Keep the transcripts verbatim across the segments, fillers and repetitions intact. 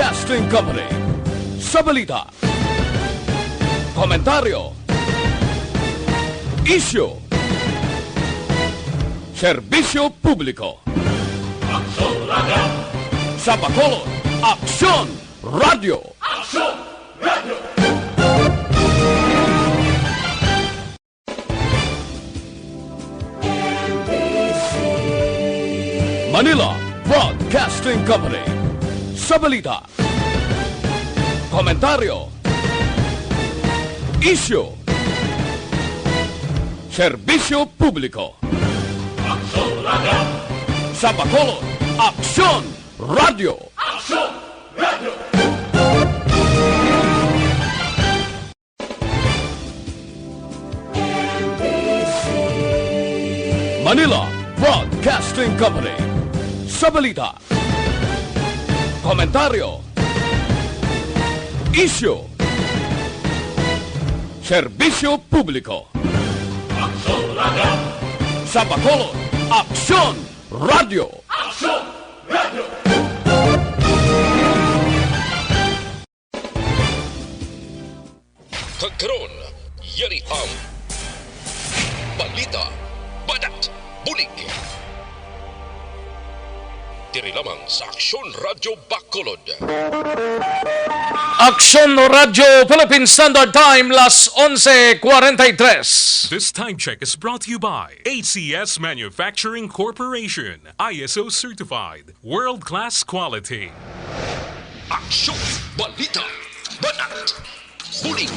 Broadcasting Company. Sa balita, komentaryo, isyu, serbisyo publiko. Aksyon Radio! Sa Bacolod, Aksyon Radio! Aksyon Radio! Manila Broadcasting Company. Sa balita, komentaryo, isyu, serbisyo publiko. Aksyon Radio! Sa Bacolod, Aksyon Radio! Aksyon Radio! Manila Broadcasting Company. Sa balita, komentaryo, isyu, serbisyo publiko. Aksyon Radio! Sa Bacolod, Aksyon Radio! Aksyon Radio! Kag karon, yari ang balita, banat, bulig. Diri lamang sa Aksyon Radio Bacolod. Aksyon Radio Philippine Standard Time, las onse cuarenta y tres. This time check is brought to you by A C S Manufacturing Corporation, I S O certified, world-class quality. Aksyon! Balita! Banat! Bulig!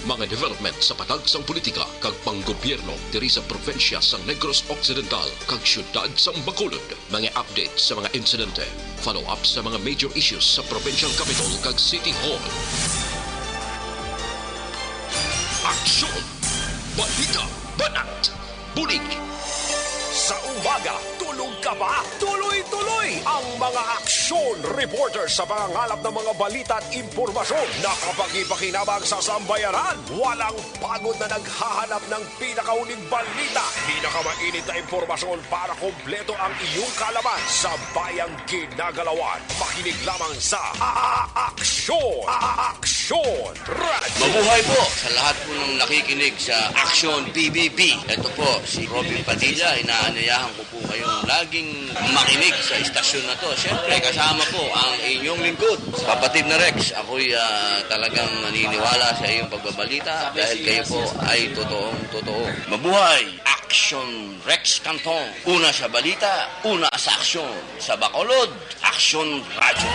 Mga development sa patag sang politika kag panggobyerno diri sa probinsya sang Negros Occidental kag siyudad sang Bacolod. Mga update sa mga insidente. Follow-up sa mga major issues sa provincial capitol kag city hall. Aksyon! Balita! Banat! Bulig! Sa umaga, tulog ka ba? Tuloy-tuloy ang mga aksyon reporter sa pangangalap ng mga balita at impormasyon na kapaki-pakinabang sa sambayanan. Walang pagod na naghahanap ng pinakahuling balita, pinakamainit na impormasyon para kompleto ang iyong kaalaman sa bayang ginagalawan. Makinig lamang sa A-, A-, Aksyon! A-, A-, Aksyon! Radyo. Mabuhay po sa lahat po ng nakikinig sa Aksyon P B B. Ito po si Robin Padilla. Inaanyayahan ko po kayong laging makinig sa istasyon na to. Siyempre, kasama po ang inyong lingkod, kapatid na Rex. Ako'y, ah, talagang naniniwala sa iyong pagbabalita dahil kayo po ay totoong totoo. Mabuhay! Aksyon Rex Cantong. Una sa balita, una sa aksyon. Sa Bacolod, Aksyon Radyo.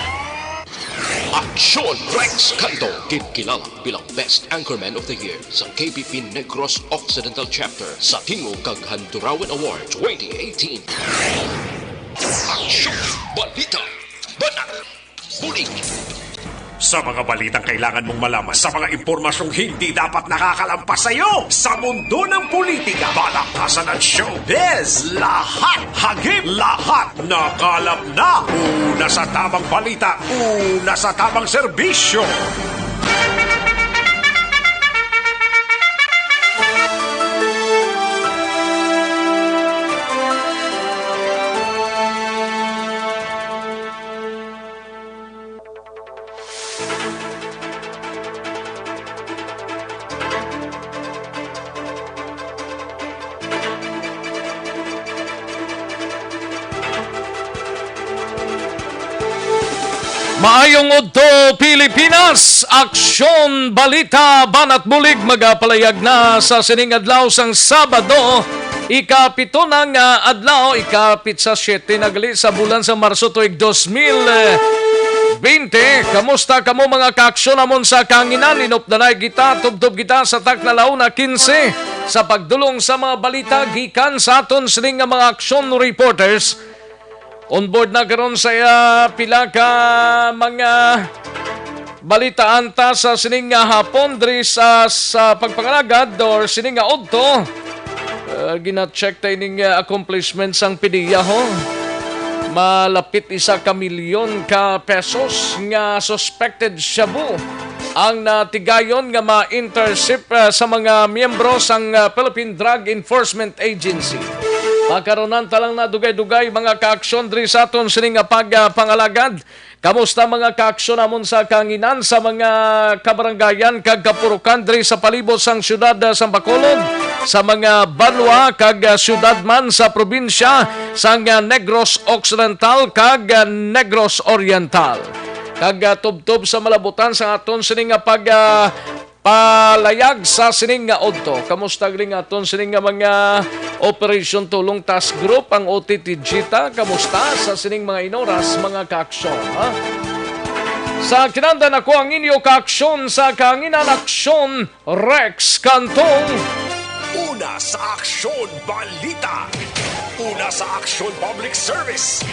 Aksyon Rex Canto, ginkilala bilang Best Anchorman of the Year sa K B P Negros Occidental Chapter sa Tingog kag Handurawan Award twenty eighteen. Aksyon! Balita! Banat! Bulig! Sa mga balitang kailangan mong malaman, sa mga impormasyong hindi dapat nakakalampas sa iyo, sa mundo ng politika, balakasan at showbiz, lahat hagip, lahat nakalap na. Una sa tamang balita, una sa tamang serbisyo. Maayong udto, Pilipinas! Aksyon, balita, banat bulig magapalayag na sa sining adlaw sang Sabado, ikapito na nga adlaw, ikapit sa siyete na gali sa bulan sa Marso tuig dos mil bente. Kamusta kamo, mga kaaksyon namon sa kahanginan? Inupdanay kita, tubtob kita sa takna la una quince sa pagdulong sa mga balita gikan sa aton sining nga mga aksyon reporters. On board na karon sa, ah, pila ka mga balitaan ta sa sining nga hapon diri sa, sa pagpangalagad or sining nga udto. Ah, gina-check ta ining, ah, accomplishment sang PDEA, ho. Malapit isa ka milyon ka pesos nga suspected shabu ang natigayon nga ma-intercept, ah, sa mga miyembro sang, ah, Philippine Drug Enforcement Agency. Pagkaronan ta lang na dugay-dugay, mga kaaksyon, diri sa aton sini nga pagpangalagad. Kamusta, mga kaaksyon, namon sa kahanginan sa mga kabarangayan kag kapurukan diri sa palibot sang siyudad, ah, sang Bacolod, sa mga banwa kag, ah, siyudad man sa probinsya sang, ah, Negros Occidental kag, ah, Negros Oriental. Kag, ah, tubtob sa malabutan sa aton sini nga pag, ah, palayag sa sining nga udto. Kamusta gani nga aton sining nga mga operation tulong task group, ang O T T Jita? Kamusta sa sining mga inoras, mga kaaksyon, ha? Sa kinanda nako ang inyo kaaksyon sa kahanginan, Aksyon Rex Cantong. Una sa Aksyon Balita. Una sa Aksyon Public Service.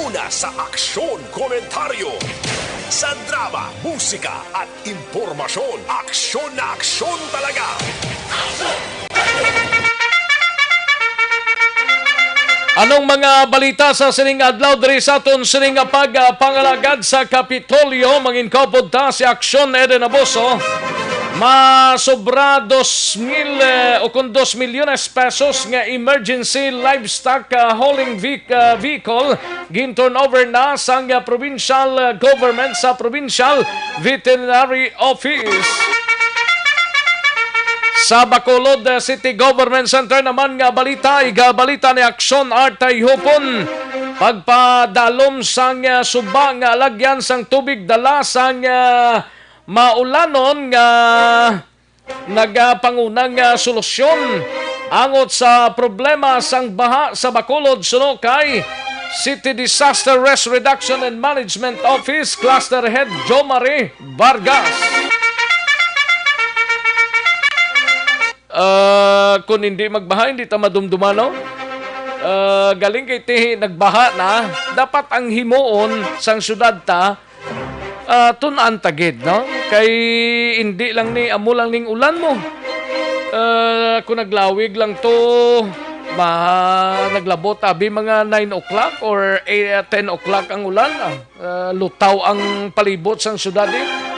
Una sa Aksyon Komentaryo. Sa drama, musika, at impormasyon, aksyon na aksyon talaga. Anong mga balita sa sining adlaw diri sa aton sining nga pagpangalagad sa Kapitolyo? Mangin kaupod ta si Aksyon Eden Abuso. Masobra dos mil, eh, o kung dos milyones pesos nga emergency livestock, ah, hauling ve-, ah, vehicle gin-turnover na sang, ah, provincial, ah, government sa Provincial Veterinary Office. Sa Bacolod, ah, City Government Center naman nga balita, igabalita ni Aksyon Art Tayhupon. Pagpadalom sang, ah, suba nga alagyan sang tubig dala sang, ah, maulanon nga nagapanguna nga solusyon angot sa problema sang baha sa Bacolod suno kay City Disaster Risk Reduction and Management Office Cluster Head Jomari Vargas. Ah, kung hindi magbaha, hindi ta madumduman, no? Ah, galing kay tihi nagbaha na, dapat ang himuon sang syudad ta, ah, tun-an ta gid, no? Kay hindi lang ni, amo lang ning ulan mo. Ah, kung naglawig lang to, ma-, naglabot abi mga nine o'clock or eight, ten o'clock ang ulan, ah, ah, lutaw ang palibot sang syudad, eh.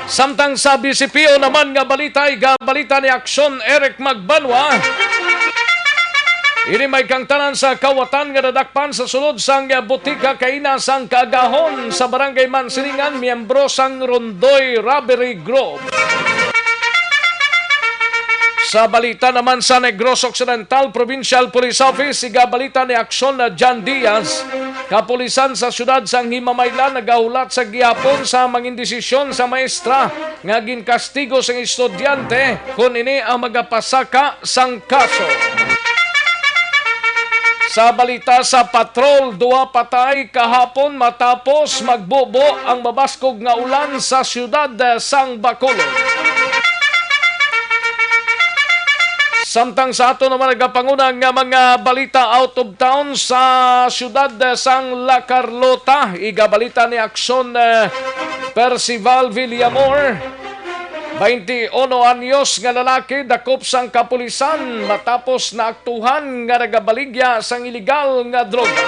Samtang sa B C P O naman nga balita, igabalita ni Aksyon Eric Magbanwa. Ini may kangtanan sa kawatan nga nadakpan sa sulod sang butika kaina sang kaagahon sa Barangay Mansilingan, miyembro sang Rondoy Robbery Group. Sa balita naman sa Negros Occidental Provincial Police Office, igabalita ni Aksyon na John Diaz, kapulisan sa siyudad sang Himamaylan, nagahulat sa gihapon sa mangin desisyon sa maestra nga ginkastigo sang estudyante kon ini ang magapasaka sang kaso. Sa balita sa patrol, duha patay kahapon matapos magbubo ang mabaskog nga ulan sa siyudad sang Bacolod. Samtang sa ato naman nagapanguna nga mga balita out of town, sa siyudad sang La Carlota, igabalita ni Aksyon, eh, Percival Villamor. Bainti uno anyos nga lalaki dakop sang kapulisan matapos naaktuhan nga nagabaligya sang iligal nga droga.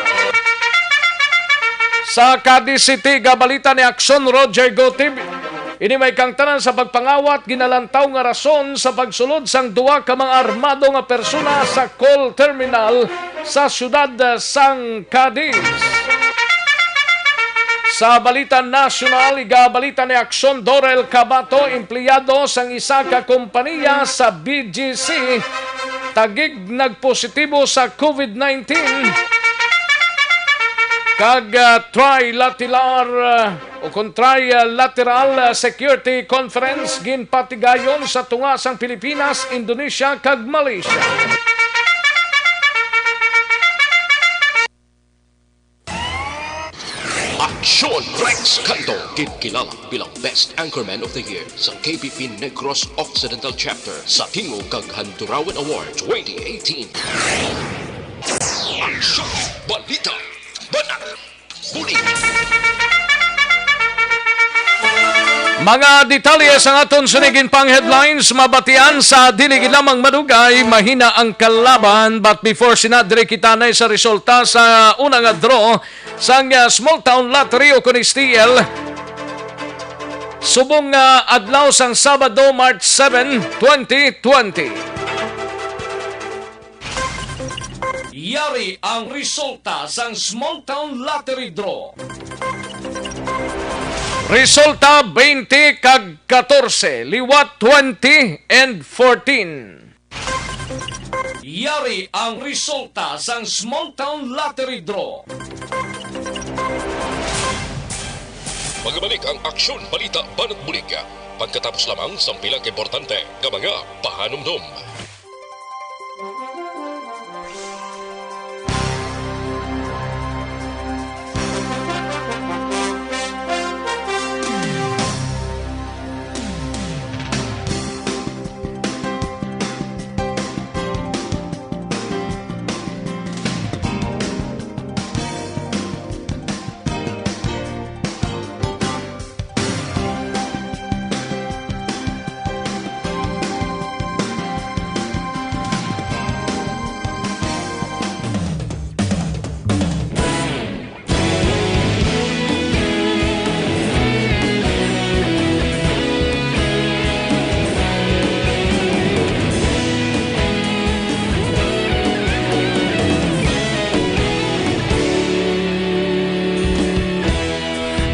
Sa Cadiz City, gabalita ni Aksyon Roger Gotib. Ini may kangtanan sa pagpangawat ginalantaw nga rason sa pagsulod sang duha ka mga armado nga persona sa call terminal sa siyudad sang Cadiz. Sa balita nasyonal, igabalita ni Aksyon Dorel Cabato, empleyado sang isa ka kompaniya sa B G C, tagig nagpositibo sa COVID nineteen. Kag, ah, trilateral, ah, o kon trilateral, ah, security conference ginpatigayon sa tunga sang Pilipinas, Indonesia, kag Malaysia. Aksyon Rex Canto, ginkilala bilang Best Anchorman of the Year sa K P P Negros Occidental Chapter sa Tingog kag Handurawan Award twenty eighteen. Aksyon, balita, banat, buli. Mga detalye sa aton sini nga pang headlines, mabatian sa dili gid lamang madugay, mahina ang kalaban. But before sina, diri kita na sa resulta sa una nga draw sang, ah, Small Town Lottery o kun S T L. Subong nga adlaw sang Sabado, March seven, twenty twenty. Yari ang resulta sang Small Town Lottery Draw. Resulta, twenty kag katorse, liwat twenty and fourteen. Yari ang resulta sang Small Town Lottery Draw. Magabalik ang Aksyon Balita Banat Bulig pagkatapos lamang sang pila ka importante nga mga pahanumdom.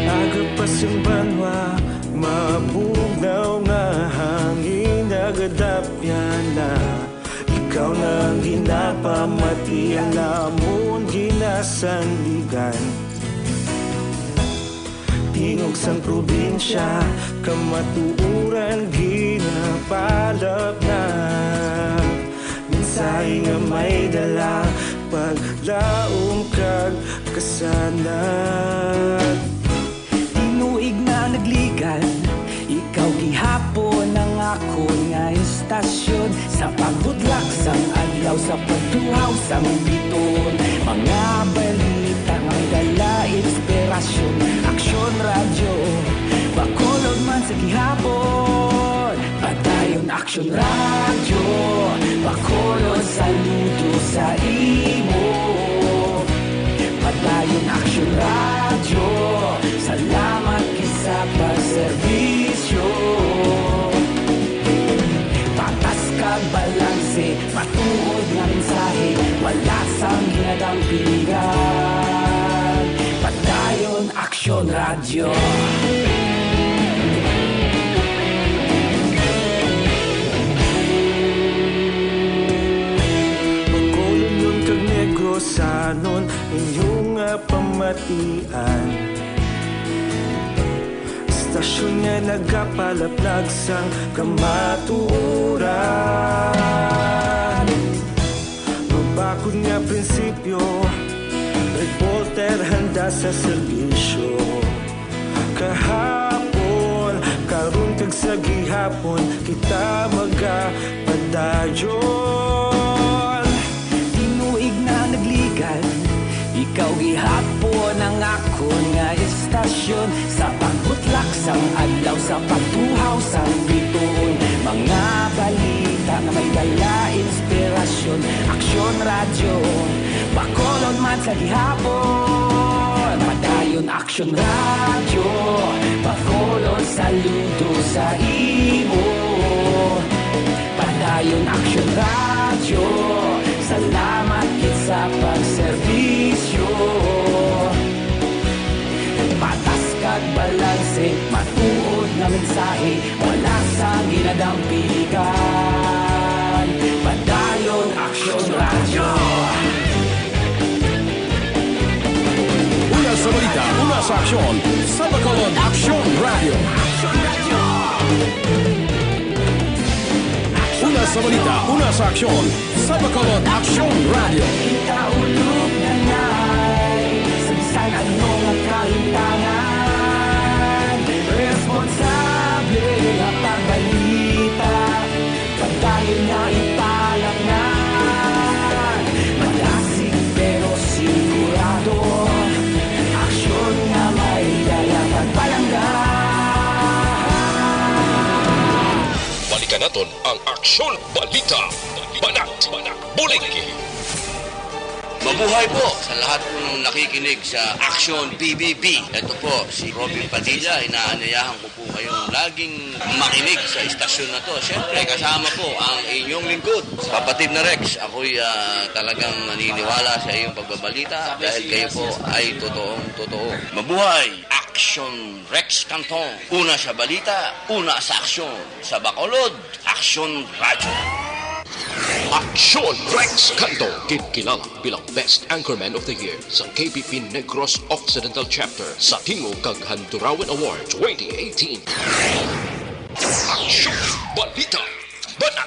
Aga pa sing banwa, mabugnaw nga hangin, nagadapyan na. Ikaw na ang ginapamati, ang lamon ginasandigan. Tingog sang probinsya, kamatuoran ginapalapnag. Mensahe nga may dala, paglaom kag kasanag. Tinuig na nagligan, ikaw gihapon ang akon nga istasyon. Sa pagbutlak sang adlaw, sa pagtuhaw sang bituon, mga balita nga may dala inspirasyon. Aksyon Radyo, Bacolod man sa gihapon. Padayon Aksyon Radyo, Bacolod, saludo sa imo. Padayon Aksyon Radyo, salamat gid sa pagserbisyo. Patas kag balanse, matuod nga mensahe, wala sang ginadampigan. Padayon Aksyon Radyo. Bacolodnon kag Negrosanon, inyo nga pamatian. Istasyon nga nagapalaplag sang kamatuoran. Mabakod nga prinsipyo, reporter handa sa serbisyo. Kahapon, karon kag sa gihapon, kita magapadayon. Tinuig na nagligan, ikaw gihapon ang akon nga istasyon. Sa pagbutlak sang adlaw, sa pagtuhaw sang bituon, mga balita nga may dala inspirasyon. Aksyon Radyo, Bacolod man sa gihapon. Padayon Aksyon Radyo, Bacolod, saludo sa imo. Padayon Aksyon Radyo, salamat gid sa pagserbisyo. Patas kag balanse, matuod nga mensahe, wala sang ginadampigan. Padayon Aksyon Radyo. Una sa balita, una sa aksyon, sa Bacolod Aksyon Radyo. Una sa balita, una sa aksyon, sa Bacolod Aksyon Radyo. Kita ulog na ngay, sa bisan ano nga kahitangan, responsable nga pagbalita. Padayon nga ipalapngan, malasig pero sigurado. Aksyon nga may dala pagpalangga. Balikan naton ang Aksyon Balita. Banat, bulig. Mabuhay po sa lahat po ng nakikinig sa Action P B B. Ito po si Robin Padilla. Inaanyayahan ko po kayong laging makinig sa istasyon na to. Siyempre, kasama po ang inyong lingkod, Kapatid na Rex. Ako'y ah, talagang naniniwala sa iyong pagbabalita dahil kayo po ay totoong totoo. Mabuhay! Action Rex Canton. Una sa balita, una sa aksyon. Sa Bacolod, Action Radyo. Action Rex Canto, ginkilala bilang Best Anchorman of the Year sa K P P Negros Occidental Chapter sa Tingog kag Handurawan Award twenty eighteen. Action Balita. Bata.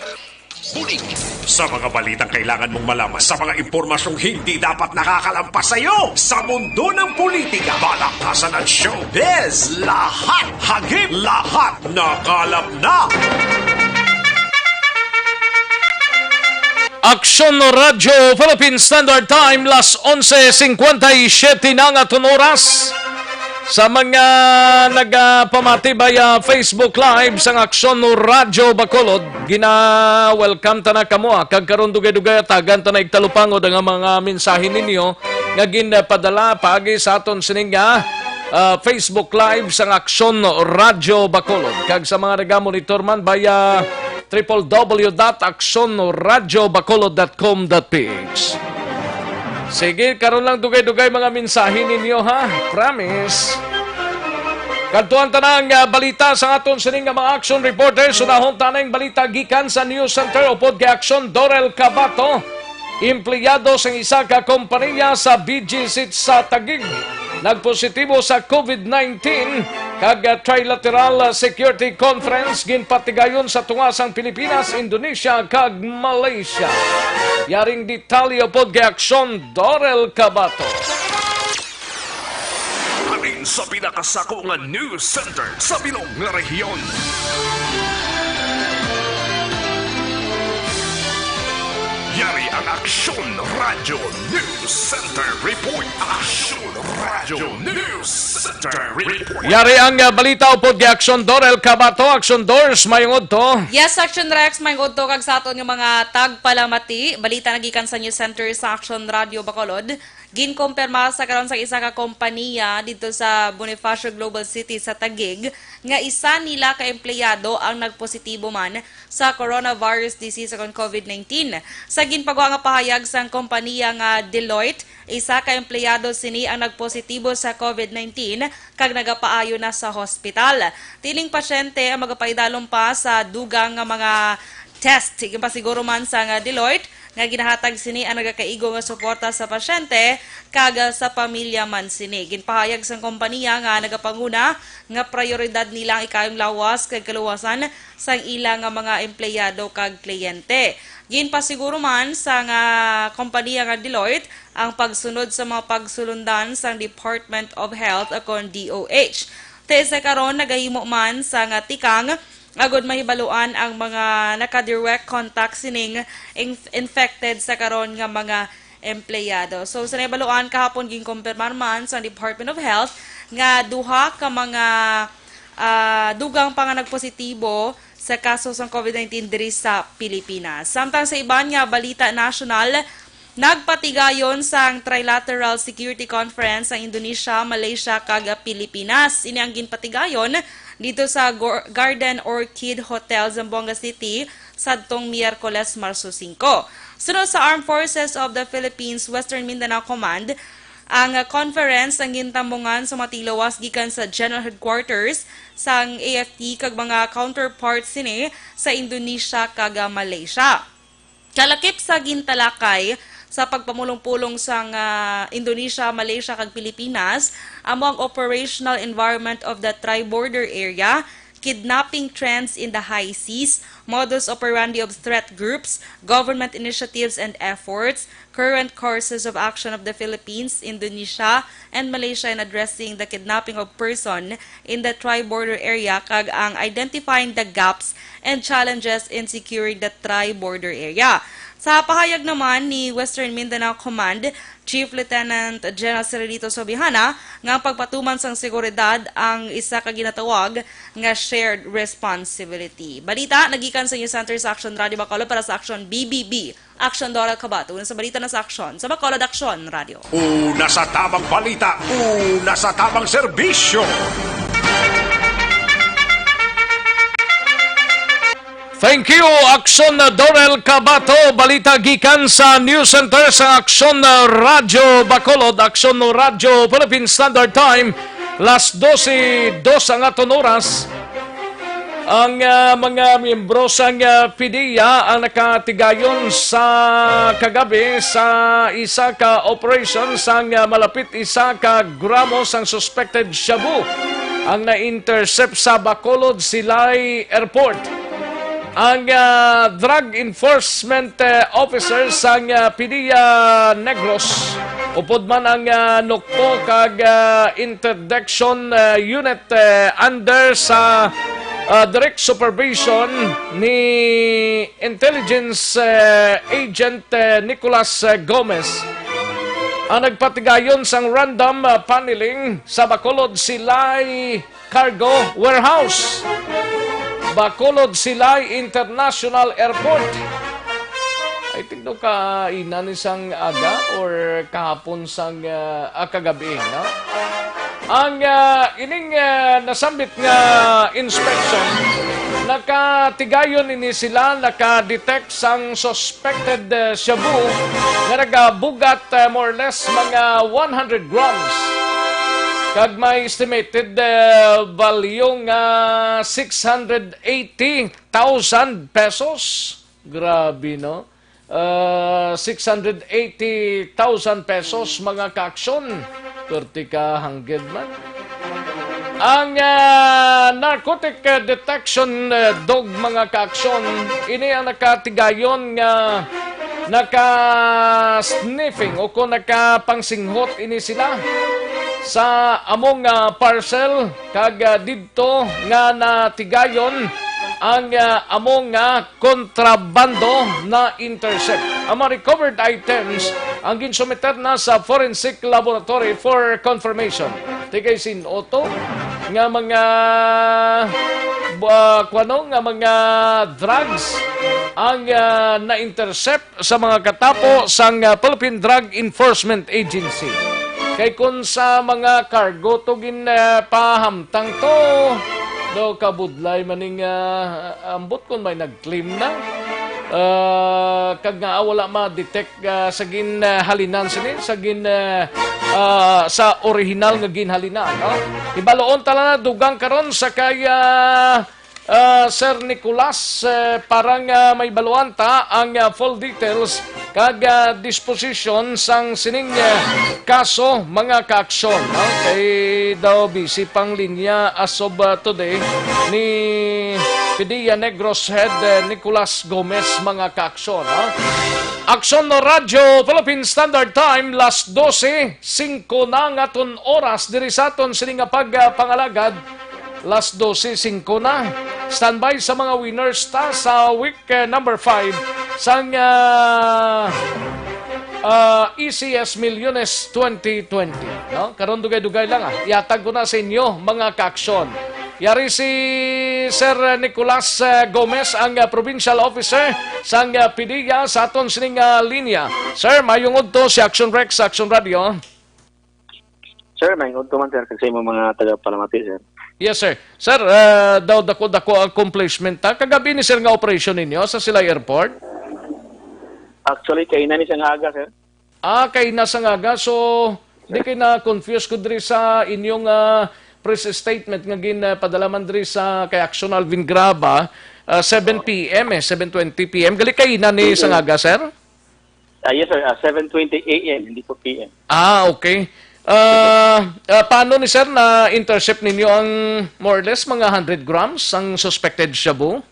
Bulig. Sa mga balitang kailangan mong malaman, sa mga impormasyong hindi dapat nakakalampas sa iyo, sa mundo ng politika, balakasan at showbiz, lahat hagip, lahat nakalap na. Aksyon Radyo Philippine Standard Time, las onse cincuenta y siete na nga aton oras. Sa mga nagapamati via Facebook Live sang Aksyon Radyo Bacolod, gina-welcome ta na kamo, ah. Kag karon dugay-dugay atagan ta na igtalupangod ang mga mensahe ninyo nga ginpadala paagi sa aton sining nga, ah, Facebook Live sang Aksyon Radyo Bacolod. Kag sa mga nagamonitor man via triple W dot aksyon radyo bacolod dot com dot P H. Sige, karon lang dugay-dugay mga mensahe ninyo, ha. Promise. Kadtuan ta na ang, ah, balita sa aton sining nga mga action reporters. Unahon ta na ang balita gikan sa News Center upod kay Action Dorel Cabato. Empleyado sang isa ka kompanya sa B G C sa Taguig nagpositibo sa COVID nineteen, kag, ah, trilateral, ah, security conference ginpatigayon sa tunga sang Pilipinas, Indonesia, kag Malaysia. Yaring detalye upod kay Aksyon Dorel Cabato. Halin sa pinakasako nga news center sa bilog nga rehiyon. Yari ang Aksyon Radyo News Center Report. Aksyon Radyo News Center Report. Yari ang, ah, balita upod kay Aksyon Dorel Cabato. Aksyon Dors, mayong udto. Yes, Action Rex, mayong udto kag sa aton nga mga tagpalamati. Balita nagikan sa News Center sa Action Radyo Bacolod. Ginkumpirma sa karon sa isa ka kompanya didto sa Bonifacio Global City sa Taguig nga isa nila ka empleyado ang nagpositibo man sa coronavirus disease o kon COVID nineteen. Sa ginpagwa nga pahayag sang kompanya nga Deloitte, isa ka empleyado sini ang nagpositibo sa COVID nineteen kag nagapaayo na sa hospital. Tining pasyente ang magapaidalom pa sa dugang nga mga test. Ginpasiguro man sang Deloitte nga ginahatag sini ang nagakaigo nga suporta sa pasyente kag sa pamilya man sini. Ginpahayag sang kompanya nga nagapanguna nga prioridad nila ang ikayong lawas kag kaluwasan sang ila nga mga empleyado kag kliyente. Ginpasiguro man sang kompanya nga Deloitte ang pagsunod sa mga pagsulundan sang Department of Health o kon D O H. Ti sa karon, nagahimo man sang tikang agud mahibaluan ang mga naka-direct contact sining inf-, infected sa karon nga mga empleyado. So, sa nahibaluan kahapon, ginkumpirmar man sa Department of Health nga duha ka mga, ah, dugang pa nga nagpositibo sa kaso sang COVID nineteen diri sa Pilipinas. Samtang sa iban nga balita nasyonal, nagpatigayon sang Trilateral Security Conference ang Indonesia, Malaysia, kag Pilipinas. Ini ang ginpatigayon dito sa Gor-, Garden Orchid Hotel, Zamboanga City, sadtong Miyerkules, Marso singko. Sunod sa Armed Forces of the Philippines Western Mindanao Command, ang conference ang gintambungan sa mga tigluwas gikan sa General Headquarters sang A F T kag mga counterparts sini sa Indonesia kag Malaysia. Kalakip sa gintalakay sa pagpamulong-pulong sang, ah, Indonesia, Malaysia, kag Pilipinas, amo ang operational environment of the tri-border area, kidnapping trends in the high seas, modus operandi of threat groups, government initiatives and efforts, current courses of action of the Philippines, Indonesia, and Malaysia in addressing the kidnapping of person in the tri-border area, kag ang identifying the gaps and challenges in securing the tri-border area. Sa pahayag naman ni Western Mindanao Command Chief Lieutenant General Cirilito Sobihana nga ang pagpatuman sang seguridad ang isa ka ginatawag nga shared responsibility. Balita nagikan sa News Center sa Action Radio Bacolod para sa Action B B B. Action Doral Kabato. Una sa balita na sa Action sa Bacolod Action Radio. Una sa tamang balita, una sa tamang serbisyo. Thank you, Action Dorel Kabato. Balita gikan sa News Center sa Action Radyo Bacolod, Action Radyo Philippine Standard Time, las dose dos ang aton oras. Ang, ah, mga miyembro sang, ah, PDEA ang nakatigayon sa kagabi sa isa ka operation sang, ah, malapit isa ka gramo sang suspected shabu ang na-intercept sa Bacolod Silay Airport. Ang, ah, Drug Enforcement, eh, Officer sang, ah, PDEA Negros, upod man ang, ah, NOCPO kag, ah, Interdiction, ah, Unit, eh, under sa, ah, direct supervision ni Intelligence, eh, Agent, eh, Nicolas, eh, Gomez, ang nagpatigayon sang random, ah, paneling sa Bacolod Silay Cargo Warehouse, Bacolod Silay International Airport. I think daw kaina ni sang aga or kahapon sang, ah, ah, kagabi, no? Ang, ah, ining, ah, nasambit nga inspection, nakatigayon ini sila, naka-detect sang suspected, ah, shabu nga nagabugat, ah, more or less mga one hundred grams. Kag may estimated, ah, value nga six hundred eighty thousand pesos. Grabe, no? Ah, six hundred eighty thousand pesos, mga kaaksyon. Perti ka hangged man. Ang, ah, narcotic, ah, detection, ah, dog, mga kaaksyon, ini ang nakatigayon nga naka-sniffing o kung nakapangsinghot ini sila sa among, ah, parcel kag, ah, didto nga natigayon ang, ah, among, ah, kontrabando na intercept. Ang mga recovered items ang ginsumiter na sa forensic laboratory for confirmation. Tigay sin-o to nga mga, ah, kuwano nga mga drugs ang, ah, na-intercept sa mga katapo sang, ah, Philippine Drug Enforcement Agency. Kay kun sa mga cargo to gin, ah, pahamtang to, do kabudlay maning, ah, ambot kun may nag-claim na. Ah, kag nga wala ma-detect, ah, sa ginhalinan sini, sa gin, ah, ah, sa orihinal nga ginhalinan, no? Hibaluon ta lang na dugang karon sa kay, ah, ah, Sir Nicolas, eh, para nga mahibaluan ta ang, ah, full details kag, ah, disposition sang sining, eh, kaso, mga kaaksyon, no? Kay daw busy pang linya as of, ah, today ni PDEA Negros Head, eh, Nicolas Gomez, mga kaaksyon, no? Aksyon Radyo Philippine Standard Time, las dose singko na nga aton oras diri sa aton sini nga pagpangalagad. Las dose singko na. Standby sa mga winners ta sa week, eh, number five sang, ah, ah, E C S Milyones twenty twenty, no? Karon dugay-dugay lang, ah. Ihatag ko na sa inyo, mga kaaksyon. Yari si Sir Nicolas, eh, Gomez, ang, ah, provincial officer sang, ah, PDEA sa aton sining, ah, linya. Sir, mayong udto si Action Rex, Action Radio. Sir, may udto man, sir, kag sa imong mga tagapalamati, sir. Yes, sir. Sir, ah, daw dako-dako ang accomplishment ta. Kagabi ni, sir, nga operation ninyo sa Silay Airport? Actually, kaina ni sang aga, sir. Ah, kaina sang aga. So, di kay na-confuse ko diri sa inyong, ah, press statement nga gin, ah, padala man diri sa kay Action Alvin Graba, ah, seven P M eh, seven twenty P M. Gali kaina ni sang aga, sir? Ah, yes, sir. Ah, seven twenty A M, hindi po P M. Ah, okay. Ah, ah, paano ni sir na-intercept ninyo ang more or less mga hundred grams ang suspected shabu?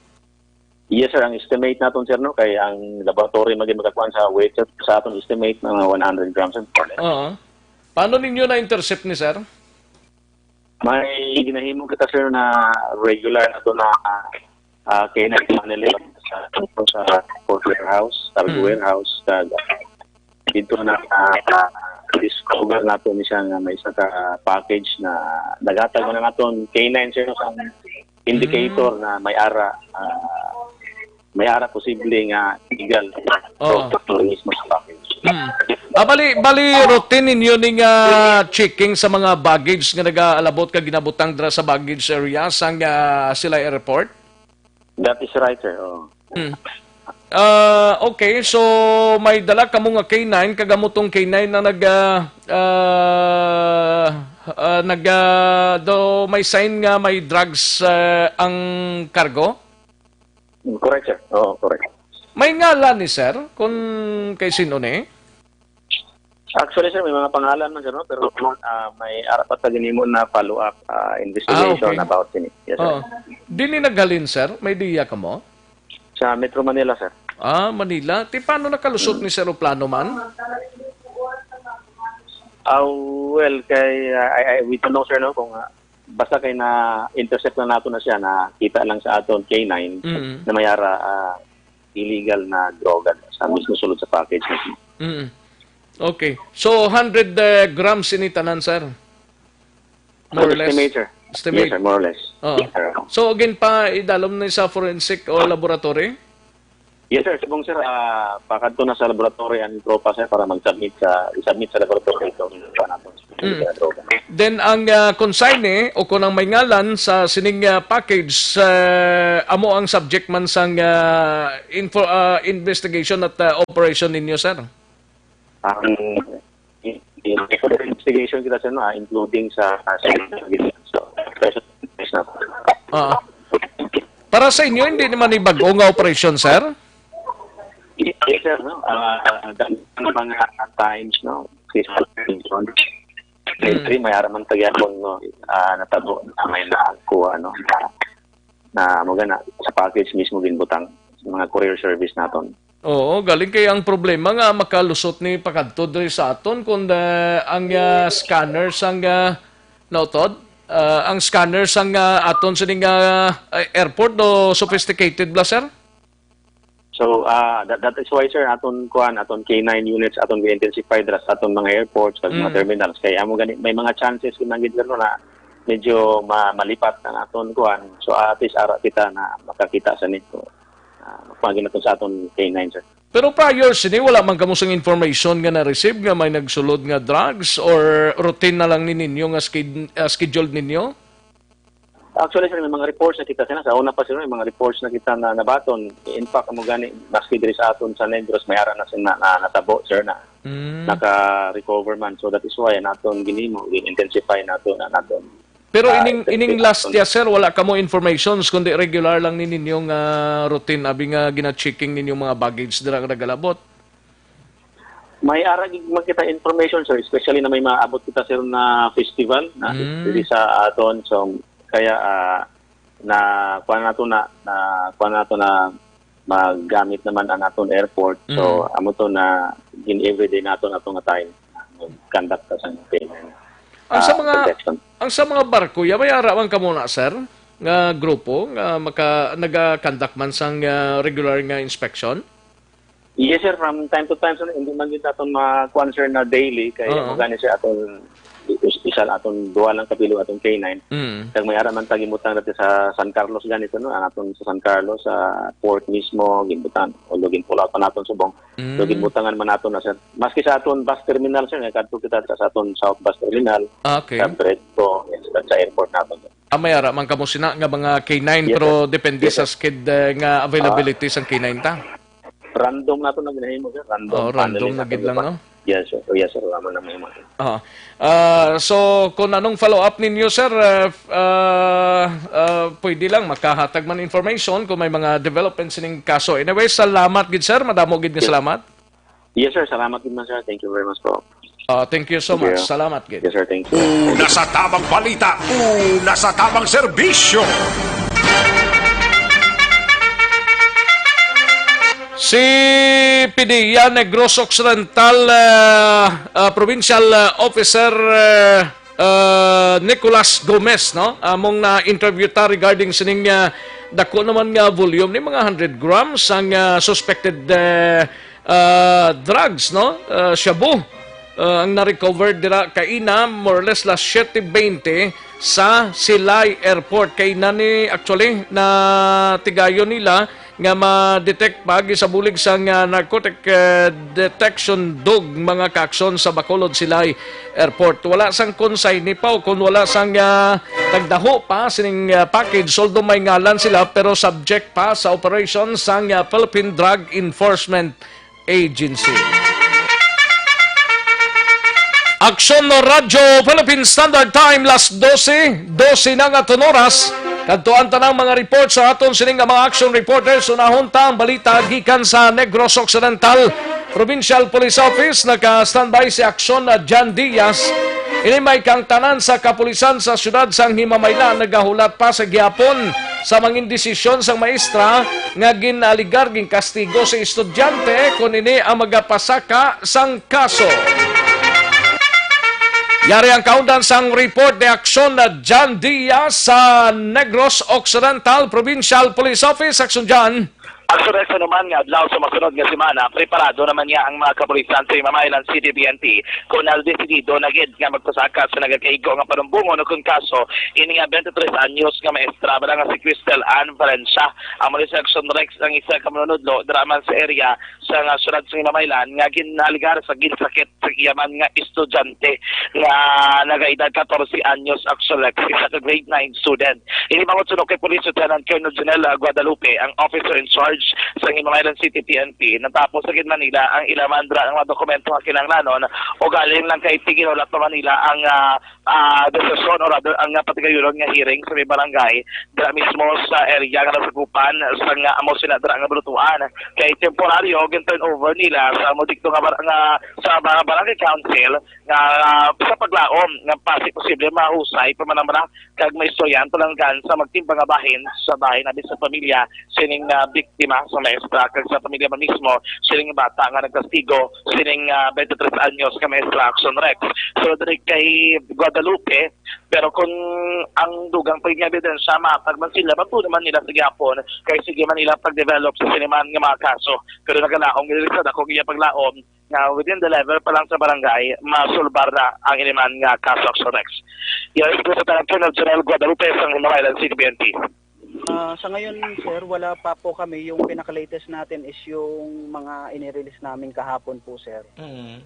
Yes, sir. Ang estimate naton, sir, no, kay ang laboratory magi makakuan sa weight, sir, sa aton estimate, mga one hundred grams, sir, more or less. Oo. Paano ninyo na-intercept ni sir? May ginahimo kita, sir, na regular na to na, ah, kay na Manila. ah, tungkol sa port warehouse, cargo Mm. warehouse, kag dito na, ah, discover nato ni siya nga may isa ka package na naghatag man naton K nine, sir, no, sang indicator Mm. na may ara, ah, may ara posible nga illegal Oo. product mismo sa package. Mm. Ah, bali, bali, routine ninyo ning, ah, checking sa mga baggage nga nagaalabot kag ginabutang dira sa baggage area sang, ah, Silay Airport? That is right, sir. Oo. Hmm. Ah, okay, so may dala kamo nga K nine, kag amo tong K nine na nag, ah, ah, ah, nag, ah, do may sign nga may drugs, ah, ang cargo? Correct, sir. Oo, correct. May ngalan ni sir, kung kay sino ni? Actually, sir, may mga pangalan man, sir, no? Pero, ah, may ara pa ta ginhimo na follow-up, ah, investigation Ah, okay. about sini. Yes, sir. Oo. Dili naghalin, sir? May diya ka mo? Sa Metro Manila, sir. Ah, Manila. Ti paano nakalusot Mm. ni sir plano man? Ah, well, kay, ah, I, I, we don't know, sir, no, kung, ah, basta kay na-intercept na nato na siya, nakita lang sa aton K nine Mm. na may ara, ah, illegal na droga sa mismo sulod sa package mismo. Mm. Okay. So, hundred, uh, grams ini tanan, sir? More or less? Estimate, sir. Estimate? Yes, sir, more or less. Oo. Yes, sir. So, again pa, idalom ni sa forensic o laboratory? Yes, sir. Subong, sir, ah, pakadto na sa laboratory ang tropa, sir, para mag-submit sa, i-submit sa laboratory itong, ano, natin, Mm. sa droga. Then, ang, ah, consignee o kung ang may ngalan sa sining, ah, package, ah, amo ang subject man sang, ah, info-, ah, investigation at, ah, operation ninyo, sir? Ang in-, in-, investigation kita sa, ano, ah, including sa, ah, sa, so, na. Ah. Para sa inyo, hindi naman ni bag-o nga operasyon, sir? Yes, sir, no? Ah, dami ng mga times, no? Kasi sa operasyon, Mm. siyempre, may araman tagyapon, no? Ah, natabo na may nakuha, no? Na, na, mo gana, sa package mismo ginbutang, sa mga courier service naton. Oo, galing kay ang problema nga makalusot ni pakadto diri sa aton kung, ah, ang, ah, scanner sang, ah, nautod, ah, ang scanner sang, ah, aton sining, ah, airport do sophisticated bala, sir? So, ah, that, that is why, sir, aton kuan, aton K nine units, aton gi-intensify dira sa aton mga airports, sa mga Mm. terminals. Kay amo gani, may mga chances gid man gid, sir, no, na medyo ma-, malipat ang aton kuan. So, at least ara kita na makakita sa nito. Ah, pagin nato sa aton K nine, sir. Pero prior sini, wala man kamo sang information nga na-receive nga may nagsulod nga drugs, or routine na lang ni ninyo nga skid-, ah, scheduled ninyo? Actually, sir, may mga reports na kita, sir. Sa una pa, sir, may mga reports na kita na nabaton. In fact, amo gani, maski diri sa aton sa Negros, may ara na sila na, na natabo, sir, na Mm. naka-recover man. So, that is why naton ginimo, in-intensify nato na naton, Pero ah, ining, ining investigation. Last year, sir, wala kamo informations, kundi regular lang ni ninyo nga routine, abi nga gina-checking ninyo mga baggage dira nga nagalabot? May ara gid man kita information, sir, especially na may maabot kita, sir, na festival na Mm. diri sa aton. So, kaya, ah, na kuan nato na, na kuan nato na magamit naman ang aton airport. So, Mm. amo to na in everyday nato, nato nga time, conduct sa campaign. Ang sa Ah, mga, protection. Ang sa mga barko, ya may ara man kamo na, sir, nga grupo nga maka-, naga-conduct man sang, ah, regular nga inspection? Yes, sir. From time to time, sir, hindi man gid naton ma-, kuan, sir, na daily. Kay Oo. Mo gani, sir, aton is-, isa lang aton, duha lang ka bilog aton K nine. Mm. Kag may ara man tagimutang dati sa San Carlos ganito, no? Ang aton sa San Carlos, sa port mismo, gimbutan. Although ginpull out pa naton subong. Mm. So, ginbutangan man naton na, sir. Maski sa aton bus terminal, sir, nga kadto kita sa, sa aton South Bus Terminal, Ah, okay. Sa Bredco, yes, sa airport naton, sir. Ah, may ara man kamo sina nga mga K nine, Yes, pero sir. Depende Yes, sa sir. Skid, eh, nga availability Ah. Sang K nine ta. Random nato na ginahimo, sir. Random Oh, panel random na nato gid lang, no? Yes, sir. Oh, yes, sir. Wala man na mahimo, sir. Ah. Ah, so, kung anong follow-up ninyo, sir, ah, f-, ah, ah, pwede lang makahatag man information kung may mga developments ning kaso. Anyway, salamat gid, sir. Madamo gid nga Yes. salamat. Yes, sir. Salamat gid man, sir. Thank you very much po. Ah, thank you so Thank much. you. Salamat gid. Yes, sir. Thank you. Una sa tabang balita, una sa tabang serbisyo. Si P D E A Negros Occidental, ah, ah, Provincial, ah, Officer, ah, uh, Nicolas Gomez, no? Among na-interview ta regarding sining, uh, dako naman nga volume ni mga hundred grams ang, uh, suspected, uh, uh, drugs, no? Uh, shabu. Uh, ang na-recover dira kaina, more or less las siete veinte sa Silay Airport. Kaina ni, actually, na tigayon nila nga ma-detect pa, gisabulig sang, ah, narcotic, eh, detection dog, mga kaaksyon sa Bacolod Silay Airport. Wala sang konsay ni Pau kung wala sang, ah, tagdaho pa sining, ah, package, although may ngalan sila, pero subject pa sa operation sang, ah, Philippine Drug Enforcement Agency. Aksyon no Radyo Philippine Standard Time, las dose, dose na nga tun oras. Kadto ang tanang mga report sa aton sining nga mga action reporters. Unahon ta ang balita gikan sa Negros Occidental Provincial Police Office. Naka-standby si Aksyon na John Diaz. Ini may kang tanan sa kapulisan sa siyudad sang Himamaylan nagahulat pa sa gihapon sa mangin desisyon sang maestra nga ginaligar, ginkastigo sa estudyante kon ini ang magapasaka sang kaso. Yari ang kaundan sang report de aksyon na John Diaz sa Negros Occidental Provincial Police Office. Aksyon, John. Aksyon, Rex, naman nga adlaw sa masunod nga semana, preparado naman niya ang mga kapulisan sa Himamaylan City P N P kung desidido na gid nga magpasaka sa nagakaigo nga panumbongon o kung kaso ini nga twenty-three anyos nga maestra bala nga si Crystal Ann Valencia. Amo ni si Aksyon Rex ang isa ka manunudlo dira man sa area sa nga syudad sa Himamaylan nga ginaligar sa ginsakit sa iya man nga estudyante nga nagaedad catorce anyos, Aksyon Rex, isa ka grade nine student. Ini bangod suno kay Police Lieutenant Colonel Jonel, ah, Guadalupe, ang officer in charge sa Himamaylan City P N P, natapos sa gid Manila ang ila man dira ang mga dokumento nga kinahanglanon, o galing lang kay tiginulat pa Manila ang, ah, ah, desisyon o rather ang, ah, patigayunon nga hearing sa may barangay dira mismo sa area nga nasakupan sa nga amo sila dira nga bulutuan. Kay temporaryo, gin-turn over nila sa amo didto nga bar-, nga sa mga barangay council nga, ah, sa paglaom nga pasi posible mahusay pa man ang mara kag maistoryahan palanggan sa magtimbang nga bahin sa bahin abi sa pamilya sining, ah, biktima sa maestra kag sa pamilya man mismo sining bata nga nagkastigo sining, ah, twenty-three anyos nga maestra, Aksyon Rex. So, diri kay Guadalupe, pero kung ang dugang pa nga ebidensya, matag man sila, bato naman nila sa gihapon, kay sige man nila pag-develop sa siniman nga mga kaso. Pero nagalaom gid sa dako nga paglaom nga within the level pa lang sa barangay, masulbar na ang iniman nga kaso, Aksyon Rex. Yan ang report sa Colonel General Guadalupe sa Himamaylan City P N P. Ah, sa ngayon, sir, wala pa po kami. Yung pinaka-latest natin is yung mga inirelease namin kahapon po, sir. Mm.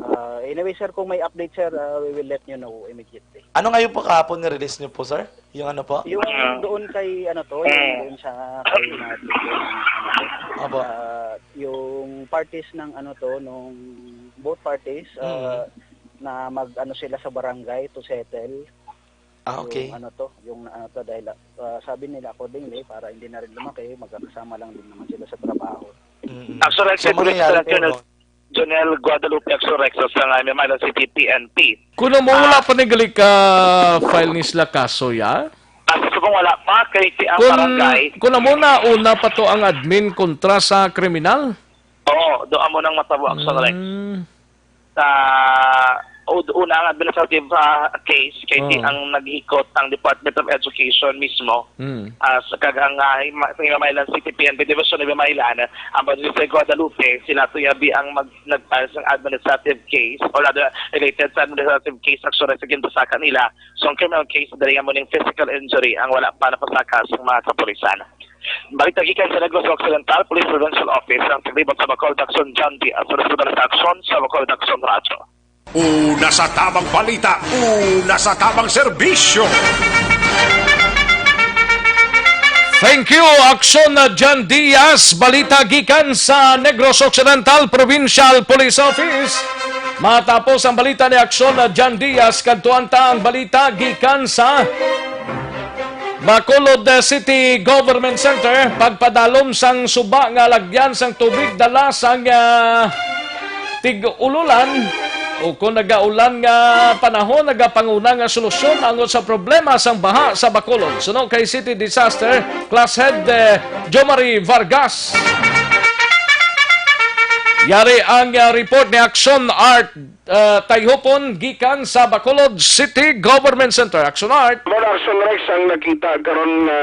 Ah, anyway, sir, kung may update, sir, ah, we will let you know immediately. Ano ngayon po kahapon ni-release niyo po, sir? Yung ano po? Yung Ah. doon kay, ano to, yung Ah. doon sa kay Mati, yung, ano to, Apo. ah, yung parties ng, ano to, nung both parties, ah, Mm. na mag-ano sila sa barangay to settle. Ah, okay. Yung ano to, yung ano to, dahil, ah, sabi nila accordingly, para hindi na rin lumaki, magkakasama lang din naman sila sa trabaho. Mm-mm. Actually, So, si Police mangyayari Colonel po, no? Jonel Guadalupe Axorex sa nga Manila City P N P. Kuno mo wala Ah. pa ni gali ka file ni sila kaso, ya? Ah, gusto kong wala pa, kay si ang Kung, barangay. Kung amo na, una pa to ang admin kontra sa kriminal? Oo, do amo nang matabo, Axorex. Mm. Sa, ud-, una ang administrative, ah, case, kay si Oh. ang naghikot ang Department of Education mismo. Mm. Ah, sa kag ang, ah, Hima-, sa Himamaylan City P N P Division of Himamaylan, ang Barangay Guadalupe, sila to yabi ang mag-, nag-file sang administrative case, or rather, related sa administrative case, actually, sa ginpasaka nila. So, ang criminal case, dali nga mo ning physical injury, ang wala pa napasaka sa mga kapulisan. Balita gikan sa Negros Occidental Police Provincial Office, ang taglibot sa Bacolod Aksyon, John Diaz, sa Resulta sa Aksyon, sa Bacolod Aksyon Radyo. Una sa tamang balita, una sa tamang serbisyo. Thank you, Aksyon na John Diaz. Balita gikan sa Negros Occidental Provincial Police Office. Matapos ang balita ni Aksyon na John Diaz, kadtuan ta ang balita gikan sa Bacolod City Government Center, pagpadalom sang suba nga lagyan sang tubig dala sang, ah, tig-ululan o kung nagaulan nga panahon, nagapanguna nga solusyon angot sa problema sang baha sa Bacolod. Suno kay City Disaster Class Head, eh, Jomari Vargas. Yari ang, ah, report ni Action Art, ah, Tayhupon gikan sa Bacolod City Government Center. Action Art. Mao na, Action Rex, ang nakita karon nga,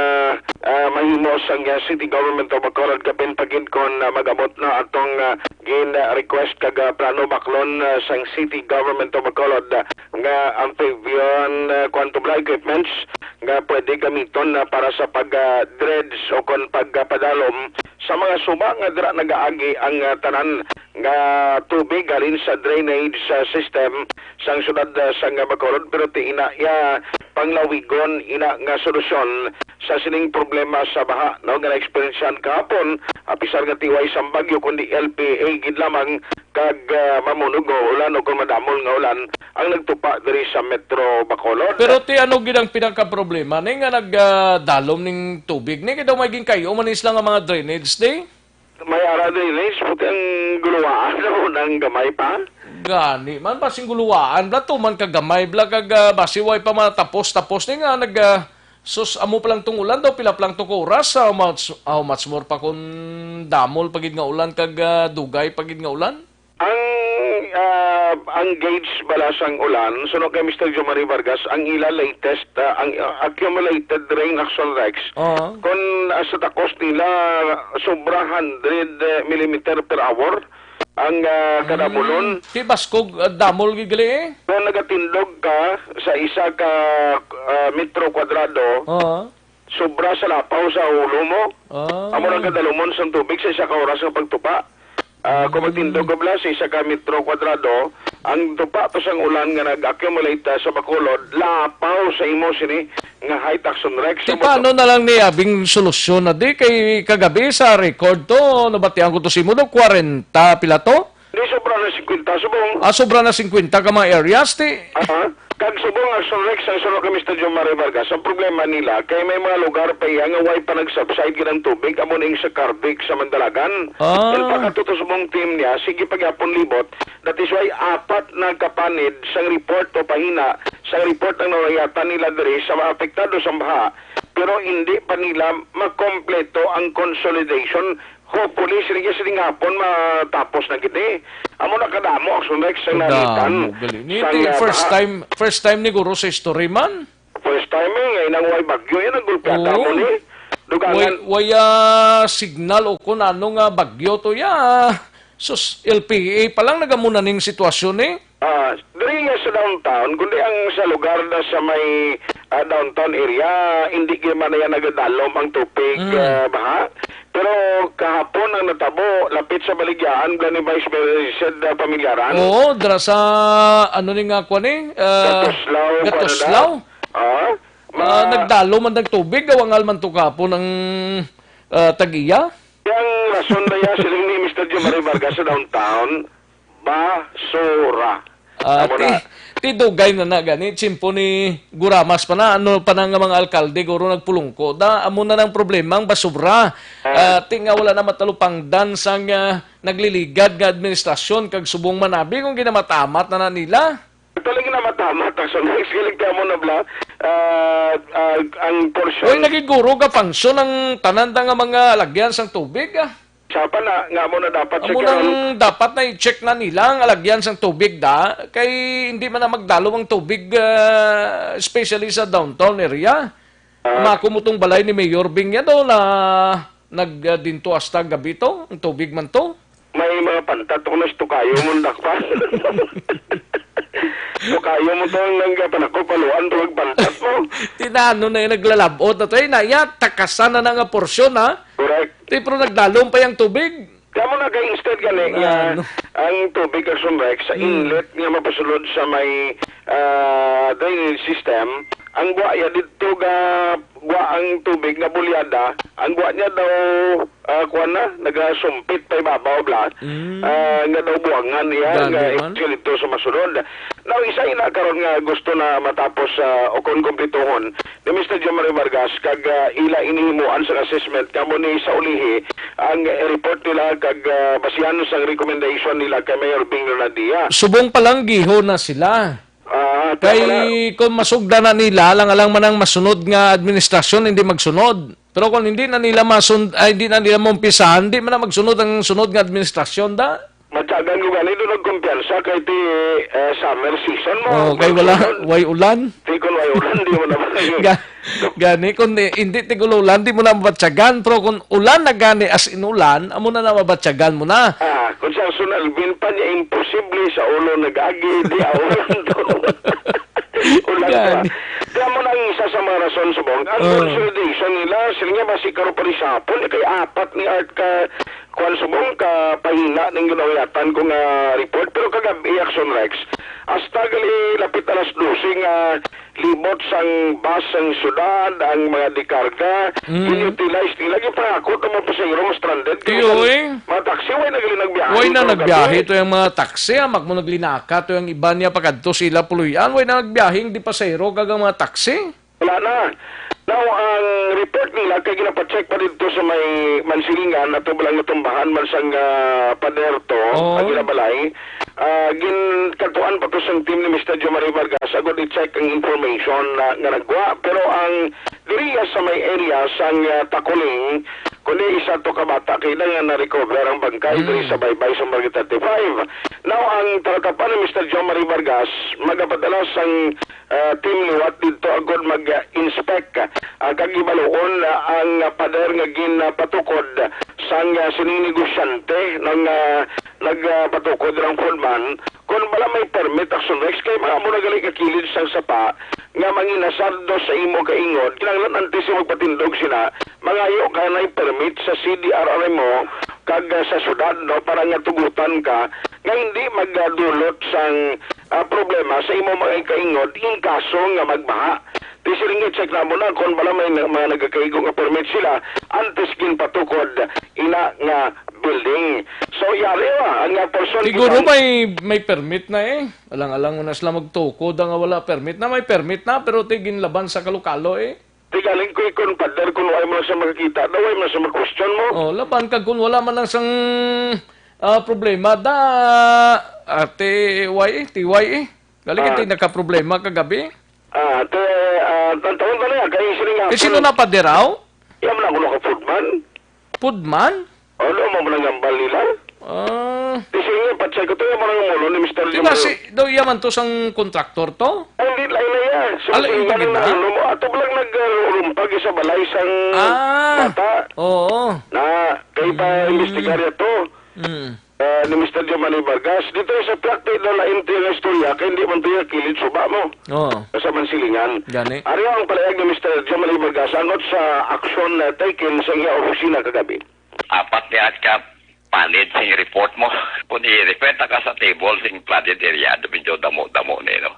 ah, mahimo sang, ah, City Government of Bacolod, kapin pa gid kon, ah, mag-abot na atong, ah, gin-request kag, ah, plano baklon, ah, sang City Government of Bacolod, ah, nga amphibian, ah, kuwan to bala, equipments nga pwede gamiton, ah, para sa pag, ah, dredge o kon pagpadalom sa mga suba nga dira nagaagi ang, ah, tanan nga tubig halin sa drainage, ah, system sang siyudad, ah, sang Bacolod, pero ti ina iya panglawigon ina nga solusyon sa sining problema sa baha, no, nga na-eksperyensyahan kahapon, apisar nga ti way sang bagyo, kundi L P A gid lamang kag, ah, mamunog nga ulan o kon madamol nga ulan ang nagtupa diri sa Metro Bacolod. Pero ti ano gid ang pinakaproblema ni nga nagdalom ning tubig ni? Kay daw may ginkay-o man ni sila nga mga drainage di? May ara drainage, puti ang guluwaan na nang gamay pa. Gani man, basing guluwaan bla, tuman ka gamay bla, kag, ah, basi way pa matapos-tapos ni nga nag, ah, sus, amo pa lang tong ulan daw, pila pa lang to ka oras, how much, how much more pa kung damol pa gid nga ulan kag, ah, dugay pa gid nga ulan? Ang, ah, ang gauge bala sang ulan, suno kay Mister Jomari Vargas, ang ila latest, ah, ang, ah, accumulated rain, Action Rex, Oo. Kung, ah, sa takos nila, sobra hundred, eh, millimeter per hour ang, ah, kada bulon. Ti baskog, ah, damol gid gali, eh. Kung nagatindog ka sa isa ka, ah, metro kwadrado, Oo. sobra sa lapaw sa ulo mo. Ah. Amo lang kadalumon sang tubig sa isa ka oras nga pagtupa. Ah, kung magtindog ka bala sa isa ka metro kwadrado, ang tupa to sang ulan nga nag-accumulate, ah, sa Bacolod, lapaw sa imo sini nga height, Action Rex. Ti paano na lang ni abing solusyon na di kay kagabi sa record to, nabatian ko to sa imo, no, kwarenta pila to? Di, sobra na singkwenta, subong. Ah, sobra na singkwenta ka mga areas, ti. Aha. Kag subong, Action Rex, ang sunod kay Mister Jomari Vargas, ang problema nila kay may mga lugar pa iya nga way pa nag-subside gid ang tubig, amo ning sa Carvic sa Mandalagan. Ah. Ang pagkatuto subong team niya, sige pagyapon libot, that is why apat na kapanid sang report o pahina sang report ang nalayatan nila diri sa mga apektado sa baha, pero hindi pa nila makompleto ang consolidation. Hopefully, sini, sini nga hapon matapos na gid, eh. Amo na kadamo ang sunex sa Kadamo, nanitan gali. Ni, sang, di, ah, first baha. Time, first time ni guro sa history man. First time, eh, nga inang way bagyo, yan ang gulpihan Oo. Mo ni. Dugangan. Way, way, ah, signal o kung ano nga bagyo to, ya. Sus, L P A pa lang nagamuna ning sitwasyon, eh. Ah, diri nga sa downtown, kundi ang sa lugar na sa may, ah, downtown area, hindi gyud man na yan nagadalom ang tubig, Mm. ah, baha. Pero kahapon ang natabo, lapit sa baligyaan bala ni Vice Mayor Richard, ah, Pamilyaran. Oo, dira sa, ano ni nga, kwan eh, ah, Gatuslao, Gatuslao. Kwan na. Ah, Ah, ma- nagdalom man ang tubig, gawangal man to kahapon ang, ah, tag-iya. Yang rason na ya, siling ni Mister Jomari Vargas sa downtown, basura. Ah, Amo ti, na. Ti dugay na na gani, tsimpo ni Guramas pa na, ano pa na nga mga alkalde, guro nagpulungko. Da, amo na nang problema, ang basura. Ah. Ah, ti nga wala na matalupangdan sang, ah, nagliligad nga administrasyon, kag subong manabi kung ginamatamat na na nila. Actually, ginamatamat ang sunrise, galing kamo na bla, ah, ah, ang portion. Uy, nagiguro ka function ang tanan da nga mga lagyan sang tubig, ah. Sa pa na, nga mo na dapat Amo check nang ang dapat na i-check na nila ang alagyan sang tubig da, kay hindi man na magdalom ang tubig, ah, especially sa downtown area. Ah. Mako mo tong balay ni Mayor Bing yan daw na nag, ah, dinto hasta gabi to, ang tubig man to. May mga pantat ko na sa tukayo mo, dakpan. Tukayo mo to ang nanggapan ako, paluan to ang pantat mo. Tinano na yung naglalabot na to. Eh, na, ya, takasan na na nga porsyon, ha? Correct. Di, pero nagdalom pa yung tubig. Kamo na kay instead gani nga Ano? Ang tubig, Carson Rex, sa Hmm. inlet nga mapasulod sa may, ah, drainage system, ang buhaya didto ga, buha ang tubig nga bulyada, ang buha niya daw, ah, kuwan na, nagasumpit pa ibabaw, bla. Hmm. Ah, nga daw buwangan niya, Gani nga man. Actually didto sa masulod. Now, isa ina karon nga gusto na matapos, ah, o kon kumplituhon, ni Mister Jomari Vargas, kag, ah, ila inihimuan sang assessment, kamo ni sa ulihi, ang report nila kag, ah, basihan sang recommendation nila kay Mayor Bing Leonardia. Subong pa lang giho na sila. Ah, Kay tama na. Kung masugda na nila, alang-alang man ang masunod nga administrasyon, hindi magsunod. Pero kung hindi na nila masund-, ay, hindi na nila maumpisahan, hindi man na magsunod ang sunod nga administrasyon, da? Matyagan ko gani, do nagkumpiyansa kay ti, eh, summer season mo. Oh, kay wala, Sunod, way ulan. Di kun way ulan, di mo na Ga-, gani, kung di, hindi tig-ulan, di mo na mabatyagan. Pero kung ulan na gani, as in ulan, amo na na mabatyagan mo na. Ah, kung sa Son Alvin pa niya, imposible sa ulo nag-agi, di aulan to. Ulan pa. Gani. Di amo na ang isa sa mga rason subong. Ang Ah. consolidation nila, sila nga basi karon pa rin sa hapon, kay apat ni Art ka, kuwan subong, ka pahina ning ginawayatan ko nga report. Pero kagabi, Action Rex, hasta gali lapit alas dose nga libot sang bus sang syudad, ang mga dikarga, Mm. in-utilize nila, gipangakot ang mga pasahero, mas stranded. Kay Tiyo, ang eh. mga taxi, way na gali nagbiyahe Way na ito nagbiyahe kagabi. to yung mga taxi, ah, mak mo naglinaka to yung iba niya pagkadto sila Puluyan, way na nagbiyahe ang di pasahero kag ang mga taxi. Wala na. Now, ang report nila, kay ginapacheck pa dito sa may Mansilingan, ato ba lang natumbahan man sang, ah, pader to, Oo. ang ginabalay, ah, ginkadtuan pa to sang team ni Mister Jomari Vargas, agod i-check ang information na, nga nagwa. Pero ang diriya sa may area sang, ah, Takuling, kundi isa to ka bata, kay na nga na-recover ang bangkay Hmm. diri sa baybay sa Barangay thirty-five. Now, ang talakapan ni Mister Jomari Vargas, magapadala sang ah, team liwat didto agod mag-inspect, ah, kag ibaluon, ah, ang pader nga ginpatukod sang, ah, sining negosyante nang, ah, nagpatukod rang foodman. Kon bala may permit, Action Rex, kay mga amo na gali ka kilid sang sapa nga manginasardo sa imo kaingod, kinahanglan antes nga magpatindog sila, mangayo ka na permit sa C D R R M O kag, ah, sa syudad, no, para nga tugutan ka nga hindi magdulot sang ah, problema sa imo mga ikaingod in kaso nga magbaha. Di siling nga check na mo na kung bala may na-, mga nagakaigo nga permit sila antes ginpatukod ina nga building. So, yari wa, ang nga person Siguro kita- may, may permit na eh. Alang-alang mo na sila magtukod nga wala permit na. May permit na, pero ti ginlaban sa kalokalo eh. Di galing ko ikon, Pader, kung wala mo lang siya makakita, daw wala mo lang siya mag-question mo. Oh, laban kag kung wala man lang sang, ah, problema, da, ah, T Y, T Y, eh. Galing Ah. ito nagka-problema kagabi. Ah, te, ah, tan-, tawon ka na yan, kay sila nga, Kay sino na, Pader, aw? Iya man ako naka-foodman. Foodman? Ano mo man ang gambal nila? Ah. Di sige, patsay ko to, yung mga mulo ni Mister Di Jumalo. ba si, daw iya man to sang kontraktor to? Ay, hindi, lain na iya. Sa Ala, mga iba gid na? Ano mo, ato lang nag-, uh, rumpag sa balay sang Ah. bata. Oo. Na, kay pa Mm. imbestigarya to. Mm. Ah, ni Mister Giovanni Vargas. Dito sa plak, tayo na lain to yung istorya, kay hindi man to yung kilid suba mo. Oo. Sa Mansilingan. Gani. Ari ang palayag ni Mister Giovanni Vargas, angot sa aksyon na taken sa iya opisina kagabi. Apat ni at ka panid sing report mo. Kung i-refer ta ka sa table sing flooded area, do medyo damo-damo ni, no?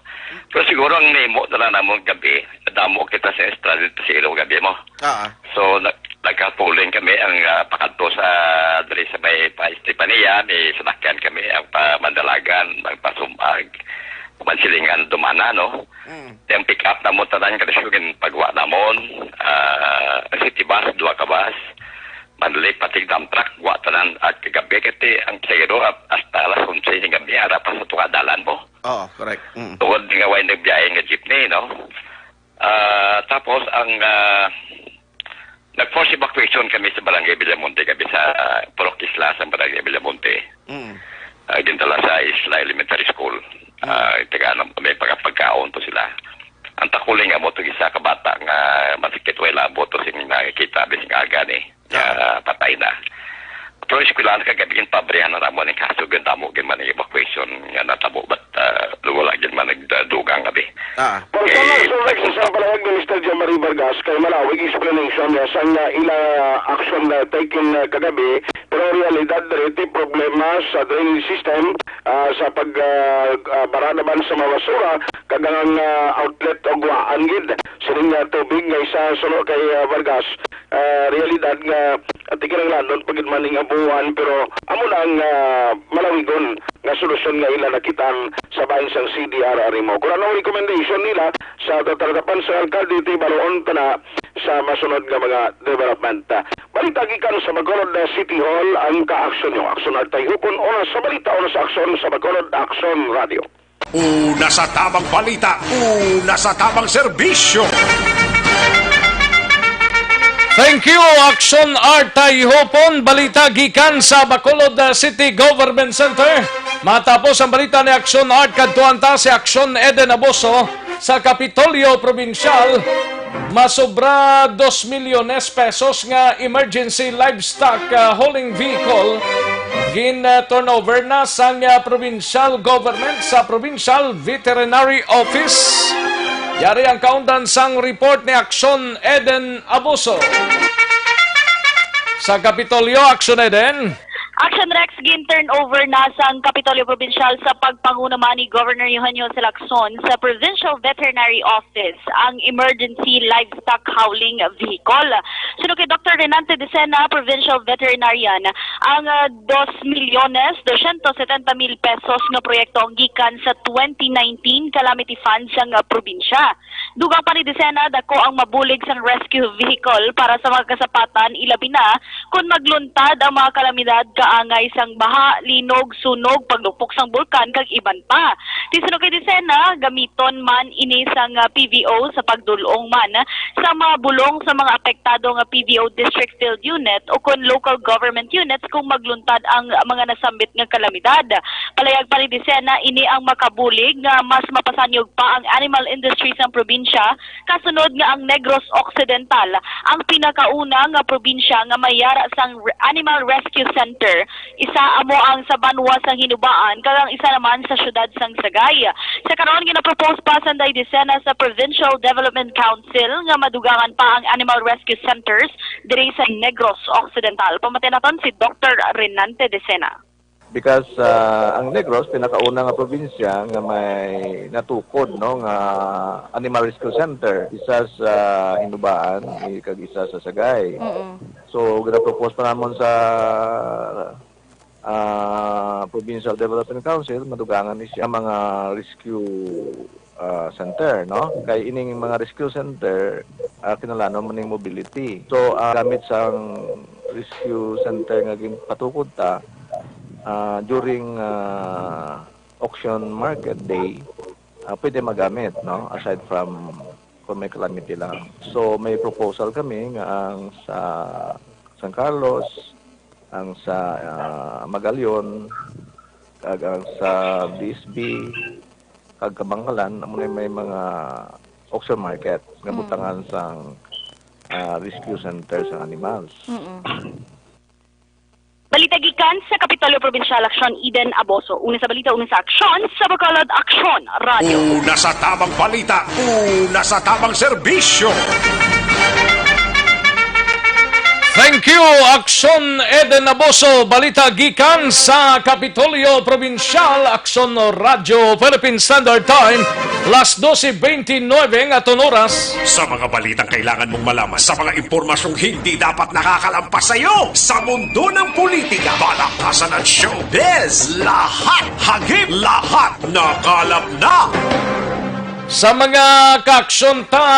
Pero siguro ang nimo na lang namon gabi, damo kita sa stranded sa ilo gabi mo. Ah. So, nag-, nagka-pooling kami ang, ah, pakadto sa, diri sa may pa Estefania, may sinakyan kami ang pa Mandalagan, ang pa Sumag, Mansilingan, Dumana, no? Mm. Ang pick up namon tanan, kada siya yung pagwa namon, ah, ang city bus, duha ka bus, Manlip, pati dump truck, wa tanan at kagabi, kati ang pasahero, ap-, hasta alas onse ng gabi, ara pa sa tunga dalan mo. Oo, correct. Mm. Tungod nga way nagbiyahe nga jeepney, no? Ah, tapos ang, ah, nag-force evacuation kami sa Barangay Villamonte, kami sa, ah, Purok Isla sa Barangay Villamonte. Mm. Ah, gintala sa Isla Elementary School. Mm. Ah, taga, ano, may pagkapagkaon to sila. Ang takuling amo to isa ka bata nga masakit, wala amo to sing nakikita, bising aga ni. Ah. Ah, patay na. Pero eskwelahan kagabi, ginpabrihan na namo ning kaso, gandamo gid man ang evacuation nga natabo, but, ah, wala gid man nagdugang abi. Ah. Personal, Eh, so, like, sa palayag ni Mister Jomari Vargas, kay malawig explanation niya sa nga ila action na taken, ah, kagabi, pero ang realidad diri ti problema sa drainage system, ah, sa pag, ah, ah, bara naman sa mga basura, kag ang, ah, outlet o guwaan gid sining, ah, tubig nga isa suno kay, ah, Vargas. Ah, realidad nga, ah, ti kinahanglanon pa gid man ning abuhan, pero amo na ang, ah, malawigon nga solusyon nga ila nakitaan sa bahin sang C D R R M O. Kung ano ang recommendation nila sa tatarapan sa alkalde, ti baroon pa na sa masunod nga mga development. Balita gikan sa Bacolod, ah, City Hall, ang kaaksyon nyo. Aksyon Artay Hukon, una sa balita, una sa aksyon sa Bacolod, Aksyon Radio. Una sa tabang balita, una sa tabang serbisyo. Thank you, Action Art Tayhopon. Balita gikan sa Bacolod, uh, City Government Center. Matapos ang balita ni Action Art, kadtuan ta si Action Eden Aboso sa Kapitolyo Provincial. Masobra dos milyones pesos nga emergency livestock, uh, hauling vehicle gin, uh, turnover na sang, uh, provincial government sa Provincial Veterinary Office. Yari ang kaundan sang report ni Action Eden Abuso. Sa Kapitolyo, Action Eden. Action Rex, gin-turnover na sang Kapitolyo Provincial sa pagpanguna man ni Governor Eugenio Lacson sa Provincial Veterinary Office ang emergency livestock hauling vehicle. Suno kay Doctor Renante Decena, Provincial Veterinarian, ang, ah, dos milyones dosyentos setenta mil pesos nga proyekto ang gikan sa twenty nineteen calamity fund sang, ah, probinsya. Dugang pa ni Decena, dako ang mabulig sang rescue vehicle para sa mga kasapatan, ilabi na kon magluntad ang mga kalamidad kaangay sang baha, linog, sunog, paglupok sang bulkan, kag iban pa. Ti suno kay Decena, gamiton man ini sang, ah, P V O sa pagdul-ong man sa mga bulong sa mga apektado nga P V O District Field Unit o kon local government units kung magluntad ang mga nasambit nga kalamidad. Palayag pa ni Decena, ini ang makabulig nga mas mapasanyog pa ang animal industry sang probinsya, kasunod nga ang Negros Occidental ang pinakauna nga probinsya nga may yara sang re-, Animal Rescue Center. Isa amo ang sa banwa sang Hinubaan, kag ang isa naman sa siyudad sang Sagay. Sa karon, ginapropose pa sang Decena sa Provincial Development Council nga madugangan pa ang Animal Rescue Centers diri sa Negros Occidental. Pamati naton si Doctor Renante Decena. Because, ah, ang Negros, pinakauna nga probinsya nga may natukod, no, nga animal rescue center, isa sa Hinubaan, eh, kag isa sa Sagay. Mm-mm. So, ginapropose pa namon sa, ah, Provincial Development Council, madugangan ni siya mga rescue, ah, center, no? Kay ining mga rescue center, ah, kinahanglan man ning mobility. So, ah, gamit sang rescue center nga ginpatukod ta, ah, during, ah, auction market day, ah, pwede magamit, no? Aside from kung may calamity lang. So, may proposal kami nga ang sa San Carlos, ang sa, ah, Magallanes, kag ang sa B S B, kag Kabankalan, amo na may mga auction market nga Mm. butangan sang, ah, rescue center sang animals. Mm-mm. Balita gikan sa Kapitolyo Probinsyal, Aksyon Eden Aboso. Una sa balita, una sa aksyon, sa Bacolod Aksyon Radio. Una sa tamang balita, una sa tamang serbisyo. Thank you, Aksyon Eden Aboso. Balita gikan sa Kapitolyo Probinsyal, Aksyon Radio, Philippine Standard Time, las doce veintinueve nga aton oras. Sa mga balitang kailangan mong malaman, sa mga impormasyong hindi dapat nakakalampas sa iyo, sa mundo ng politika, balakasan at showbiz, lahat hagip, lahat nakalap na. Sa mga kaaksyon ta,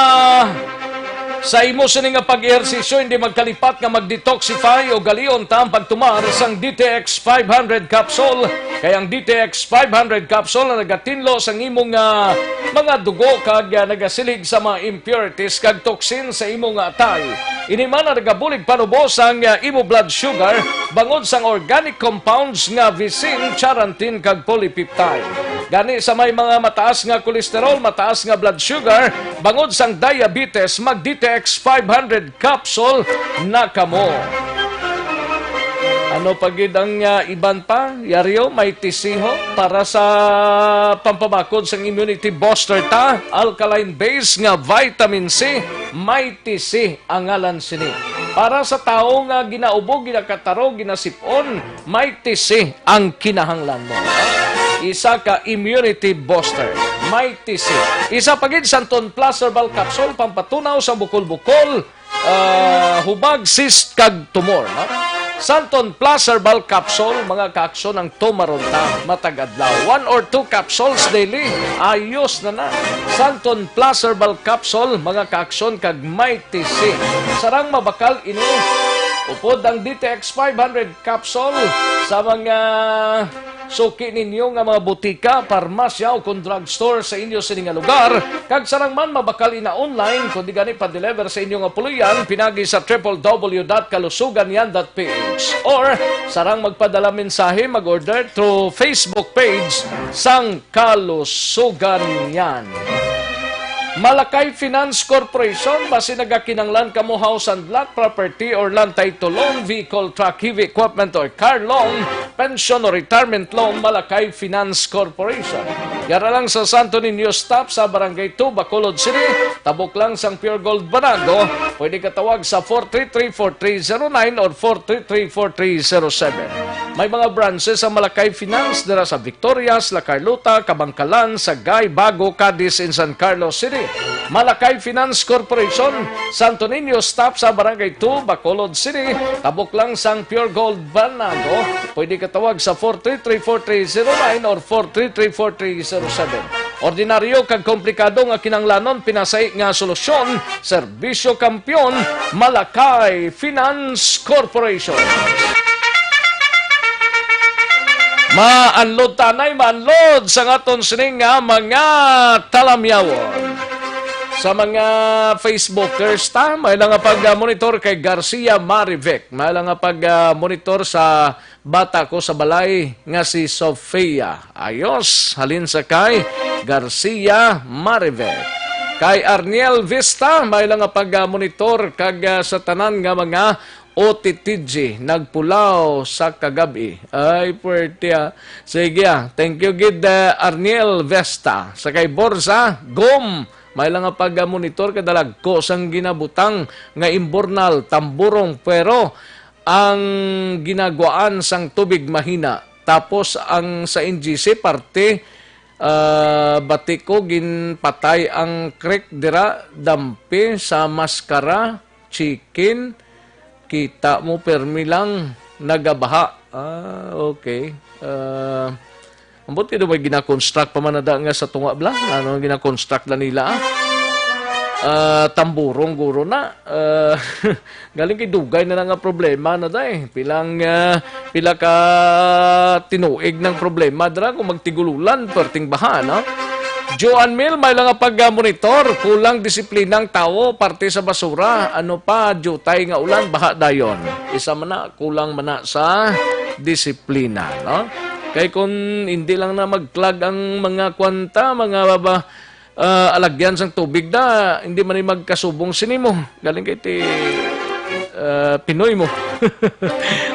sa imo sini nga pag-ehersisyo, hindi magkalipat nga mag-detoxify o galion ta ang pagtumar sang D T X five hundred capsule. Kay ang D T X five hundred capsule na nagatinlo sang imong, ah, mga dugo kag, ah, nagasilig sa mga impurities kag toxin sa imong atay. Ini man ang nagabulig panubo sang, ah, imo blood sugar bangod sang organic compounds nga visin, charantin kag polypeptide. Gani sa may mga mataas nga cholesterol, mataas nga blood sugar, bangod sang diabetes, mag D T X five hundred capsule na kamo. Ano pa gid ang, ah, iban pa? Yari, may tisiho para sa pampabakod sang immunity booster ta, alkaline base nga vitamin C, may tisi ang ngalan sini. Para sa tawo nga ginaubo, ginakataro, ginasip-on, may tisi ang kinahanglan mo. Isa ka immunity booster, may tisi. Isa pa gid, Santon Plus Herbal Capsule, pampatunaw sa bukol-bukol, ah, hubag, cyst, kag tumor, no? Santon Plus Herbal Capsule, mga kaaksyon, ang tumaron ta matag adlaw. One or two capsules daily, ayos na na. Santon Plus Herbal Capsule, mga kaaksyon, kag may tisi. Sarang mabakal ini. Upod ang D T X five hundred capsule sa mga Suki ninyo nga mga butika, parmasya, o kon drugstore sa inyo sini nga lugar, kag sarang man mabakal ina online, kundi gani pa-deliver sa inyo nga puloy-an pinagi sa triple W dot kalusugan yan dot P H, or sarang magpadala mensahe, mag-order through Facebook page sang Kalusugan Yan. Malakay Finance Corporation, basi nagakinahanglan kamo house and lot, property or land title loan, vehicle, truck, heavy equipment or car loan, pension or retirement loan, Malakay Finance Corporation. Yara lang sa Santo Niño Stop sa Barangay two, Bacolod City, tabok lang sang Pure Gold Banago. Pwede katawag sa four three three, four three zero nine or four three three, four three zero seven. May mga branches ang Malakay Finance dira sa Victorias, La Carlota, Kabankalan, Sagay, Bago, Cadiz, and San Carlos City. Malakay Finance Corporation, Santo Niño Stop sa Barangay two, Bacolod City. Tabok lang sang Pure Gold Banago. Pwede katawag sa four three three, four three zero nine or four three three, four three zero seven. Ordinaryo kag komplikado nga kinahanglanon, pinasay nga solusyon, Serbisyo Kampiyon, Malakay Finance Corporation. Maanlod tanay, maanlod sa aton sining nga mga talamyawon. Sa mga Facebookers ta, may lang nga pag-monitor kay Garcia Marivic. May lang nga pag-monitor sa bata ko sa balay nga si Sofia. Ayos, halin sa kay Garcia Marivic. Kay Arniel Vista, may lang nga pag-monitor kag, ah, sa tanan nga mga O T T G nagpulaw sa kagabi. Ay, puwerte, ah. Sige, ah. Thank you gid, ah, Arniel Vesta. Sa kay Borza, Gom, may lang nga pag-monitor, kadalagko sang ginabutang nga imbornal, tamburong, pero ang ginagwaan sang tubig mahina. Tapos ang sa N G C parte, ah, bati ko ginpatay ang creek dira, dampi sa Mascara, chicken. Kita mo, permi lang nagabaha. Ah, okay. Ah, ambot ka daw may gina-construct pa man na da nga sa tunga bala? Ano ang gina-construct na nila, ah? Ah, tamburong guro na. Ah, galing kay dugay na lang nga problema na da eh. Pilang, ah, pila ka tinuig ng problema dira kung magtigululan, perting baha, no? Joan Mill, may lang nga pag-monitor, kulang disiplinang tawo, parte sa basura, ano pa, jutay nga ulan, baha dayon. Isa man na, kulang man na sa disiplina, no? Kay kung hindi lang na mag-clog ang mga kwanta, mga baba, ah, alagyan sang tubig da, hindi man ni magkasubong sini mo. Galing kay ti, ah, Pinoy mo.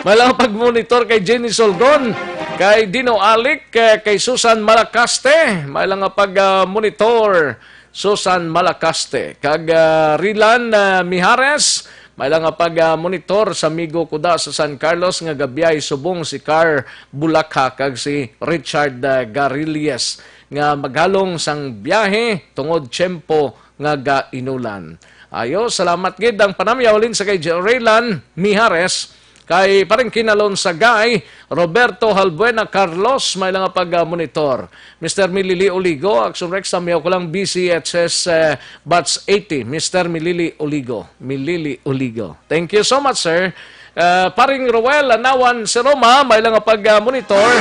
May lang pag-monitor kay Jenny Solgon, kay Dino Alic, eh, kay Susan Malacaste. May lang nga pag-monitor, Susan Malacaste. Kag, ah, Rilan, ah, Mijares, may lang nga pag-monitor sa amigo ko da sa San Carlos nga gabiyay subong si Car Bulakha kag si Richard, ah, Garillas nga maghalong sang biyahe tungod tiyempo nga gainulan. Ayo, salamat gid ang panamyaw halin sa kay Rilan Mijares, kay Paring Kinalon Sagay, Roberto Halbuena Carlos, may lang nga pag-monitor. Mister Milili Oligo, Action Rex, tamyaw ko lang B C H S, eh, Batch eighty, Mister Milili Oligo. Milili Oligo. Thank you so much, sir. Ah, Paring Roel Lanawan si Roma, may lang nga pag-monitor.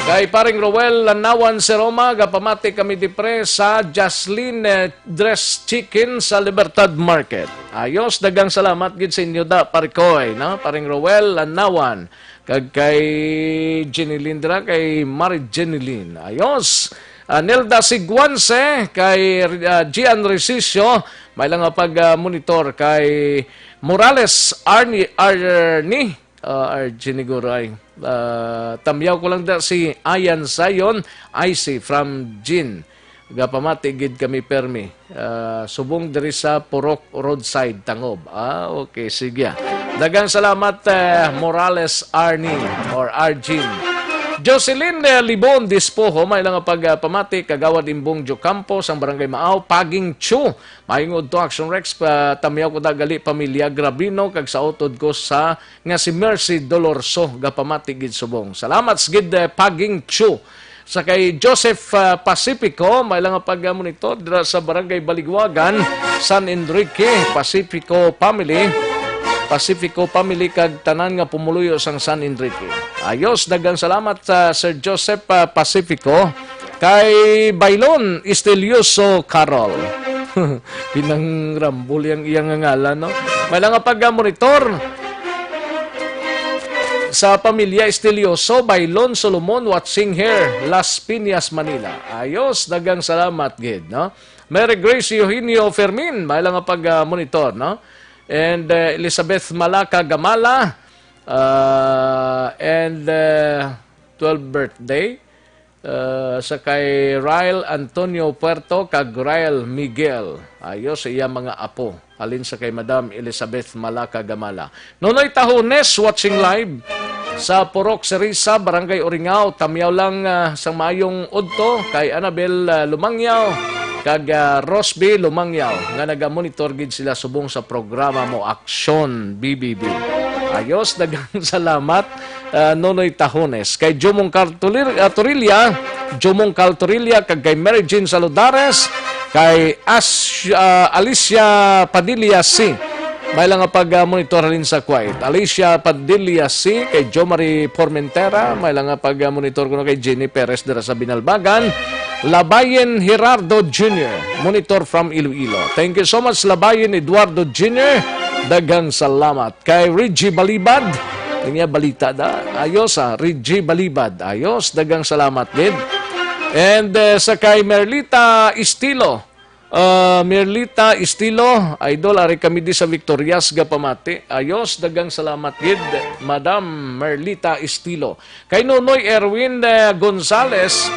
Kay Paring Roel Lanawan si Roma, gapamati kami dipre sa Jaslyn, eh, Dress Chicken sa Libertad Market. Ayos, daghang salamat gid sa inyo da, Parikoy, no? Paring Roel Lanawan, kag kay Jenilyn dira, kay Mari Jenilyn. Ayos. Ah, Nelda Siguanse, kay, ah, Gian Resicio, may lang nga pag, ah, monitor kay Morales Arnie, Arnie, ah, Arnie Guray. Ah, tamyaw ko lang da si Ayan Zion, I C from Jean. Gapamati gid kami permi. Ah, subong diri sa Purok Roadside, Tangob. Ah, okay, sige. Daghang salamat, eh, Morales Arnie or Arjin. Jocelyn, eh, Libon Dispoho, may lang nga pag, ah, pamati, Kagawad Imbong Jocampo, sang Barangay Maaw, Paging Chu. Maayong udto, Action Rex, pa, tamyaw ko da gali pamilya Grabino, kag sa utod ko sa nga si Mercy Dolorso, gapamati gid subong. Salamat sa gid, eh, Paging Chu. Sa kay Joseph, ah, Pacifico, may lang nga pag-monitor dira sa Barangay Baligwagan, San Enrique, Pacifico family. Pacifico family kag tanan nga pumuluyo sang San Enrique. Ayos, daghang salamat sa Sir Joseph, ah, Pacifico. Kay Bailon Estelioso Carol. Pinangrambol yang iyang ngalan, no? May lang nga pag-monitor sa pamilya Estelioso, Bailon Solomon, watching here, Las Piñas, Manila. Ayos, daghang salamat gid, no? Mary Grace Eugenio Fermin, may lang nga pag-monitor, no? And, uh, Elizabeth Malaka Gamala, uh, and, uh, twelve birthday, uh, sa kay Ryle Antonio Puerto kag Ryle Miguel. Ayo sa iya mga apo. Halin sa kay Madam Elizabeth Malaka Gamala. Nonoy Tahones watching live sa Purok Serisa, Barangay Oringao. Tamyaw lang, ah, sang maayong udto kay Annabel, ah, Lumangyaw kag, ah, Rosby Lumangyaw nga nagamonitor gid sila subong sa programa mo, Aksyon B B B. Ayos, daghang salamat, ah, Nonoy Tahones. Kay Jumong Cartulir-, ah, Torilla, Jumong Cartorilla, kag kay Mary Jean Saludares, kay As-, ah, Alicia Padilla C. May lang nga pag, ah, monitor halin sa Kuwait. Alicia Padilla C, kay Jo Marie Formentera, may lang nga pag, ah, monitor kuno kay Jenny Perez dira sa Binalbagan. Labayen Gerardo Junior, monitor from Iloilo. Thank you so much, Labayen Eduardo Junior. Daghang salamat. Kay Reggie Balibad, niya balita da. Ayos, ah, Reggie Balibad. Ayos, daghang salamat gid. And, eh, sa kay Merlita Estilo, ah, Merlita Estilo, idol, ari kami di sa Victorias gapamati. Ayos, daghang salamat gid, Madam Merlita Estilo. Kay Nonoy Erwin, eh, Gonzales,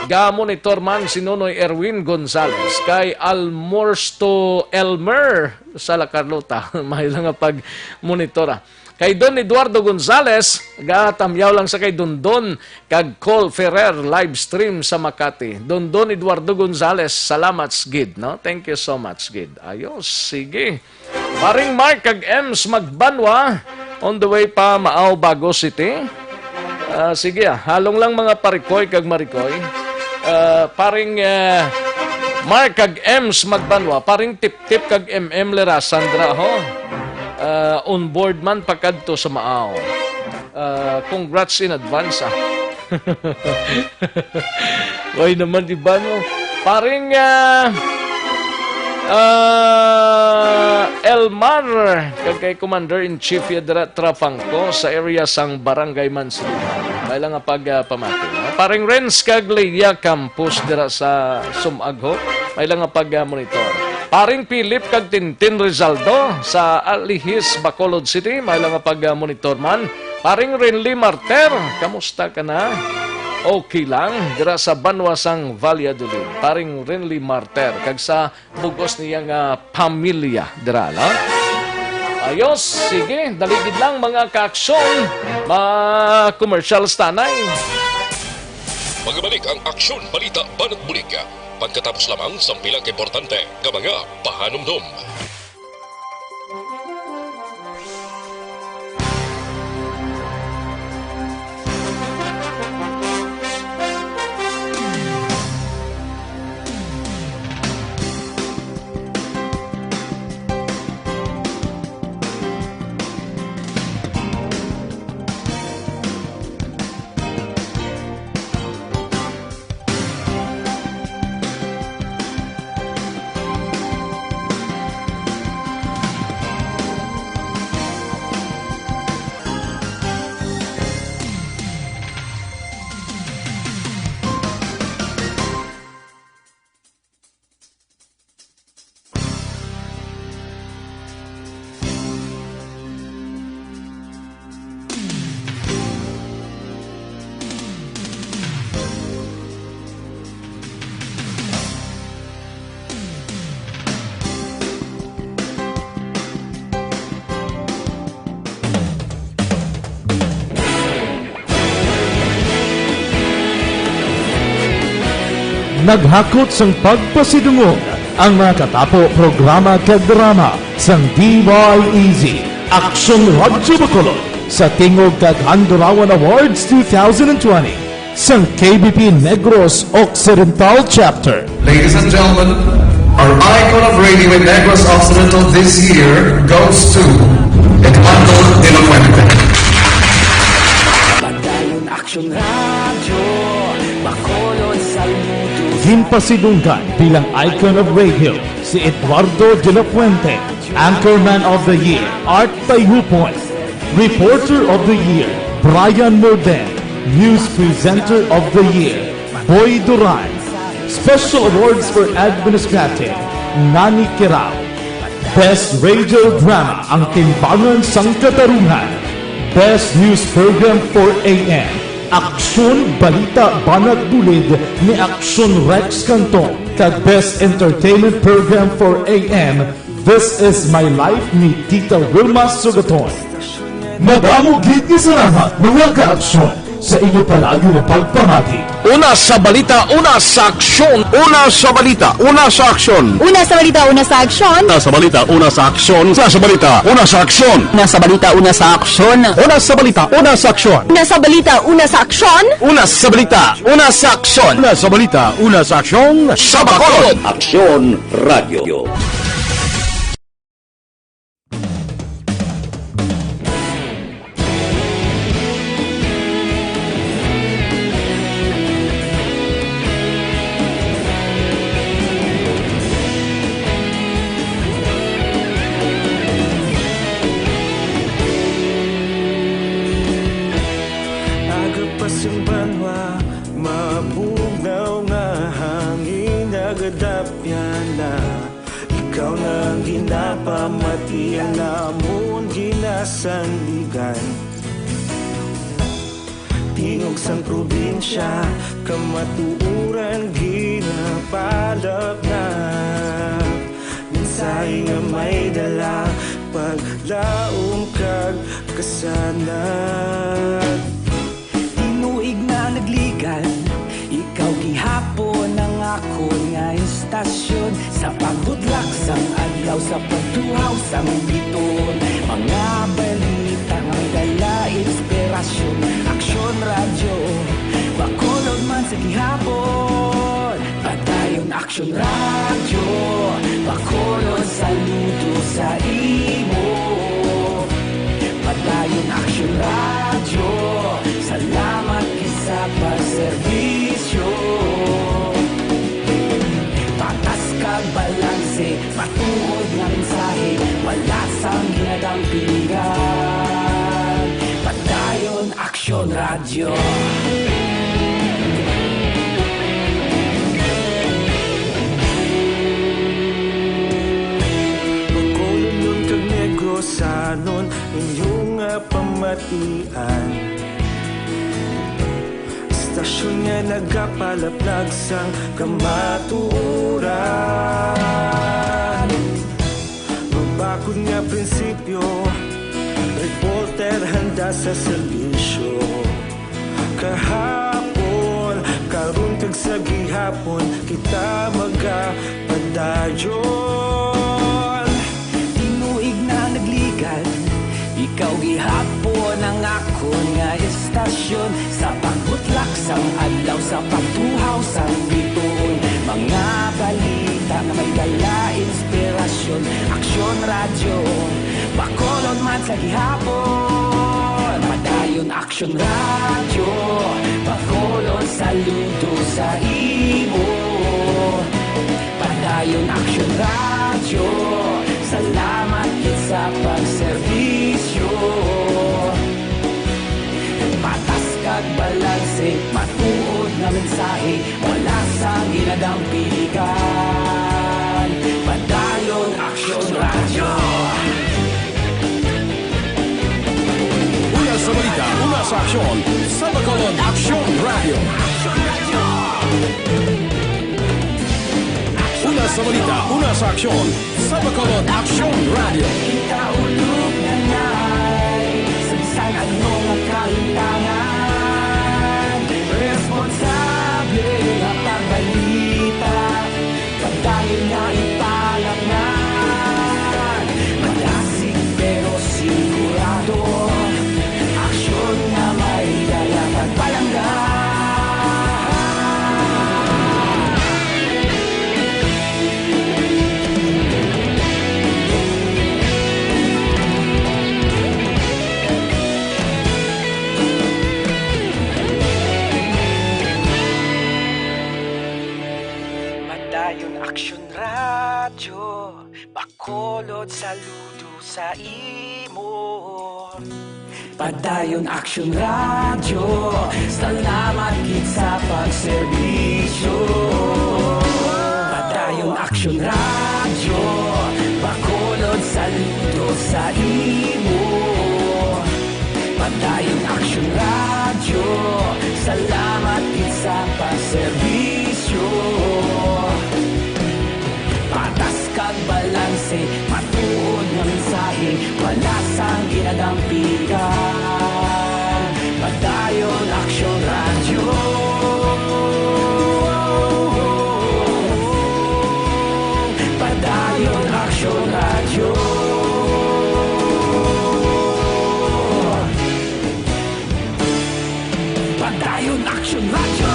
ga-monitor man si Nonoy Erwin Gonzales. Kay Almorsto Elmer, sa La Carlota, may lang nga pag-monitor, ah. Kay Don Eduardo Gonzales, gatamyaw lang sa kay Dondon kag Col Ferrer live stream sa Makati. Dondon Eduardo Gonzales, salamat gid, no? Thank you so much gid. Ayos, sige. Paring Mark kag Ems Magbanwa, on the way pa Maao, Bago City. Ah, sige, ah, halong lang mga parikoy kag marikoy. Ah, paring, ah, Mark kag Ems Magbanwa, paring Tip-Tip kag M M Lerasan dira, ho. Ah, on board man pakadto sa Maao. Ah, congrats in advance, ah. Way naman iba, no? Paring, ah, ah, Elmar, kag kay Commander-in-Chief ya dira, Trapangco, sa area sang Barangay Mansilihan. May lang nga pag, ah, pamati, no? Paring Renz kag Leia Campos dira sa Sumagho. May lang nga pag, ah, monitor. Paring Philip kag Tintin Rizaldo sa Alihis, Bacolod City. May lang nga pag, ah, monitor man. Paring Renly Marter, kamusta ka na? Okay lang, dira sa banwa sang Valladolid. Paring Renly Marter, kag sa bugos niya nga pamilya dira, no? Ayos, sige, dali gid lang, mga kaaksyon, mga commercials tanay. Magabalik ang Aksyon Balita Banat Bulig pagkatapos lamang sang pila ka importante nga mga pahanumdom. Naghakot sang pagpasidungog ang mga katapo, programa kag drama sang D Y E Z, Aksyon Radyo Bacolod, sa tingog kag Handurawan Awards two thousand twenty, sang K B P Negros Occidental Chapter. Ladies and gentlemen, our icon of radio in Negros Occidental this year goes to Eduardo de la Fuente. Padayon Aksyon Radyo, Bacolod, saludo. Ginpasidunggan bilang icon of radio si Eduardo de la Fuente, Anchorman of the Year, Art Tayhupon, Reporter of the Year, Brian Morden, News Presenter of the Year, Boy Duran. Special Awards for Administrative, Nani Kirao. Best Radio Drama, Ang Timbangan sang Katarungan. Best News Program, four A M, Aksyon Balita Banat Bulid ni Aksyon Rex Cantong, kag Best Entertainment Program, four A M, This Is My Life ni Tita Wilma Sugaton. Madamo gid nga salamat, mga ka-aksyon, sa inyo palagi nga pagpamati. Una sa balita, una sa aksyon. Una sa balita, una sa aksyon. Una sa balita, una sa aksyon. Una sa balita, una sa aksyon. Una sa balita, una sa aksyon. Una sa balita, una sa aksyon. Una sa balita, una sa aksyon. Una sa balita, una sa aksyon. Una sa balita, una sa aksyon. Una sa balita, una sa aksyon. Sa Bacolod. Aksyon Radio. Aga pa sing banwa, mabugnaw nga hangin nagadapyan na. Ikaw na ang ginapamati, ang amon ginasandigan. Tingog sang probinsya, kamatuoran ginapalapnap. Mensahe nga may dala, paglaom kag kasanag. Tinuig na nagligan, ikaw gihapon ang akon nga istasyon. Sa pagbutlak sang adlaw, sa pagtuhaw sang bituon, mga balita nga may dala inspirasyon. Aksyon Radyo, Bacolod man sa gihapon. Padayon Aksyon Radyo, Bacolod, saludo sa imo. Padayon Aksyon Radyo, salamat gid sa pagserbisyo. Patas kag balanse, matuod nga mensahe, wala sang ginadampigan. Padayon Aksyon Radyo. Bacolodnon kag Negrosanon, inyo nga pamatian. Istasyon nga nagapalaplag sang kamatuoran. Mabakod nga prinsipyo, reporter handa sa serbisyo. Kahapon, karon kag sa gihapon, kita magapadayon. Tinuig na nagligan, ikaw gihapon ang akon nga istasyon. Sa pagbutlak sang adlaw, sa pagtuhaw sang bituon, mga balita nga may dala inspirasyon. Aksyon Radyo, Bacolod man sa gihapon. Padayon Aksyon Radyo, Bacolod, saludo sa imo. Padayon Aksyon Radyo, salamat gid sa pagserbisyo. Patas kag balanse, matuod nga mensahe, wala sang ginadampigan. Padayon Aksyon Radyo. Una sa balita, una sa aksyon, sa Bacolod, Aksyon Radyo. Una sa balita, una sa aksyon, sa Bacolod, Aksyon Radyo. Kita ulog na nay, sa bisan ano nga kahintangan, responsable nga pagbalita. Pagdayon nga ipalapngan, malasig pero sigurado. Aksyon nga may dala kag palangga. Saludo sa imo. Padayon Action Radio, salamat gid sa pagserbisyo. Padayon Action Radio, Bacolod, saludo sa imo. Padayon Action Radio, salamat gid sa pagserbisyo. Patas kag balanse, matuod nga mensahe, wala sang ginadampigan. Padayon Action Radio. Padayon Action Radio. Padayon Action Radio.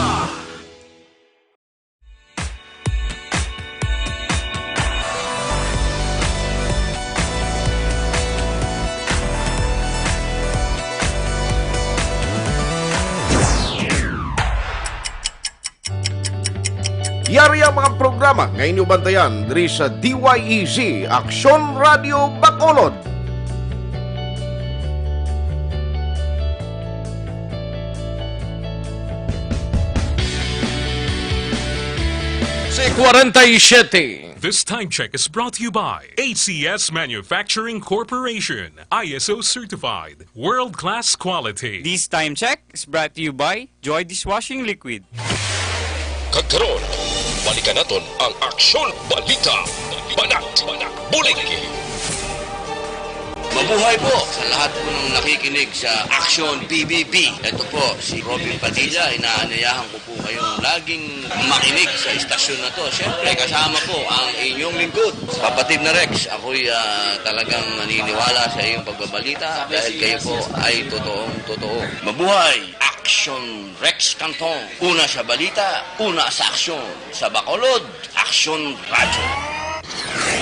Yari ang mga programa nga inyo bantayan diri sa D Y E Z, Aksyon Radio Bacolod. Si kwarenta y siyete. This time check is brought to you by A C S Manufacturing Corporation, I S O certified, world-class quality. This time check is brought to you by Joy Dishwashing Liquid. Kag karon, balikan naton ang Aksyon Balita. Banat, bulig. Mabuhay po sa lahat po ng nakikinig sa Aksyon P B B. Ito po si Robin Padilla, inaanyayahan ko po kayong laging makinig sa istasyon na to. Siyempre, kasama po ang inyong lingkod, kapatid na Rex. Ako'y, ah, talagang naniniwala sa iyong pagbabalita dahil kayo po ay totoong totoo. Mabuhay! Action Rex Cantong. Una sa balita, una sa aksyon. Sa Bacolod, Aksyon Radyo.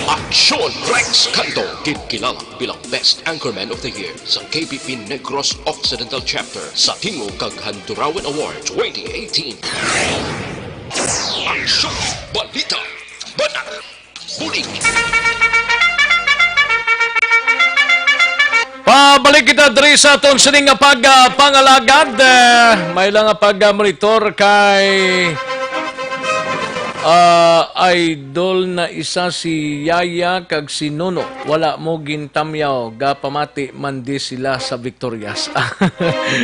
Aksyon Rex Cantong, ginkilala bilang Best Anchorman of the Year sa K B P Negros Occidental Chapter sa Tingog kag Handurawan Award twenty eighteen. Aksyon, balita, banat, bulig. Pabalik kita diri sa aton sini nga pag, ah, pangalagad. Eh, may lang nga pag, ah, monitor kay, ah, idol na isa si Yaya kag si Nuno. Wala mo gintamyaw, gapamati man di sila sa Victorias.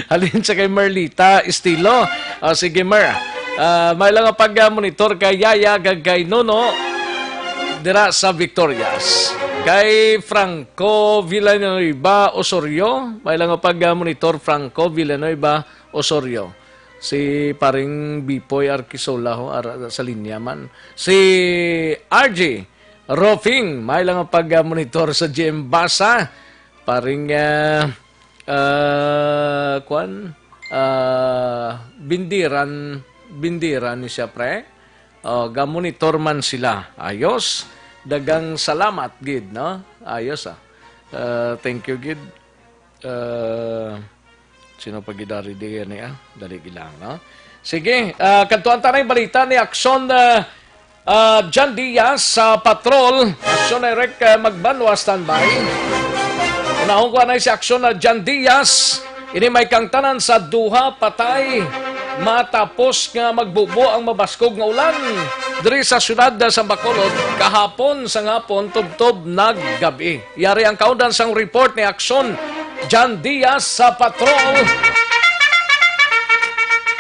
Halin sa kay Merlita Estilo. Ah, sige, Mer. Ah, may lang nga pag, ah, monitor kay Yaya kag kay Nuno dira sa Victorias. Kay Franco Villanueva Osorio, may lang nga pag, ah, monitor Franco Villanueva Osorio. Si paring Bipoy Arquisola ho, ara sa linya man. Si R J Roofing, may lang nga pag, ah, monitor sa G M Basa. Paring, ah, ah, kwan, ah, bindiran, bindiran ni siya, pre. Oh, gamonitor man sila. Ayos. Dagang salamat gid, no? Ayos, ah. Ah, thank you gid. Ah, sino pa gid ari di yan, eh, ah? Dali gid lang, no? Sige, ah, kadtuan ta na yung balita ni Aksyon, ah, ah, John Diaz sa Patrol. Aksyon Eric, ah, Magbanwa, standby. Unahon ko anay si Aksyon na John Diaz. Ini may kangtanan sa duha patay matapos nga magbubo ang mabaskog nga ulan diri sa siyudad sa Bacolod kahapon sa hapon tubtob naggab-i. Yari ang kaundan sang report ni Aksyon John Diaz sa Patrol.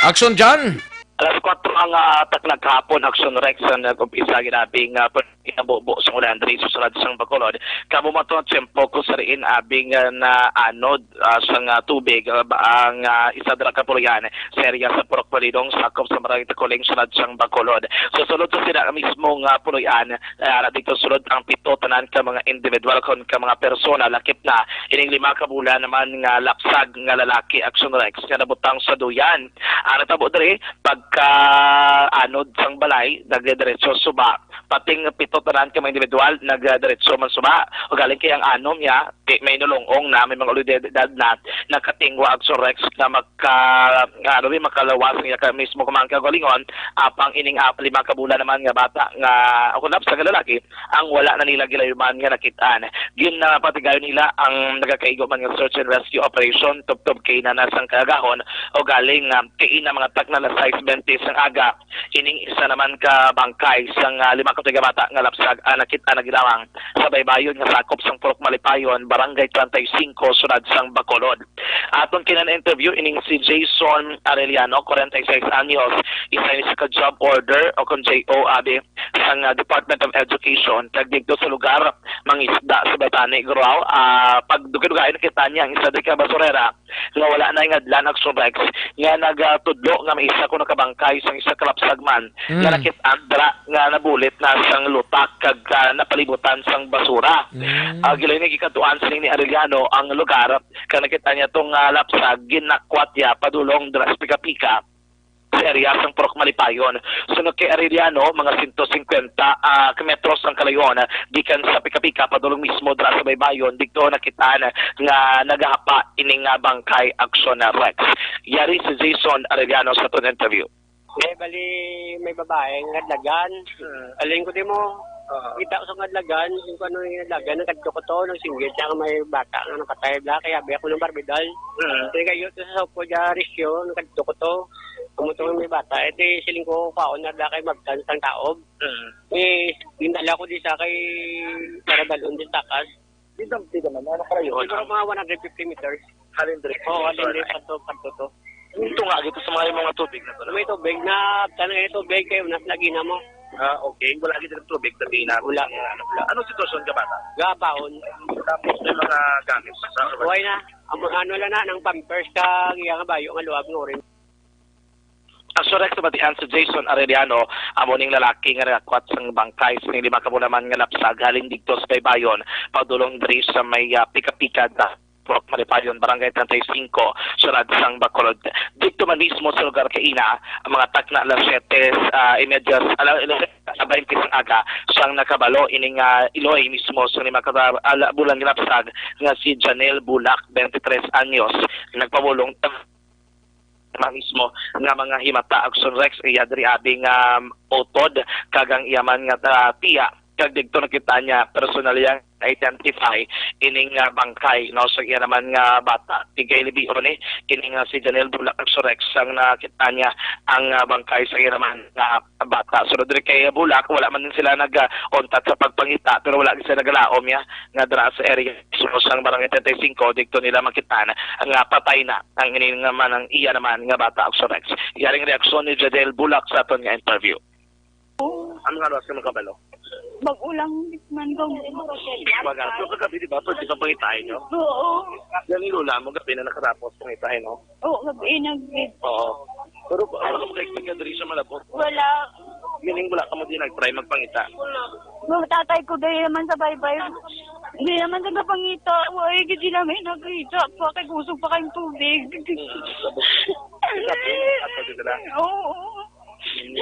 Aksyon, John. Alas kuwatro ang, ah, takna kahapon, Aksyon Rex, ang nag-umpisa ginabi nga pag-, kinabubo sang ulan diri sa siyudad sang Bacolod. Kamo man to ang tiyempo kung sa diin abi nga naanod, ah, sang, ah, tubig, ah, ba-, ang, ah, isa dira ka puloy-an sa area sa Purok Balidong, sakop sa Barangay Taculing, siyudad sang Bacolod. So, sulod sa sina mismo nga puloy-an, ah, ara dito sulod ang pito tanan ka mga individual kon ka mga persona, lakip na ining lima ka bulan naman nga lapsag nga lalaki, Aksyon Rex, nga nabutang sa duyan. Ang natabo diri, pagka-anod sang balay, nagdidiretso suba Pating pito tanan ka mga individual nagdiretso man suba. O galing kay ang anom niya, kay may nulong-ong na, may mga ulod edad na, nakatingwa ang Sorex na magka, ano, rin, makalawas niya ka mismo kumang kaugalingon, apang ining, ah, lima ka bulan naman nga bata nga, ako na, sa lalaki, ang wala na nila gilayuman nga nakitaan. Ginapatigayon nila ang nagakaigo man nga search and rescue operation, tubtob kay na sang kaagahon, o galing, ah, kay ina mga takna na sais bente sang aga. Ining isa naman ka bangkay sang, ah, lima ka tigabata nga lapsag ang nakit-an nga gidawang sa baybayon nga sakop sang Purok Malipayon, Barangay treinta y cinco, Siyudad sang Bacolod. Aton kina-interview ining si Jason Arellano, kwarenta y seis anyos, isa ini sa ka job order o kon J O abi sang, ah, Department of Education, kag didto sa lugar mangisda sa Batani, Gurao. Ah, pagdugay-dugay nakita niya ang isa ka basurera nga wala na ingadlan ang Sorex, nga nagatudlo nga may isa ko nakabangkay sang isa ka lapsag man nga Mm. nakit-an dira nga nabulit na sang lutak kag, ah, napalibutan sang basura. Mm. Ah, gilain nga gikadtuan sining ni Arellano ang lugar, kag nakita niya tong, ah, lapsag, ginakwat niya padulong dira sa Pika-Pika, sa area sang Purok Malipayon. Sunod kay Arellano, mga sento singkwenta, ah, ka metros ang kalayon gikan sa Pika-Pika padulong mismo dira sa baybayon, didto nakit-an nga nagahapa ining, ah, bangkay, Action Rex. Yari si Jason Arellano sa aton interview. May bali, may babae nga kadlagan. Hmm. Alin ko di mo, Ah. kita ko sa kadlagan, yung ano yung kadlagan, nagkadto ko to, nagsinggit siya nga may bata nga nakatay, bla, kaya abi ako ng barbidal. Hmm. Kaya kayo to sa sopo dya, Risyo, nagkadto ko to. Kamo to may bata, ito yung siling ko, kaon na bla kay magtan sang taob. Hmm. Eh, gindala ko di sa kay para dalon di sa takas. Di dam-, di naman, ano kalayo? Siguro mga one hundred fifty meters. Halin diri. Oo, halin diri, pato, pato to. Ito nga, dito sa mga, mga tubig na to, no? May tubig na, tanang yung tubig kayo, nas lagi na mo. Ah, okay. Wala gid ang tubig, tabi na. Wala. Ano, wala. Anong sitwasyon ka, bata? Gabaon. Tapos may mga gamit sa Buhay na. Ang mga ano lang na, ng pampers ka, iya nga bayo nga luwag nga orange. Ang suspek sa batian si Jason Arellano, amo ning lalaki nga nakakwat sang bangkay sa lima ka bulan nga lapsag halin didto sa baybayon, padulong diri sa may, ah, Pika-Pika, Purok Malipayon, Barangay treinta y cinco, Siyudad sang Bacolod. Didto man mismo sa lugar kaina, ang mga takna alas siyete, ah, y media, ala-, ala-, baynte sang aga, siyang nakabalo ining, ah, iloy mismo sa lima ka ala-, bulan nga lapsag nga si Janelle Bulak, twenty-three anyos, nagpamulong man mismo nga mga himata, Action Rex, iya diri abi nga, um, utod, kag ang iya man nga, ah, tiya, kag didto nakita niya personal yang identify ining, ah, bangkay, no? So, iya naman nga bata, tigay libion ni, ining, ah, si Janelle Bulak, Action Rex, ang nakita niya ang, ah, bangkay sa iya naman nga bata. So, diri kay Bulak, wala man din sila nag, ah, untat sa pagpangita, pero wala din sila nagalaom niya nga dira sa area mismo sang Barangay treinta y cinco, didto nila makitaan nga patay na ang ini nga man ang iya naman nga bata, Action Rex. Yaring reaksyon ni Jadel Bulak sa aton nga interview. Ang mga alas ka makabalo? Bag-o lang man ko. Baga, so kagabi, di ba, pwede ka pangitain, no? Oo. Yan yung lola mo, gabi na nakatapos pangitain, no? Oo, gabi na, gabi. Oo. Pero ba, ano ka mag-expect ka diri sa malabot? Wala. Meaning, wala ka mo din nag-try magpangita? Wala. Yung tatay ko, dahil naman sa baybay. Hindi naman sa kapangita. Wala, hindi sila may nakita. Pa, kay kusog pa kayong tubig. Hmm. Ato din sila? Oo. Hmm.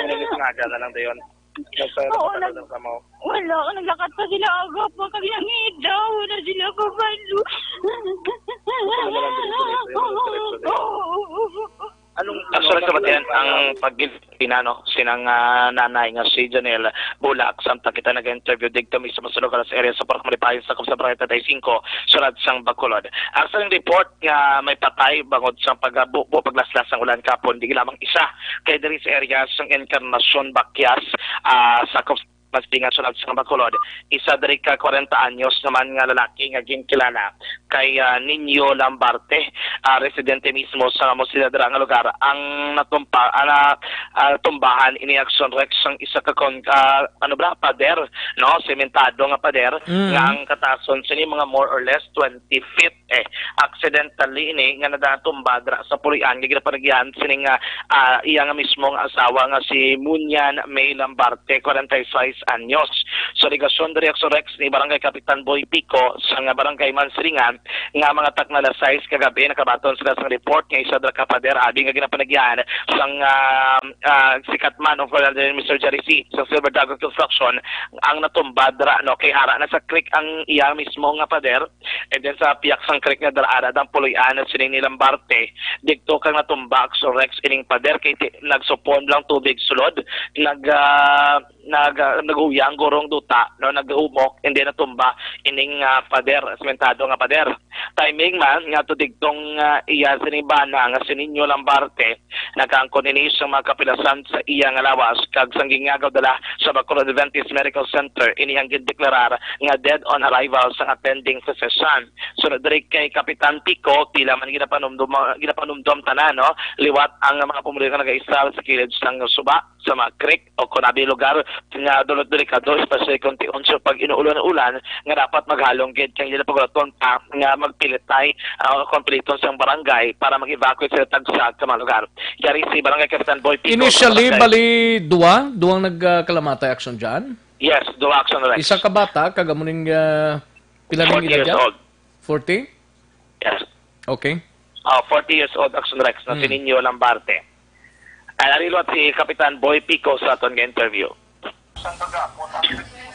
Ang mga nga na lang dayon. Nagsa-, Oo, nagsa-, nag-, sa mo? Wala, naglakat pa sila aga pa. Kami nangita. Wala sila kabalo. Ano naman din ito, ito, ito, ito, ito? Oo. Anong, Actually, ano, sa batian, ano, ang pag-, ina, no, sinang, ah, nanay nga si Janelle Bulak, samtang kita nag-interview didto mismo sa lugar sa area sa Purok Malipayon, sakop sa Barangay treinta y cinco, Siyudad sang Bacolod. Ang sa report nga may patay bangod sa pagbubo, paglaslas sang ulan kapon, di lamang isa kay diri sa area sang Encarnacion, Bakyas, ah, sakop sa Masingan, Siyudad sang Bacolod. Isa diri ka kwarenta anyos naman nga lalaki nga ginkilala kay, ah, Nino Lambarte, ah, residente mismo sa amo sila dira nga lugar, ang natumpa-, ah, na, ah, tumbahan ini, Action Rex, sang isa ka kon-, ah, ano ba, pader, no? Sementado nga pader, Mm. nga ang katason sini mga more or less twenty feet Lambarte. Accidentally ini nga nadatumba dira sa puloy-an nga ginapanagyan sining, ah, ah, iya nga mismo nga asawa nga si Munyan May Lambarte, kwarenta y seis anyos. Sa alegasyon diri, Action Rex, ni Barangay Kapitan Boy Pico sa nga Barangay Mansilingan, nga mga takna alas sais kagabi, nakabaton sila sang report nga isa dira ka pader abi nga ginapanagyan sang, ah, ah, sikat man o Mister Jerry C sa Silver Dragon Construction ang natumba dira, no, kay ara na sa creek ang iya mismo nga pader, and then sa piyak sang creek nga dira ara ang puloy-an na sining ni Lambarte, didto kag natumba, Action Rex, ining pader kay ti-, nagsupon lang tubig sulod, nag, ah, nag, ah, nag-uyang gurong duta, no, naghumok, and then natumba ining, ah, pader, sementado nga pader. Timing man nga to digtong, ah, iya sining bana nga si Nino Lambarte, nagkaangkon ini sa mga kapilasan sa iya nga lawas, kag sang gingagaw dala sa Bacolod Adventist Medical Center, ini ang gindeklarar nga dead on arrival sang attending physician. Sunod diri kay Kapitan Pico, tila man ginapanumdum, ginapanumdum tanan, no? Liwat ang mga pumuluyo nga nagaisal sa kilid sang suba sa mga creek o kon abi lugar nga dulot delikado, especially kon tion sa pag inuulan-ulan nga dapat maghalong gid kay dili pagulaton pa nga magpilitay, ah, kon piliton sang barangay para mag-evacuate sila tagsa ka mga lugar. Yari si Barangay Kapitan Boy Pico sa Initially, barangay. Bali, duwa? Duwang nagkalamatay, Action John? Yes, duwa, Action Rex. Isa ka bata, kag amo ning, ah, pila ning Forty edad years niya? Old. Forty? Yes. Okay. Ah, forty years old, Action Rex, na si Hmm. Nino Lambarte. Ay, ari liwat si Kapitan Boy Pico sa aton nga interview. Sang kagahapon, ang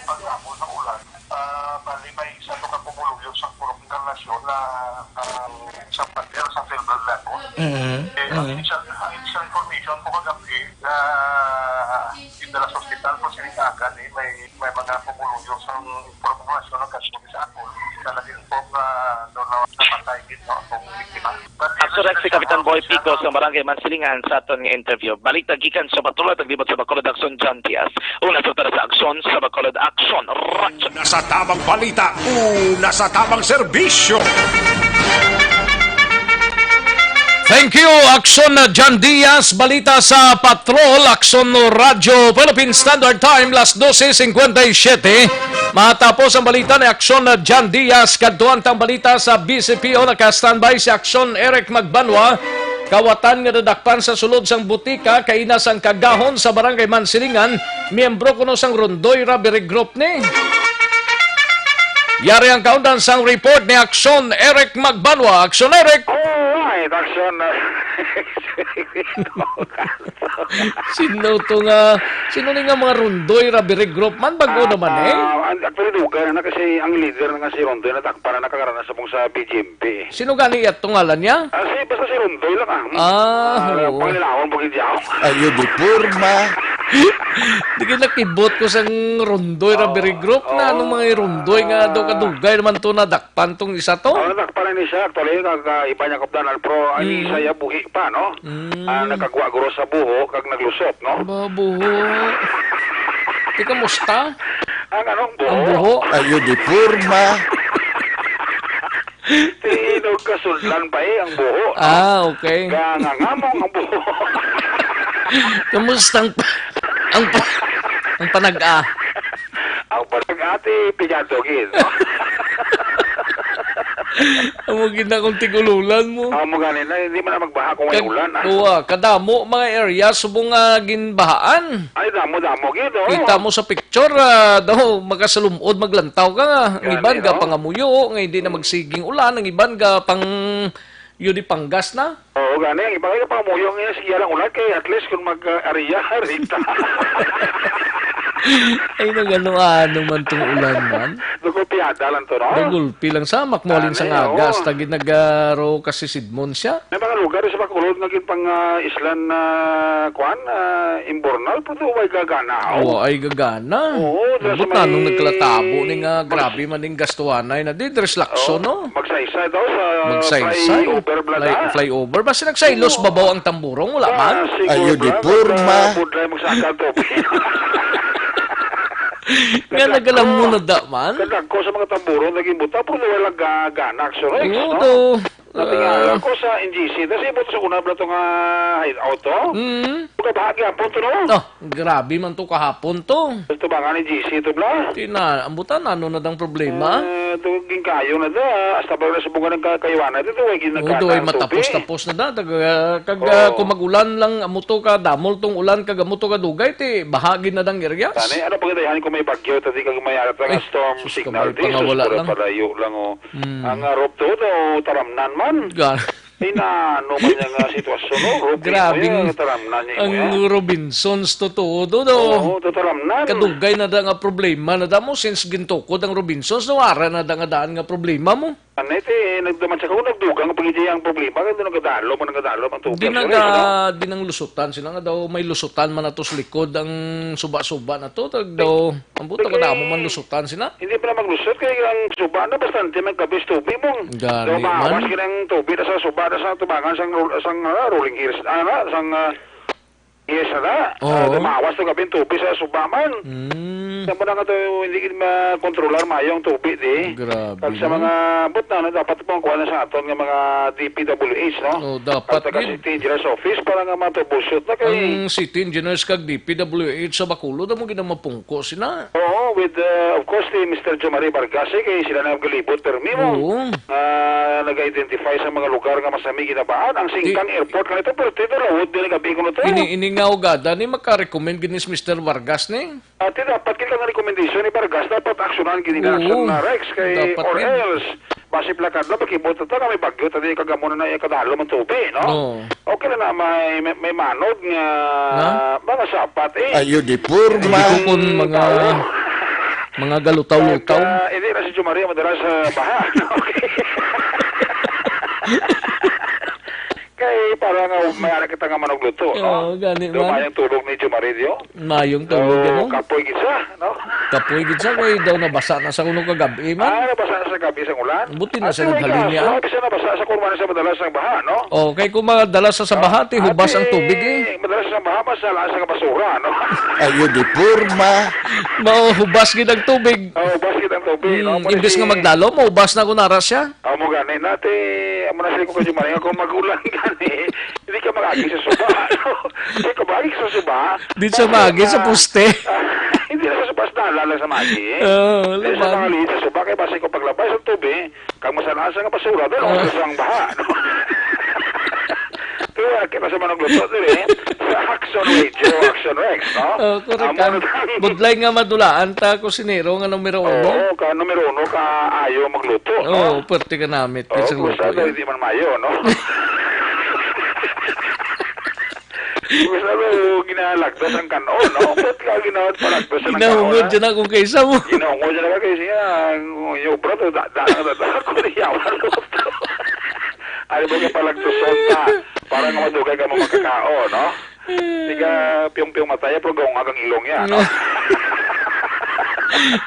kagahapon sa ulan, ah, bali may isa to ka pumuluyo sa Purok Encarnacion na, ah, sa pader sa Silver Dragon. Mhm. Eh, ang Mhm. initial, ang initial information po kagabi na gindala sa ospital po sining aga ni may, may mga pumuluyo sa Purok Encarnacion nagkasugat sa ako. Talagang po, ah, doon na namatay gid, no, atong biktima. Action Rex, si Kapitan Boy Pico sa Barangay Mansilingan sa aton nga interview. Balita gikan sa Patrol, taglibot sa Bacolod, Action John Diaz. Una sa tara sa aksyon sa Bacolod, Action Rex. Una sa tamang balita, una sa tamang serbisyo. Thank you, Action John Diaz. Balita sa Patrol, Action Radyo Philippine Standard Time, las doce cincuenta y siete. Matapos ang balita ni Action John Diaz, kadtuan tang balita sa B C P O. Naka-standby si Action Eric Magbanwa. Kawatan nga nadakpan sa sulod sang butika, kaina sang Kagahon sa Barangay Mansilingan, miyembro kuno sang Rondoy Robbery Group ni. Yari ang kaundan sang report ni Action Eric Magbanwa. Action Eric! Alright, Action. Sino to nga, sino ni nga mga Rondoy Robbery Group man? Bago Ah, naman eh. Ah, ang, actually, dugay na kasi ang leader na nga si Rondoy, natakpan na, nakakaranas sa pong sa B G M P. Sino gani iya to ngalan niya? Ah, si, basta si Rondoy lang, ah. Ah, Ah, oo. Panglilawon, bukid yaw. Ayo, di porma. Di ka nakibot ko sang Rondoy Oo. Robbery Group na. Anong Oo. mga Rondoy nga daw kadugay naman to nadakpan tong isa to? Oo, nadakpan na ni siya. Actually, kag, ah, iba niya kapdanan, pero ang Mm. isa ya buhi pa, no? Mm. Ah, nakagwa guro sa buho, kag naglusot, no? Ba, buho. Di, kamusta? Ang anong buho? Ang buho? Ayo, di porma. Tinog kasudlan pa eh, ang buho, no? Ah, okay. Kaya nga nga mo ang buho. Kamusta ang pa-, ang pa-, ang panag-a? Ang panag-a, ti, piyado gid, no? Amo gid na kung tig-ululan mo. Amo gani na, hindi man na magbaha kung may Kag-, ulan, ah. Uwa, kadamo mga area subong nga ginbahaan. Ay, damo, damo gid, oh. Kita mo sa picture, ah, daw makasalumod, maglantaw ka nga. Ang Gani, iban ga no? pangamuyo, nga hindi na Mm. magsiging ulan, ang iban ga pang, yun, di panggas na. Oo, gani. Ang iban ga pangamuyo nga sige lang ulan, kay at least kung mag, ah, area, rita. Ay, nagano-ano man tong ulan man. Nagulpiada lang to, no? Nagulpi lang sa, makmuhalin Gani, sang aga, oo. Hasta gid nagaro kasi sidmon siya. May mga lugar sa Bacolod nga ginpang, ah, islan na, kuan, ah, imbornal, pero way gagana, oh. Oo, ay gagana. Oo, dahil Ambot sa na nung may nagkalatabo ni nga, mag- grabe man ning gastuhanay na di, Dres Lacson, Oo, no? Magsaysay daw sa Magsaysay. flyover, blada. Fly-, flyover. Basta nagsaylos Oo. babaw ang tamburong, wala Ah, man? siguro Ayo, di lang, porma. ah, budlay magsaka ang topi. Nga Kadagko. nagalam mo na da man? Kadagko sa mga tamburong naging buta, pero wala ga-, ganak, so, Rex, Oo, no? do. Natingala Ah. ko sa N G C. Kasi buto sa una, bala to nga hideout to. Mm. Buka bahagi hapon to, no? Oh, grabe man to kahapon to. Ito ba nga ni N G C to, bla? Tina, ambutan, ano na dang problema? Eh, Ito, ginkayo na da, hasta ba na sa bunga ng kakayuanan, ito, way Oo, ginagkata do, ay ang tubig. matapos-tapos na da. Tag-, ah, kag, ah, Oo. kung mag-ulan lang, amo to ka damol tong ulan, kag amo to ka dugay, ti bahagin na dang areas. Tani, ano pagkatayahan kung may bagyo, tadi kag may arat nga Ay, storm sus, signal, kabay, di, sus, pangawala pura lang. palayo lang, oh. Mm. Ang, ah, roof to, do, taramnan man. Ga- Ay, na, ano man yung, ah, sitwasyon, no? Roof Grabe mo yan, nga. taramnan niya Ang mo yan. Robinsons, totoo, do, do. Oo, tataramnan. Kadugay na da nga problema na da mo since gintukod ang Robinsons, no? Ara na da nga daan nga problema mo. Ano ito eh, nagdaman siya kung nagdugang ang pagkita ang problema, kaya doon nagkadalo mo, nagkadalo ang tubig. Di Sorry, nang, ano? ah, di nang lusutan sila nga daw may lusutan man ato sa likod ang suba-suba na to. Tag daw, ang buta ko Sige. na mo man lusutan sila. Hindi pa na maglusot kay ang suba na bastante may kabis tubig mo. Gani Daw maawas man. ka ng tubig na sa suba na sa tubangan sang ro-, sang, ah, rolling hills, ah, na, sang, ah, Yes, na. Oo. Ah, lumawas to gabi ang tubig sa suba man. Mm. Sa mo na nga to, hindi gid makontrolar mayo ang tubig, di. Grabe, Pag sa no? mga, but na, no, dapat po ang kuha na sa aton nga mga D P W H, no? Oh, dapat Pag taga gid. City Engineers Office para nga matubusot na kay Ang City Engineers kag D P W H sa Bacolod, amo gid ang mapungko sina. Oo, with, uh, of course, si Mister Jomari Vargas, eh, kay sila na galibot permi mo. Oo. Ah, nag-identify sa mga lugar nga masami ginabaan. Ang Singkang Airport kanito, pero ito, lawod din ang gabi ko na to. Ini, ini nga ugada ni maka-recommend gid ni si Mister Vargas ni. Ati, dapat kita nga recommendation ni Vargas, dapat aksyonan gid nila Oo. sa na Rex kay Dapat or gid. else. Basi plakad na, makibot na ta nga may bagyo, tadi kagamo na na yung kadalom ang tubig, no? Oo. Okay na na, may, may, may manod nga Na? mga sapat, eh. Ayo di purma. Hindi ko kung mga, Oo. mga galutaw-lutaw. Pag, ah, hindi na si Jumaria madala sa baha. Okay. Kay para nga may ara kita nga manugluto, no? Oo, gani man. Lumayang tulog ni Jumaria, di, oh. Mayong So, tulog, ano? kapoy gid siya, no? Kapoy gid siya, kay daw nabasa na sa kuno kagabi, man. Ah, nabasa na sa gabi sa ulan? Buti na Ate, siya may naghalin kaso, niya. Kasi nabasa sa kurma na siya madalas ng baha, no? Oh, kay kung madalas sa, sa baha, ti hubas ang tubig, eh. Madalas sa baha, mas sa lasa ng basura, no? Ayo di purma. Mauhubas gid ang tubig. Oh, hubas gid ang tubig, no? Mm, Muna imbis si nga magdalo, maubas na kunara siya. Amo gani, nati, amo na sila ko kasi malingaw kung magulang gani. Hindi ka mag-agi sa suba, no? Hindi ka mag-agi sa suba. Di siya Kasi maagi sa na, poste. ah, hindi na sa suba, sa dalan lang sa magi, eh. Oo, Hindi sa laban. mga liit sa suba, kaya basi kung paglabay sa tubig, kag masanasa nga basura, doon ako Ah. sa isang baha, no? Kaya, kaya sa manang luto, dili, eh. Sa Action Radio, Action Rex, no? Oh, correct. Amo Ang na lang. budlay nga madulaan ta, kusinero nga numero uno. Oo, ka numero uno, ka ayo magluto, no? Oo, pwerte ka namit, Oo, kung sa sa luto, daw, eh. hindi man mayo, no? Gusto mo, ginalagdas ang kanon, no? Ba't ka ginawa palagdas ang Ginahungod kanon, dyan ha? ako kaysa mo. Ginahungod dyan ako kaysa, ah, yung obra to, da-, da-, da-, da-, ako na yawa, no? Ano ba yung palagdason ta? Para nga madugay ka mo makakao, no? Tiga piyong-piyong mataya, pero gaong agang ilong yan, no?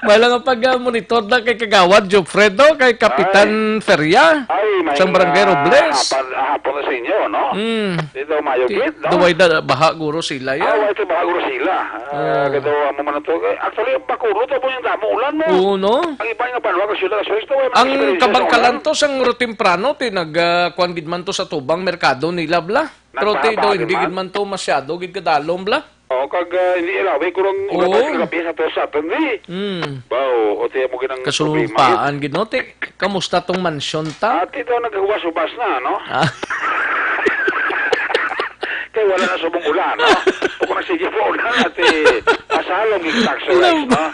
Wala nga pag, ah, monitor na kay Kagawad Jofredo, kay Kapitan Ay. Feria, Ay, may sang Barangay nga Robles. hapon, hapon na sa inyo, no? Mm. Dito, mayo Ti-, gid, no? duway da, baha guro sila Ah, yan. wala ito, baha guro sila. Ah, Ah. gado, amo man ito. Eh, actually, pakuno to po yung damo ulan mo. Oo, no? Ang iba nga banwa, kasi wala, so, ito, wala Ang experience sa kabangkalan ulan. to, sang ro temprano, ti nag, ah, kuwan gid man to sa tubang merkado nila, bla. Pero ti Nagbahaba daw, gid hindi man. gid man to masyado gid kadalom, bla. Oo, kag, ah, hindi ilawi, kurang iba Oo. pa sa gabi sa to sa aton, di? Mm. Ba, o, o, tiyan mo ginang Kasumpaan problema, gid, no? Ti, kamusta tong mansyon ta? Ati daw naghuwas-huwas na, no? Ah. Kay wala na subong ulan, no? O kung nagsige pa ulan, ati, asalong yung taxo rice, Lab-, no?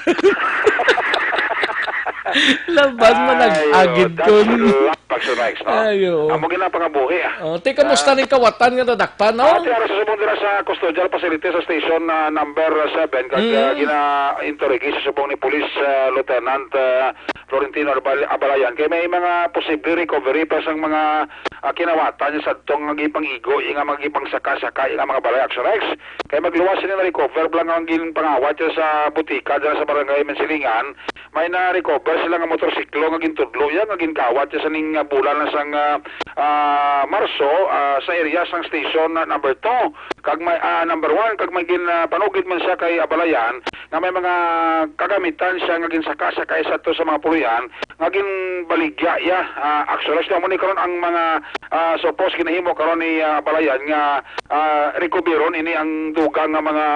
Laban man Ay, nag-agid oh, that's kun. Love, taxo rice, no? Ay, oo. Amo ginapangabuhi, ah. Oh, ti, kamusta Ah. ning kawatan nga nadakpan, no? Ati, ara sa subong dira sa custodial facility sa station na number seven, kag, Mm. ah, gina-interrogate sa subong ni Police, ah, Lieutenant, ah, Florentino Abal-, Abalayan. Kay may mga posible recovery pa sang mga, ah, kinawatan niya sa tong nga gipang-igo, yung nga mga gipangsaka-saka, yung nga mga balay, Action X. Kay magluwas sila na recover lang ang ginpangawat niya sa butika dyan sa barangay Mensilingan. May na-recover sila nga motorsiklo nga gintudlo niya, nga ginkawat niya sa ning, ah, bulan na sang, ah, ah, Marso, ah, sa area sang station na number two. Kag may, ah, number one, kag may gin, ah, panugid man siya kay Abalayan, nga may mga kagamitan siya nga ginsaka-sakay sa to sa mga puloy-an, nga ginbaligya iya, ah, actually, siya mo ni karon ang mga, Ah, supos ginahimo karon ni, ah, Abalayan nga, ah, recoveron ini ang dugang nga mga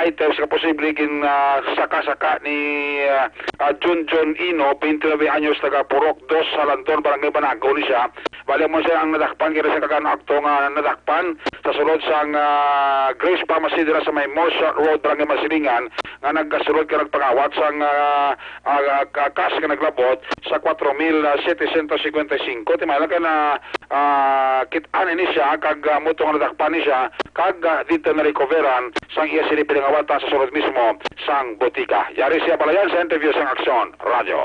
items nga posible gin, ah, saka-saka ni, ah, ah, Junjun Ino, twenty-nine anyos, taga Purok Dos, Salanton, Barangay Banago ni siya. Bali mo siya ang nadakpan, kaya siya kagana akto nga nadakpan sa sulod sang, ah, Grace Pharmacy dira sa may Morse Road, Barangay Masilingan, nga nagkasulod ka nagpangawat sang, ah, ah, ka-, cash nga naglabot sa kwatro mil setecientos cincuenta y cinco. Ti may lang ka na, ah, kit-an ini siya, kag, ah, muto nga nadakpan ni siya, kag, ah, dito na recoveran sang iya sini pinangawatan sa sulod mismo sang botika. Yari siya, Abalayan, sa interview sang Aksyon Radyo.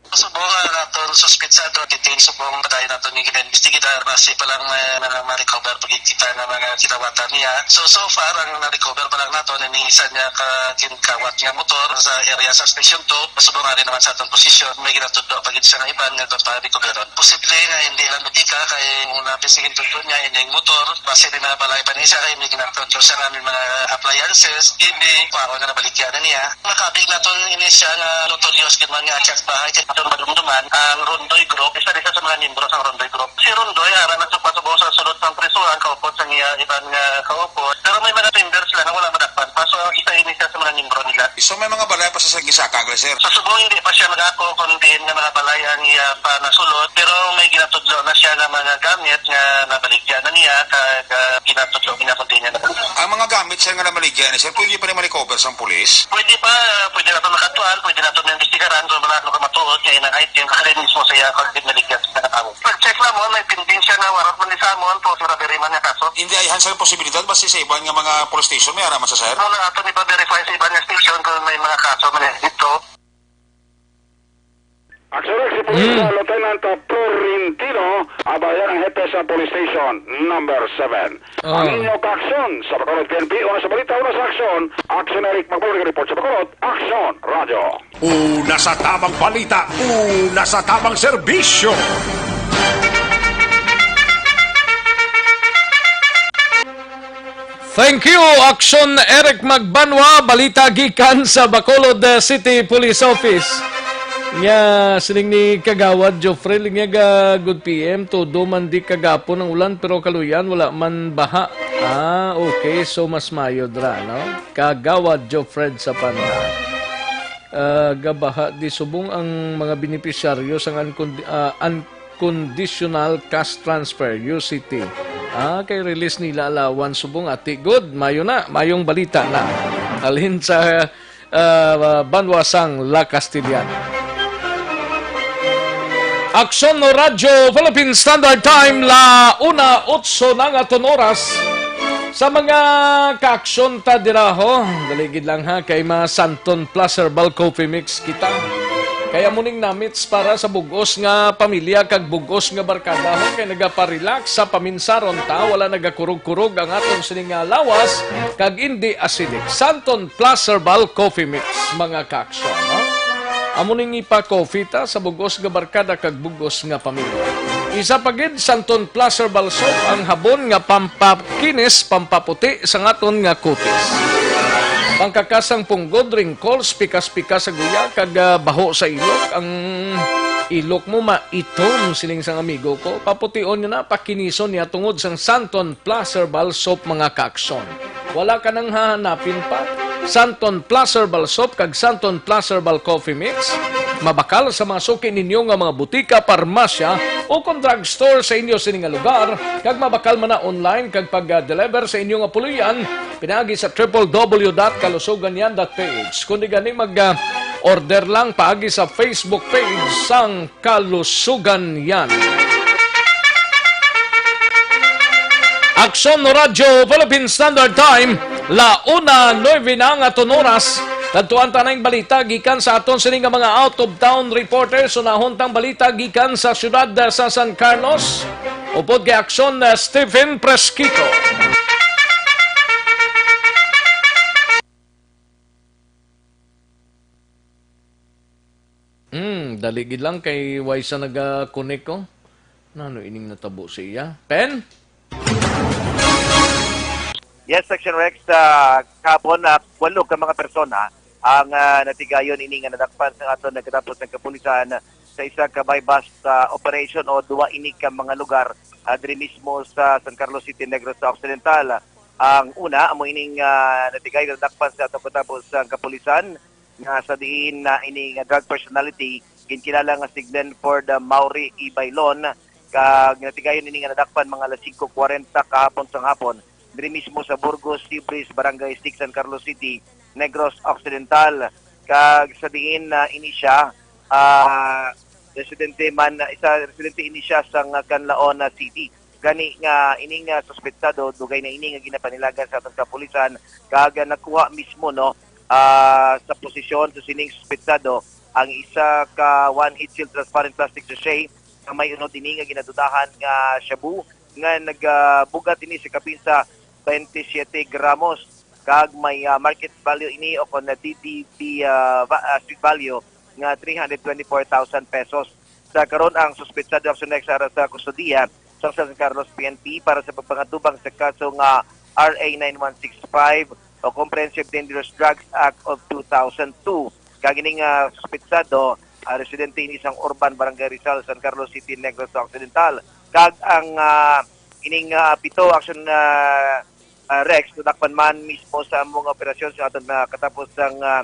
Subong nga naton suspitsado, detain subong padayon naton yung gina-investigate, base pa lang, eh, na ma-recover pag kita nga mga kinawatan niya. So, so far, ang na-recover pa lang naton, ang isa niya ka ginkawat nga motor sa area sa Station two, subong nga rin naman sa atong posisyon, may ginatudlo pa gid siya nga iban nga dapat recoveron. Posible nga hindi lang matika kay una, pisigin tudlo niya, ining motor, base din na balay pa niya siya, kay may ginatudlo siya nga may mga appliances, hindi pa ako na nabaligya na niya. Makabig naton ini siya nga notorious gid man nga akyat bahay, kay aton madumduman ang Rondoy Group, isa, isa sa mga miyembro sa Rondoy Group. Si Rondoy, ara na sa pasubo sa sulod sang prisuhan, kaupod sa niya iban nga kaupod. Pero may mga members lang nga wala madakpan pa. So, isa ini siya sa mga miyembro nila. So, may mga balay pa sa gisaka, sir? Sa Subo, hindi pa siya nag-ako kung diin nga mga balay ang iya pa nasulod. Pero may ginatudlo na siya nga mga gamit nga nabaligya na niya, kag, ah, ginatudlo niya kung diin niya na. Ang mga gamit, sir, nga nabaligya ni sir, pwede pa ni ma-recover sang pulis? Pwede pa, pwede na ito makatuan, pwede na ito maimbestigaran kung wala ano ka matuod nga inang item, kali mismo sa iya, kung di naligya sa tao. Pag-check na mo, may pending siya nga warrant man ni sa amon, po, sa robbery man nga kaso. Hindi ay hansel posibilidad, basta sa iban nga mga police station, may ara man sa, sir? Ano na ato ni pa-verify sa iban nga station kung may mga kaso man dito. Actually, si Police Mm. Lieutenant Florentino Abayan, ang hepe sa Police Station number seven. Ah. Ang inyo kaaksyon sa Bacolod P N P, una sa balita, una sa aksyon, Aksyon Eric Magmulong, report sa Bacolod, Aksyon Radyo. Una sa tamang balita, una sa tamang serbisyo. Thank you, Aksyon Eric Magbanwa. Balita gikan sa Bacolod, uh, City Police Office. Nga siling ni Kagawad Geoffrey, nga ga-, good P M, todo man di kagapon ang ulan, pero kaluyan, wala man baha. Ah, okay. So, mas mayo dra, no? Kagawad Geoffrey sa Panda. Ah, gabaha di subong ang mga benepisyaryo sang uncond-, ah, un-, conditional cash transfer, U C T. Ah, kay release nila allowance subong ati. Good, mayo na, mayong balita na. Halin sa, ah, banwa sang La Castellana. Aksyon no Radyo Philippine Standard Time, la una otso na nga aton oras. Sa mga kaaksyon ta dira, ho, dali gid lang ha, kay mga Santon Plus Herbal Coffee Mix kita. Kaya muning namits para sa bugos nga pamilya kag bugos nga barkada, ho, kay nagapa-relax sa paminsaron ta, wala nagakurog-kurog ang aton sini nga lawas, kag indi acidic. Santon Plus Herbal Coffee Mix, mga kaaksyon, no? Amo ning ipa-coffee ta sa bugos nga barkada kag bugos nga pamilya. Isa pa gid, Santon Plus Herbal Soap, ang habon nga pampakinis, pampaputi sa aton nga kutis. Pangkakasang punggod, wrinkles, pikas-pikas sa guya, kag, ah, baho sa ilok. Ang ilok mo maitom, siling sang amigo ko. Papution niya na, pakinison niya tungod sang Santon Plus Herbal Soap, mga kaaksyon. Wala ka nang hahanapin pa. Santon Plus Herbal Soap kag Santon Plus Herbal Coffee Mix. Mabakal sa mga suki ninyo nga mga butika, parmasya, o kon drugstore sa inyo sini nga lugar, kag mabakal man na online kag pag-deliver sa inyo nga puloy-an pinaagi sa triple W dot kalusugan yan dot P H. Kundi gani mag, ah, order lang paagi sa Facebook page sang Kalusugan Yan. Aksyon Radyo Philippine Standard Time, la una nuebe na ang aton oras. Kadtuan ta na ang balita gikan sa aton sini nga mga out-of-town reporters. Unahon tang balita gikan sa siyudad sa San Carlos. Upod kay Aksyon, uh, Stephen Presquito. Hmm, dali gid lang kay way sa naga-connect ko. Nano ining natabo sa iya? Pen? Yes, Section Rex, ah, kahapon, ah, walo ka mga persona ang, ah, natigayon ini nga nadakpan sa aton nagkatapos ng kapulisan sa isa ka buy-bust, ah, operation o duwa ini ka mga lugar, ah, diri mismo sa San Carlos City, Negros Occidental. Ang una, amo ining, ah, natigay nadakpan sa ato katapos ang kapulisan nga sa diin na ini nga drug personality ginkilala nga si Glenford, ah, Maury Ibaylon, kag natigayon ini nga nadakpan mga alas singko kwarenta kahapon sang hapon diri mismo sa Burgos, Sibris, Barangay six, San Carlos City, Negros Occidental. Kag sa diin na ini siya, ah, residente man, isa residente ini siya sa nga Canlaon na City. Gani nga ining, ah, suspetsado, dugay na ini nga ginapanilagan sa aton kapulisan, kag, ah, nakuha mismo, no, ah, sa posisyon sa sining suspetsado ang isa ka one eight seal transparent plastic sachet nga may unod ini nga ginadudahan nga shabu nga nagabugat ini sa kapin sa twenty-seven gramos, kag may, ah, market value ini o kon na D D B, ah, va-, ah, street value nga three hundred twenty-four thousand pesos. Sa karon, ang suspetsado aksyon na sa kustodiya sa San Carlos P N P para sa pagpangatubang sa kaso nga R A nine one six five o Comprehensive Dangerous Drugs Act of two thousand two. Kag ining, ah, suspetsado, ah, residente ini sang Urban, Barangay Rizal, San Carlos City, Negros Occidental. Kag ang, ah, ining, ah, pito action, ah, ah, Rex, nadakpan man mismo sa among operasyon sa aton, ah, katapos sang, ah,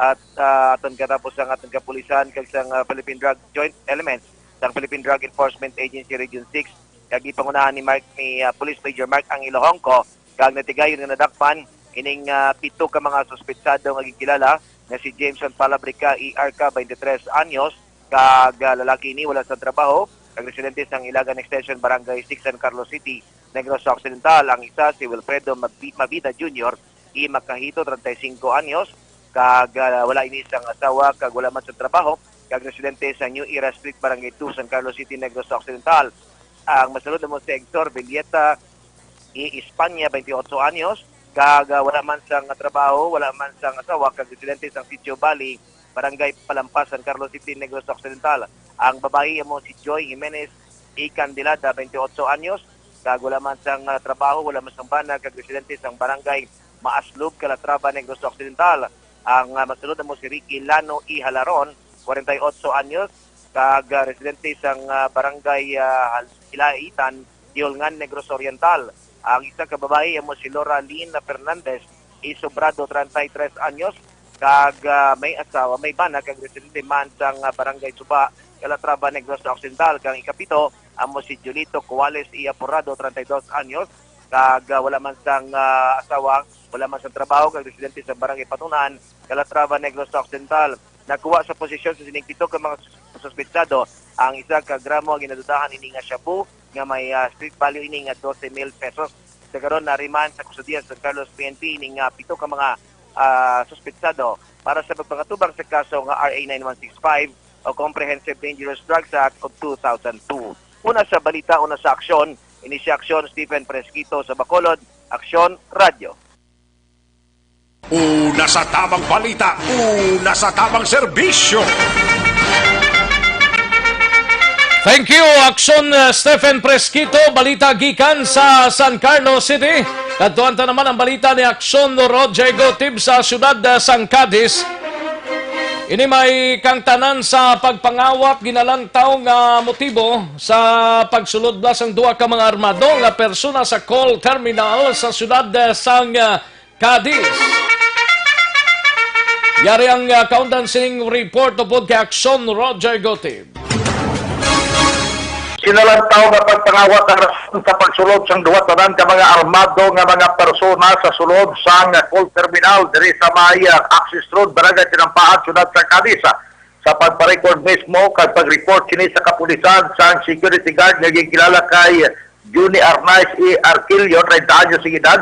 at, ah, aton katapos ang aton kapulisan kag sang, ah, Philippine Drug Joint Elements sang Philippine Drug Enforcement Agency Region six, kag gipangunahan ni Mark, ni, ah, Police Major Mark Angelo Hongco, kag natigayon nga nadakpan ining, ah, pito ka mga suspetsado nga ginkilala nga si Jameson Palabrica, E R ka, twenty-three anyos, kag, ah, lalaki ini wala sa trabaho, kag residente sang Ilagan Extension, Barangay six, San Carlos City, Negros Occidental. Ang isa si Wilfredo Mabi-, Mabida Junior, E Makahito, treinta y cinco anyos, kag, ah, wala ini sang asawa kag wala man sa trabaho, kag residente sa New Era Street, Barangay two, San Carlos City, Negros Occidental. Ang masulod namo si Hector Villeta, E España, twenty-ocho anyos, kag, ah, wala man sang trabaho, wala man sang asawa, kag residente sang Sitio Bali, Barangay Palampas, San Carlos City, Negros Occidental. Ang babayi amo si Joy Jimenez E Candilada, twenty-ocho anyos, kag wala man sang, ah, trabaho, wala man sang bana, kag residente sang Barangay Maaslob, Calatrava, Negros Occidental. Ang, ah, masulod amo si Ricky Lano E Halaron, kwarenta y otso anyos, kag, ah, residente sang, ah, Barangay, ah, Hal-, Hilaitan, Tihulngan, Negros Oriental. Ang isa ka babayi amo si Laura Lynn Fernandez E Sobrado, treinta y tres anyos, kag, ah, may asawa, may bana, kag residente man sang, ah, Barangay Suba, Calatrava, Negros Occidental. Kang ikapito amo si Julito Cuales E Aporado, treinta y dos anyos, kag, ah, wala man sang, ah, asawa, wala man sang trabaho, kag residente sa Barangay Patunan, Calatrava, Negros Occidental. Nakuha sa posisyon sa sining pito ka mga sus-, suspetsado ang isa ka gramo ang ginadudahan ini nga shabu nga may, ah, street value ini nga doce mil pesos. Sa karon, nariman sa kustodiya sa Carlos P N P ini nga pito ka mga, ah, suspetsado para sa pagpangatubang sa kaso nga R A nine one six five o Comprehensive Dangerous Drugs Act of two thousand two. Una sa balita, una sa aksyon, ini si Aksyon Stephen Fresquito sa Bacolod, Aksyon Radyo. Una sa tamang balita, una sa tamang serbisyo. Thank you, Aksyon, uh, Stephen Fresquito. Balita gikan sa San Carlos City. Kadtuan ta naman ang balita ni Aksyon Roger Gotib sa siyudad, uh, sang Cadiz. Ini may kangtanan sa pagpangawat ginalantaw nga motibo sa pagsulod sang duha ka mga armado nga persona sa call terminal sa siyudad, uh, sang, uh, Cadiz. Yari ang, ah, kaundan sining report upod kay Aksyon Roger Gotib. Sinalantaw nga pagpangawat ang rason sa pagsulod sang duha tanan ka mga armado nga mga persona sa sulod sang call terminal diri sa may, ah, Axis Road, Barangay Tinampaan, Siyudad sa Cadiz. Sa pagpa-record mismo kag pag-report sini sa kapulisan sang security guard nga ginkilala kay Juni Arnaiz E. Arquillo, treinta anyos ang edad,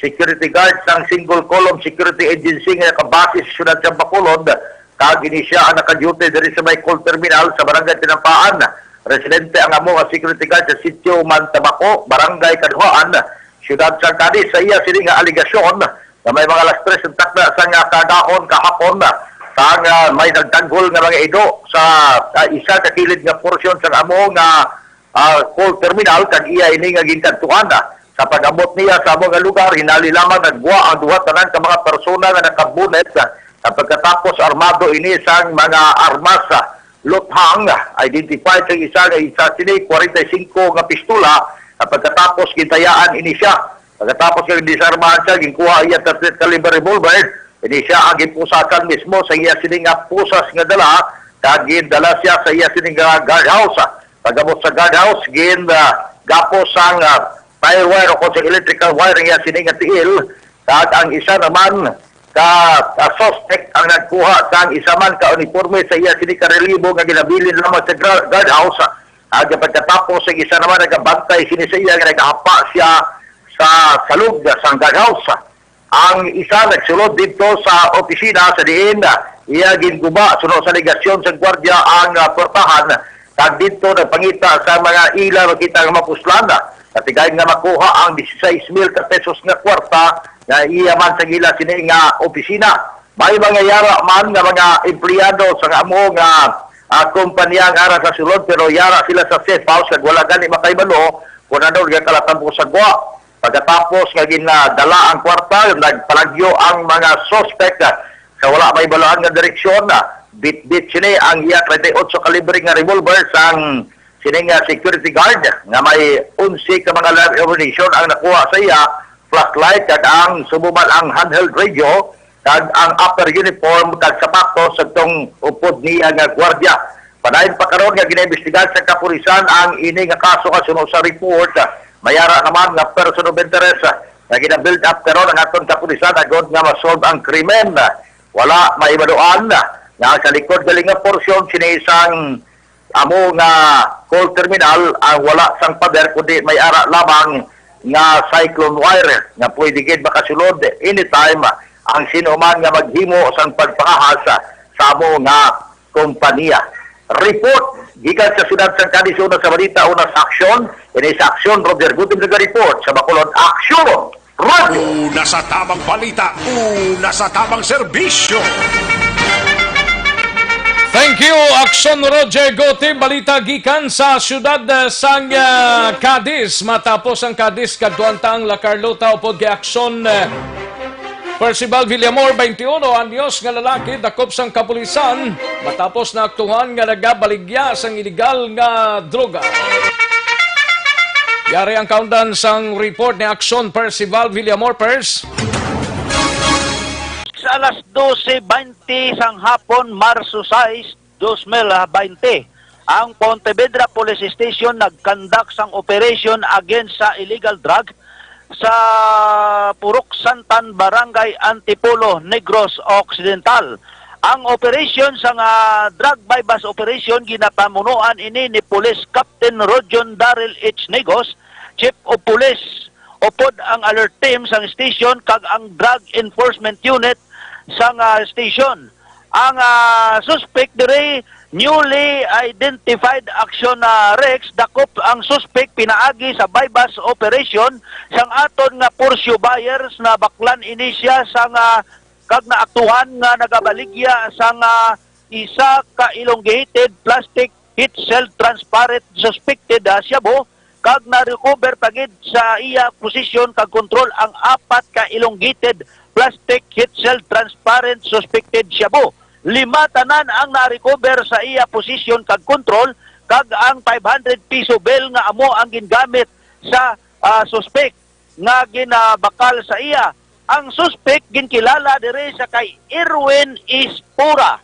security guard sang Single Column Security Agency nga nakabase sa siyudad sa Bacolod, kag ini sia ang naka-duty diri sa may call terminal sa Barangay Tinampaan. Residente ang amo nga security guard sa Sitio Mantabaco, Barangay Kaduhaan, Siyudad sa Cadiz. Sa iya sini nga alegasyon, nga may mga alas tres ang takna sang, ah, kaagahon kahapon, ah, sang, ah, may nagtanggol nga mga ido sa, ah, isa ka kilid nga porsyon sang amo nga, ah, call terminal, kag iya ini nga ginkadtuan, ah. Sa pag-abot niya sa amo nga lugar, hinali lamang naggwa ang duha tanan ka mga persona nga nakabunet, ah, sa pagkatapos armado ini sang mga armas, ah. luthang, identified sa isa nga isa sini forty-five nga pistola, nga pagkatapos gintayaan ini siya. Pagkatapos nga disarmahan siya, ginkuha iya thirty-eight caliber revolver. Ini siya ang gipusasan mismo sa iya sini nga pusas nga dala, kag gindala siya sa iya sini nga guardhouse. Pagabot sa guardhouse, gin ah, gapos sang ah, fire wire o kung sa electrical wire ang iya sini nga tiil, kag ang isa naman ka ah, suspect ang nagkuha sang isa man ka uniforme sa iya sini ka relibo nga ginabilin lamang sa gra- guardhouse. Ag pagkatapos, ang isa naman nagabantay sini sa iya nga nagahapa siya sa salog sang guardhouse. Ang isa nagsulod didto sa opisina sa diin iya ginguba suno sa alegasyon sang gwardiya ang ah, portahan, kag didto nagpangita sa mga ila makita nga mapuslan. Natigayon nga makuha ang dieciséis mil ka pesos nga kwarta nga iya man sa gila sini nga opisina. May mga yara man nga mga empleyado sa nga amo nga ah, kompanya nga ara sa sulod, pero yara sila sa safe house kag wala gani makahibalo kung ano nga kalatampo sa gwa. Pagkatapos nga ginadala ang kwarta, nagpalagyo ang mga suspect sa wala may balaan nga direksyon. Bitbit sini ang iya treinta y ocho kalibre nga revolver sang sini nga security guard nga may onse ka mga live ammunition ang nakuha sa iya, flashlight kag ang subo man ang handheld radio kag ang upper uniform kag sapatos sa tong upod niya nga gwardiya. Padayon pa karon nga ginaimbestigahan sa kapulisan ang ini nga kaso nga suno sa report. May ara naman nga person of interest nga gina-build up karon ang aton kapulisan agod nga ma-solve ang krimen. Wala maibaluan nga sa likod gali nga porsyon sini sang amo nga coal terminal ang wala sang pader kundi may ara lamang nga cyclone wire nga pwede gid makasulod anytime ang sino man nga maghimo sang pagpangahas sa amo nga kompanya. Report gikan sa siyudad sang Cadiz, una sa balita, una sa aksyon. Ini sa aksyon, Roger Gutim nag-report sa Bacolod Aksyon. Radyo. Una sa tamang balita, una sa tamang serbisyo. Thank you, Aksyon Roger Gotim. Balita gikan sa siyudad eh, sang ah, Cadiz. Matapos ang Cadiz, kadtuan ta ang La Carlota upod kay Aksyon eh, Percival Villamor, twenty-one anyos nga lalaki, dakop sang kapulisan matapos naaktuhan nga nagabaligya sang iligal nga droga. Yari ang kaundan sang report ni Aksyon Percival Villamor, Pers. Sa alas dose baynte sang hapon, Marso sais, dos mil baynte, ang Pontevedra Police Station nagkandak sang operation against sa illegal drug sa Purok Santan, Barangay Antipolo, Negros Occidental. Ang operation sang ah, drug buy-bust operation ginapamunuan ini ni Police Captain Rojon Daryl H. Negros, Chief of Police, upod ang alert team sang station kag ang Drug Enforcement Unit sang ah, station. Ang ah, suspect diri, newly identified action na Rex, dakop ang suspect pinaagi sa buy-bust operation sang aton nga Porsche buyers na baklan ini siya sang ah, kag naaktuhan nga nagabaligya sang ah, isa ka elongated plastic heat-sealed transparent suspected ah, shabu, kag na-recover pa gid sa iya posisyon kag kontrol ang apat ka elongated plastic heat-sealed transparent suspected shabu. Lima tanan ang na-recover sa iya posisyon kag kontrol, kag ang five hundred piso bill nga amo ang gingamit sa ah, suspek nga ginabakal sa iya. Ang suspek ginkilala diri sa kay Erwin Ispura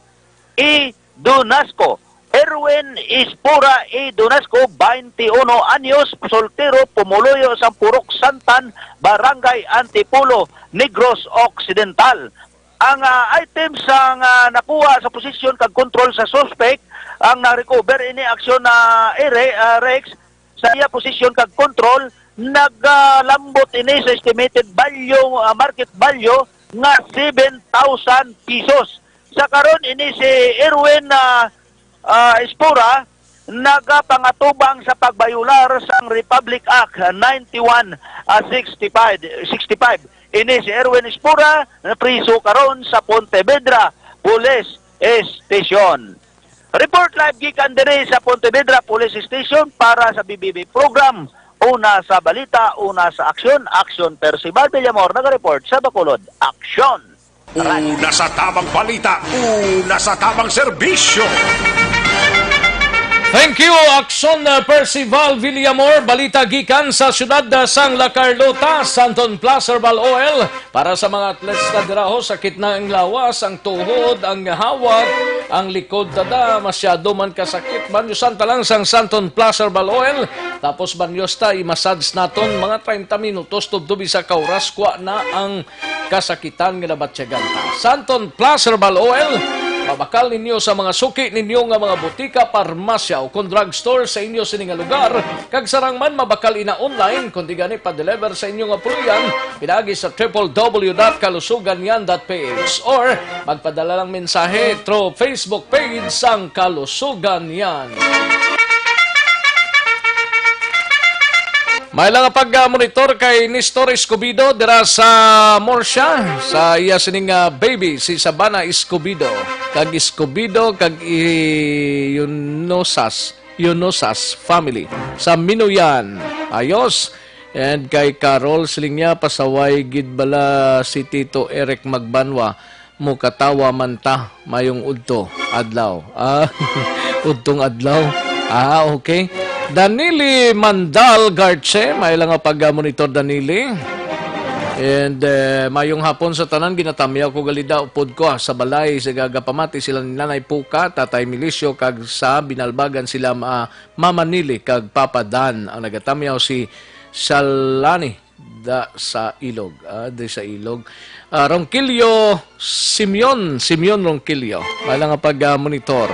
E. Donasco. Erwin Ispura E. Donasco, twenty-one anyos, soltero, pumuluyo sa Purok Santan, Barangay Antipolo, Negros Occidental. Ang ah, items nga nakuha sa posisyon kag kontrol sa suspek ang na-recover ini aksyon na ere, ah, Rex, sa iya posisyon kag kontrol, nagalambot ini sa estimated value, ah, market value nga seven thousand pesos. Sa karon ini si Erwin ah, ah, Espora nagapangatubang sa pagbayolar sang Republic Act ninety-one, ah, sixty-five, sixty-five. Ini si Erwin Espora na priso karon sa Pontevedra Police Station. Report live gikan diri sa Pontevedra Police Station para sa B B B program. Una sa balita, una sa aksyon, aksyon. Percival Villamor nagareport sa Bacolod. Aksyon! Una sa tamang balita, una sa tamang serbisyo. Thank you, Action, uh, Percival Villamor. Balita gikan sa siyudad, uh, sang La Carlota, Santon Plus Herbal Oil. Para sa mga atlets na dira, ho, sakit na ang lawas, ang tuhod, ang hawak, ang likod, tada, masyado man kasakit. Banyosan ta lang sang Santon Plus Herbal Oil. Tapos banyosa ta, i-massage naton mga treinta minutos, tubtob isa ka oras, kuha na ang kasakitan nga nabatyagan ta. Santon Plus Herbal Oil, mabakal ninyo sa mga suki ninyo nga mga butika, parmasya, o kon drugstore sa inyo sini nga lugar, kag sarang man mabakal ina online, kundi gani pa-deliver sa inyo nga puloy-an pinaagi sa triple W dot kalusuganyan dot P H, or magpadala lang mensahe through Facebook page sang Kalusuganyan. May lang nga pag-monitor kay Nestor Escobido dira sa Murcia, sa iya sining, ah, baby, si Sabana Escobido, kag Escobido, kag i-, Yunosas, Yunosas family sa Minuyan. Ayos. And kay Carol, siling niya, pasaway gid bala si Tito Eric Magbanwa. Mukatawa man ta, mayong udto adlaw. Ah, udtong adlaw. Ah, okay. Danili Mandal Garche, may lang nga pag-monitor, Danili. And, eh, mayong hapon sa tanan, ginatamyaw ko gali da upod ko, ah, sa balay, sa gagapamati sila ni Nanay Puka, Tatay Milicio, kag sa binalbagan sila, ah, Mama Nili kag Papa Dan. Ang nagatamyaw si Shalani da sa Ilog, ah, di sa Ilog. Ah, Ronquillo Simeon, Simeon Ronquillo. Wala nga pag, ah, monitor.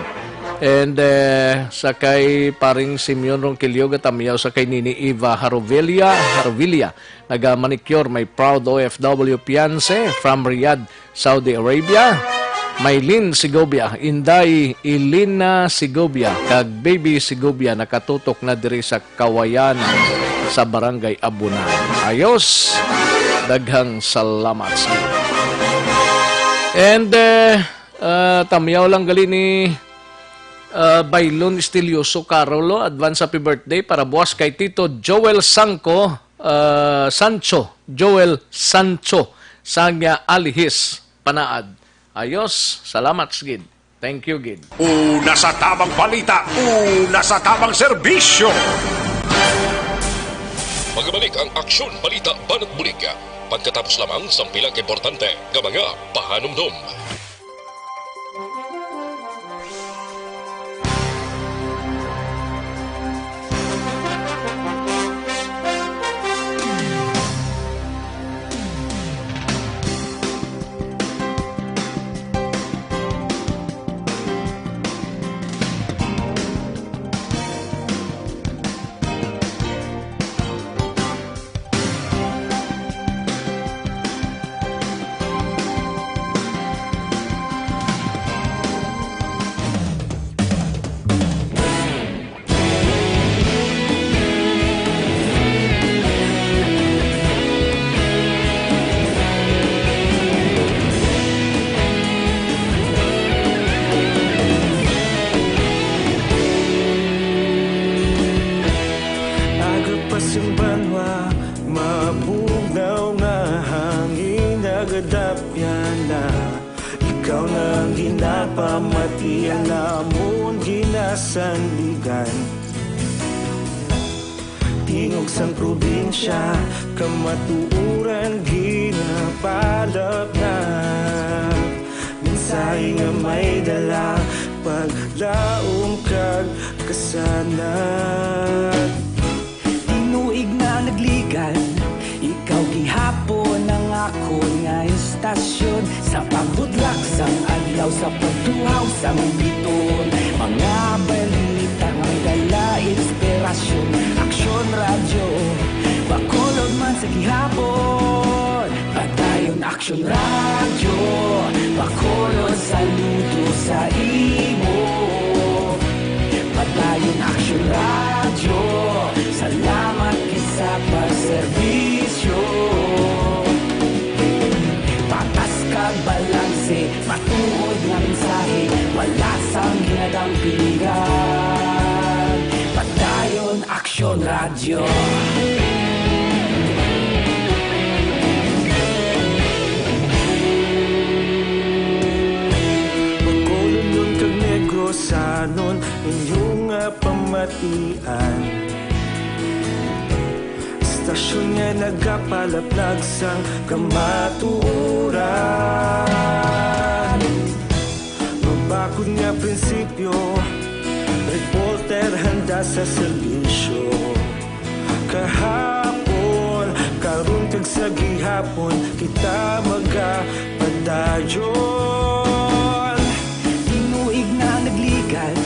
And, eh, sa kay paring Simeon Ronquillo, gatamyaw sa kay Nini Eva Harovilla, Harovilla. Naga-manicure, my proud O F W fiance from Riyadh, Saudi Arabia. Maylin Segovia, Inday Elena Segovia, kag Baby Segovia nakatutok na diri sa Kawayan sa Barangay Abunan. Ayos. Daghang salamat sa inyo. And, eh, ah, tamyaw lang gali ni, ah, Baylon Estilioso Carolo. Advance happy birthday para buwas kay Tito Joel Sangco, ah, Sancho. Joel Sancho. Sang, ah, Alihis, Panaad. Ayos. Salamat, gid. Thank you, gid. Una sa tabang balita, una sa tabang serbisyo. Magabalik ang Aksyon Balita Banat Bulig pagkatapos lamang sang pila ka importante nga mga pahanumdom. Agapas ang banwa, mabugnaw nga hangin, nagadapyan na. Ikaw na ang ginapamati, ang amon ginasandigan. Tingog sang probinsya, kamatuoran ginapalapnap. Mensahe nga may dala, paglaom kag kasanag. Tinuig na nagligan, ikaw gihapon ang akon nga istasyon. Sa pagbutlak sang adlaw, sa pagtuhaw sang biton, mga balita nga may dala inspirasyon. Aksyon Radyo, Bacolod man sa gihapon. Padayon Aksyon Radyo, Bacolod, saludo sa imo. Padayon Aksyon Radyo, salamat gid sa pagserbisyo. Patas kag balanse, matuod nga mensahe, wala sang ginadampingan. Padayon Aksyon Radyo. Bacolod kag Negros, Sanon inyong nga pamatian. Istasyon nga nagapalaplag sang kamatuoran. Mabakod nga prinsipyo, reporter handa sa serbisyo. Kahapon, karon kag sa gihapon, kita magapadayon. Tinuig na nagligad,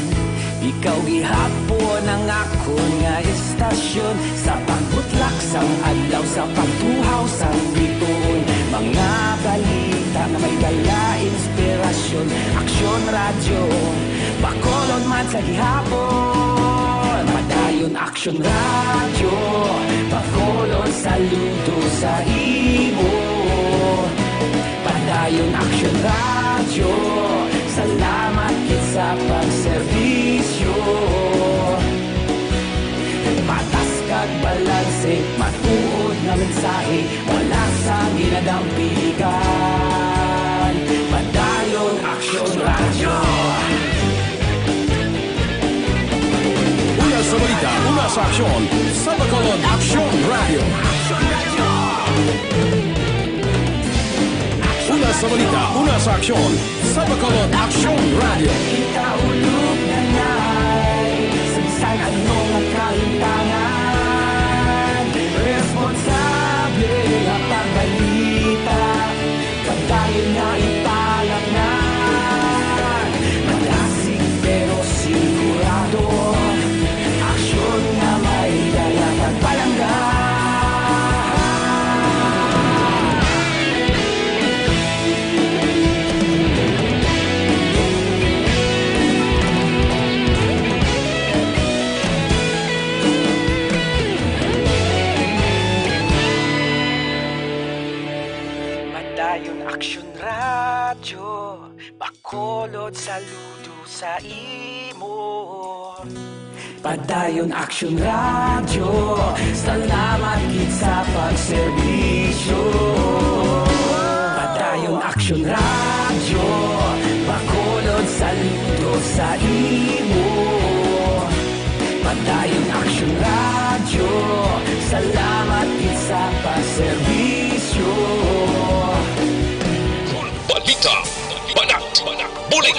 ikaw gihapon ang akon nga istasyon. Sa pagbutlak sang adlaw, sa pagtuhaw sang bituon, mga balita nga may dala inspirasyon. Aksyon Radyo, Bacolod man sa gihapon. Padayon Aksyon Radyo, Bacolod, saludo sa imo. Padayon Aksyon Radyo, salamat gid sa pagserbisyo. Patas kag balanse, matuod nga mensahe, wala sang ginadampigan. Padayon Aksyon Radyo. Una sa balita, una sa aksyon, sa Bacolod Aksyon Radyo. Una sa balita, una sa aksyon, sa Bacolod Aksyon Radyo. Kita ulog na nay, sa bisan ano nga kahintangan, responsable nga pagbalita. Padayon nga ipalapnan, madasig pero sigurado. Aksyon nga may dala kag palangga. Padayon Aksyon Radyo, Bacolod, saludo sa imo. Padayon Aksyon Radyo, salamat gid sa pagserbisyo. Padayon Aksyon Radyo, Bacolod, saludo sa imo. Padayon Aksyon Radyo, salamat gid sa pagserbisyo. Balita, banat, bulig.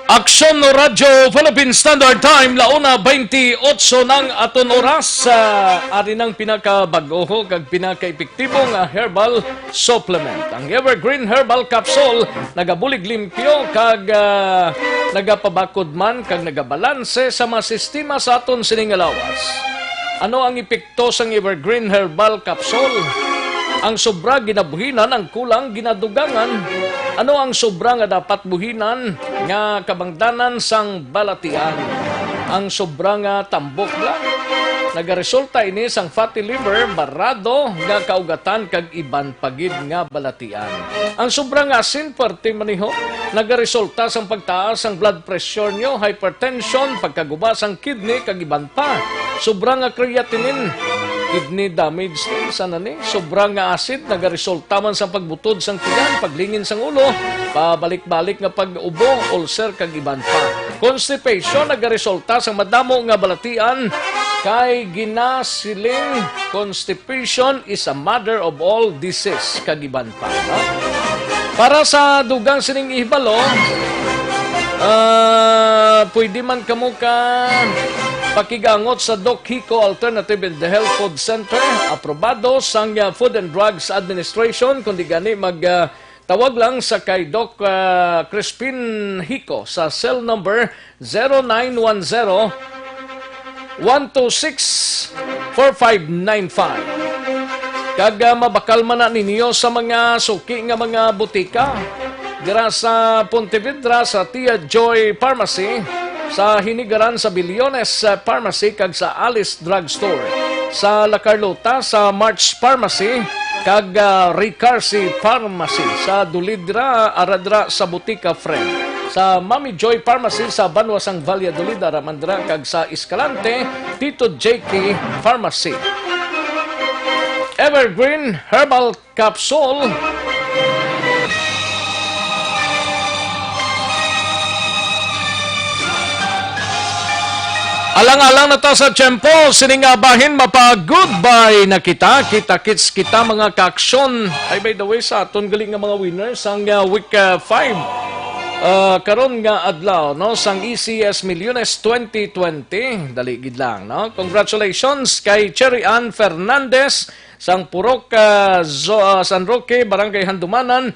Aksyon Radyo Philippine Standard Time, la una veintiocho nang aton oras. Ah, ari nang pinakabag-o kag pinakaepektibo nga herbal supplement. Ang Evergreen Herbal Capsule nagabulig limpyo kag, ah, nagapabakod man kag nagabalanse sa mga sistema sa aton sining nga lawas. Ano ang epekto sang Evergreen Herbal Capsule? Ang sobra ginabuhinan, ang kulang ginadugangan. Ano ang sobra nga dapat buhinan nga kabangdanan sang balatian? Ang sobra nga tambok lang. Nagaresulta ini sang fatty liver, barado nga kaugatan, kag iban pa gid nga balatian. Ang sobra nga asin, perti maneho, nagaresulta sang pagtaas sang blood pressure nyo, hypertension, pagkaguba sang kidney, kag iban pa. Sobra nga creatinine, kidney damage ni, sana ni. Sobra nga acid, nagaresulta man sang pagbutod sang tiyan, paglingin sang ulo, pabalik-balik nga pag-ubo, ulcer, kag iban pa. Constipation, nagaresulta sang madamo nga balatian, kay ginasiling constipation is a mother of all disease, kag iban pa, no? Para sa dugang sining ihibalo, ah, pwede man kamo ka pakigangot sa Doc Hico Alternative and Health Food Center, aprobado sang, ah, Food and Drugs Administration, kundi gani mag, ah, tawag lang sa kay Doc, ah, Crispin Hico sa cell number zero nine one zero, one two six, four five nine five. Kag, ah, mabakal man na ninyo sa mga suki nga mga butika. Dira sa Pontevedra, sa Tia Joy Pharmacy, sa Hinigaran, sa Bilyones, ah, Pharmacy, kag sa Alice Drugstore. Sa La Carlota, sa March Pharmacy, kag, ah, Ricarsi Pharmacy. Sa Dulidra, ara dira sa Butika Friend. Sa Mami Joy Pharmacy, sa banwa sang Valladolid, ara man dira, kag sa Escalante, Tito J K Pharmacy. Evergreen Herbal Capsule. Alang-alang na ta sa tiyempo, sini nga bahin mapa-goodbye na kita. Kita-kits kita, mga kaaksyon. Ay, by the way, sa aton gali nga mga winners, ang, ah, week, ah, five, ah, karon nga adlaw, no, sang E C S Milyones twenty twenty. Dali gid lang, no? Congratulations kay Cherry Ann Fernandez sang Purok, ah, Zo-, ah, San Roque, Barangay Handumanan,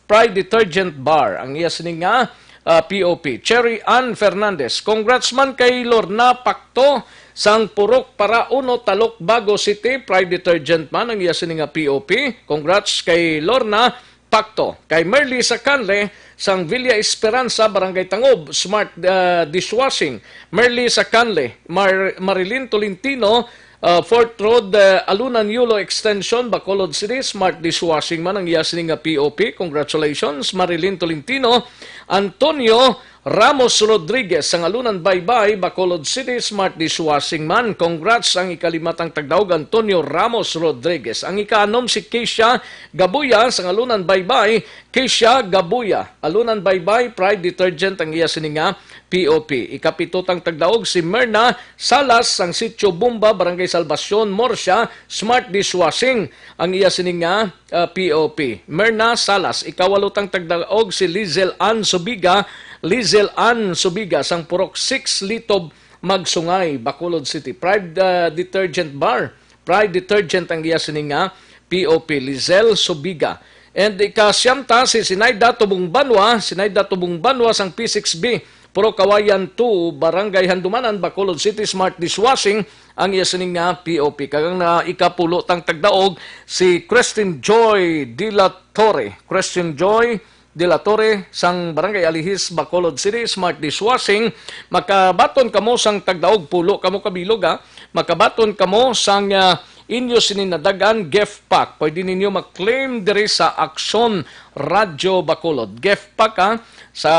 Pride Detergent Bar. Ang iya sini nga ah, P O P, Cherry Ann Fernandez. Congrats man kay Lorna Pacto sang Purok Para Uno, Talok, Bago City. Pride Detergent man ang iya sini nga P O P. Congrats kay Lorna Pacto. Kay Merly Sacanle sang Villa Esperanza, Barangay Tangob, Smart, ah, Dishwashing. Merly Sacanle, Mar-, Marilyn Tolentino, ah, Fort Road, ah, Alunan Yulo Extension, Bacolod City. Smart Dishwashing man ang iya sini nga P O P. Congratulations, Marilyn Tolentino. Antonio Ramos Rodriguez, sang Alunan Baybay, Bacolod City. Smart Dishwashing man. Congrats ang ikalimatang tagdaog, Antonio Ramos Rodriguez. Ang ikaanom si Keisha Gabuya, sang Alunan Baybay. Keisha Gabuya, Alunan Baybay, Pride Detergent ang iya sini nga P O P. Ikapito tang tagdaog si Merna Salas sang Sitio Bumba, Barangay Salvacion, Murcia. Smart Dishwashing ang iya sini nga, ah, P O P. Merna Salas. Ikawalo tang tagdaog si Lizel Ann Subiga, Lizel Ann Subiga sang Purok Six, Litob, Magsungay, Bacolod City. Pride, ah, Detergent Bar. Pride Detergent ang iya sini nga P O P, Lizel Subiga. And ika-siyam ta si Sinaida Tubong Banwa, Sinaida Tubong Banwa sang P six B, Purok Kawayan two, Barangay Handumanan, Bacolod City. Smart Dishwashing ang iya sini nga P O P. Kag ang na ikapulo tang tagdaog si Christine Joy de la Torre. Christine Joy de la Torre sang Barangay Alihis, Bacolod City. Smart Dishwashing. Makabaton kamo sang tagdaog, pulo kamo kabilog, ha. Makabaton kamo sang, ah, inyo sini nadag-an gift pack. Pwede ninyo ma-claim diri sa Aksyon Radyo Bacolod. Gift pack, ha, sa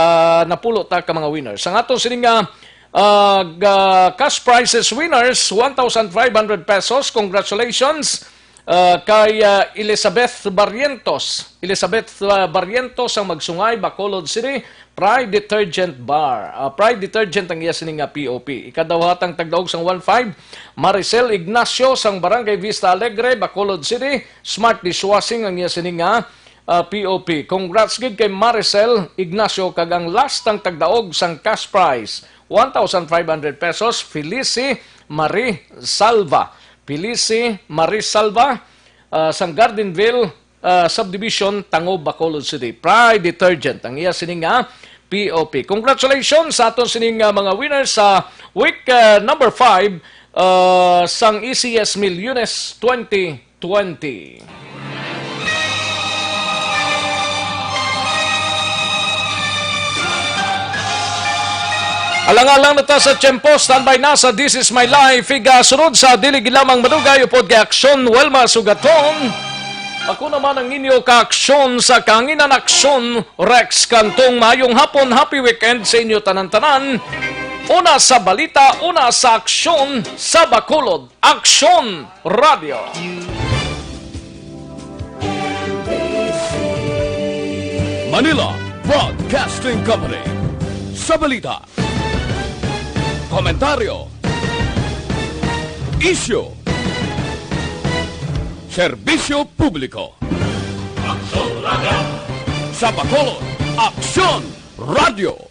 napulo ta ka mga winners. Ang aton sini nga, ah, ga-, cash prizes winners, one thousand five hundred pesos. Congratulations, ah, kay, ah, Elizabeth Barrientos. Elizabeth, ah, Barrientos ang Magsungay, Bacolod City. Pride Detergent Bar. Ah, Pride Detergent ang iya sini nga P O P. Ikaduha tang tagdaog sang one five, Maricel Ignacio sang Barangay Vista Alegre, Bacolod City. Smart Dishwashing ang iya sini nga, ah, P O P. Congrats gid kay Maricel Ignacio. Kag ang last tang tagdaog sang cash prize, one thousand five hundred pesos, Felici Marie Salva. Felici Marie Salva, ah, sang Gardenville, ah, Subdivision, Tangob, Bacolod City. Pride Detergent ang iya sini nga P O P. Congratulations sa aton sining, ah, mga winners sa week, ah, number five, ah, sang E C S Milyones twenty twenty. Alang-alang na ta sa tiyempo, standby na sa This Is My Life. Igasunod sa dili gid lamang madugay upod kay Aksyon Wilma Sugaton. Ako naman ang inyo kaaksyon sa Kanginan Aksyon, Rex Cantong. Maayong hapon, happy weekend sa inyo tanan-tanan. Una sa balita, una sa aksyon sa Bacolod. Aksyon Radio. Manila Broadcasting Company. Sa balita, komentaryo, isyu, serbisyo publiko. Aksyon Radio. Sa Bacolod, Aksyon Radio.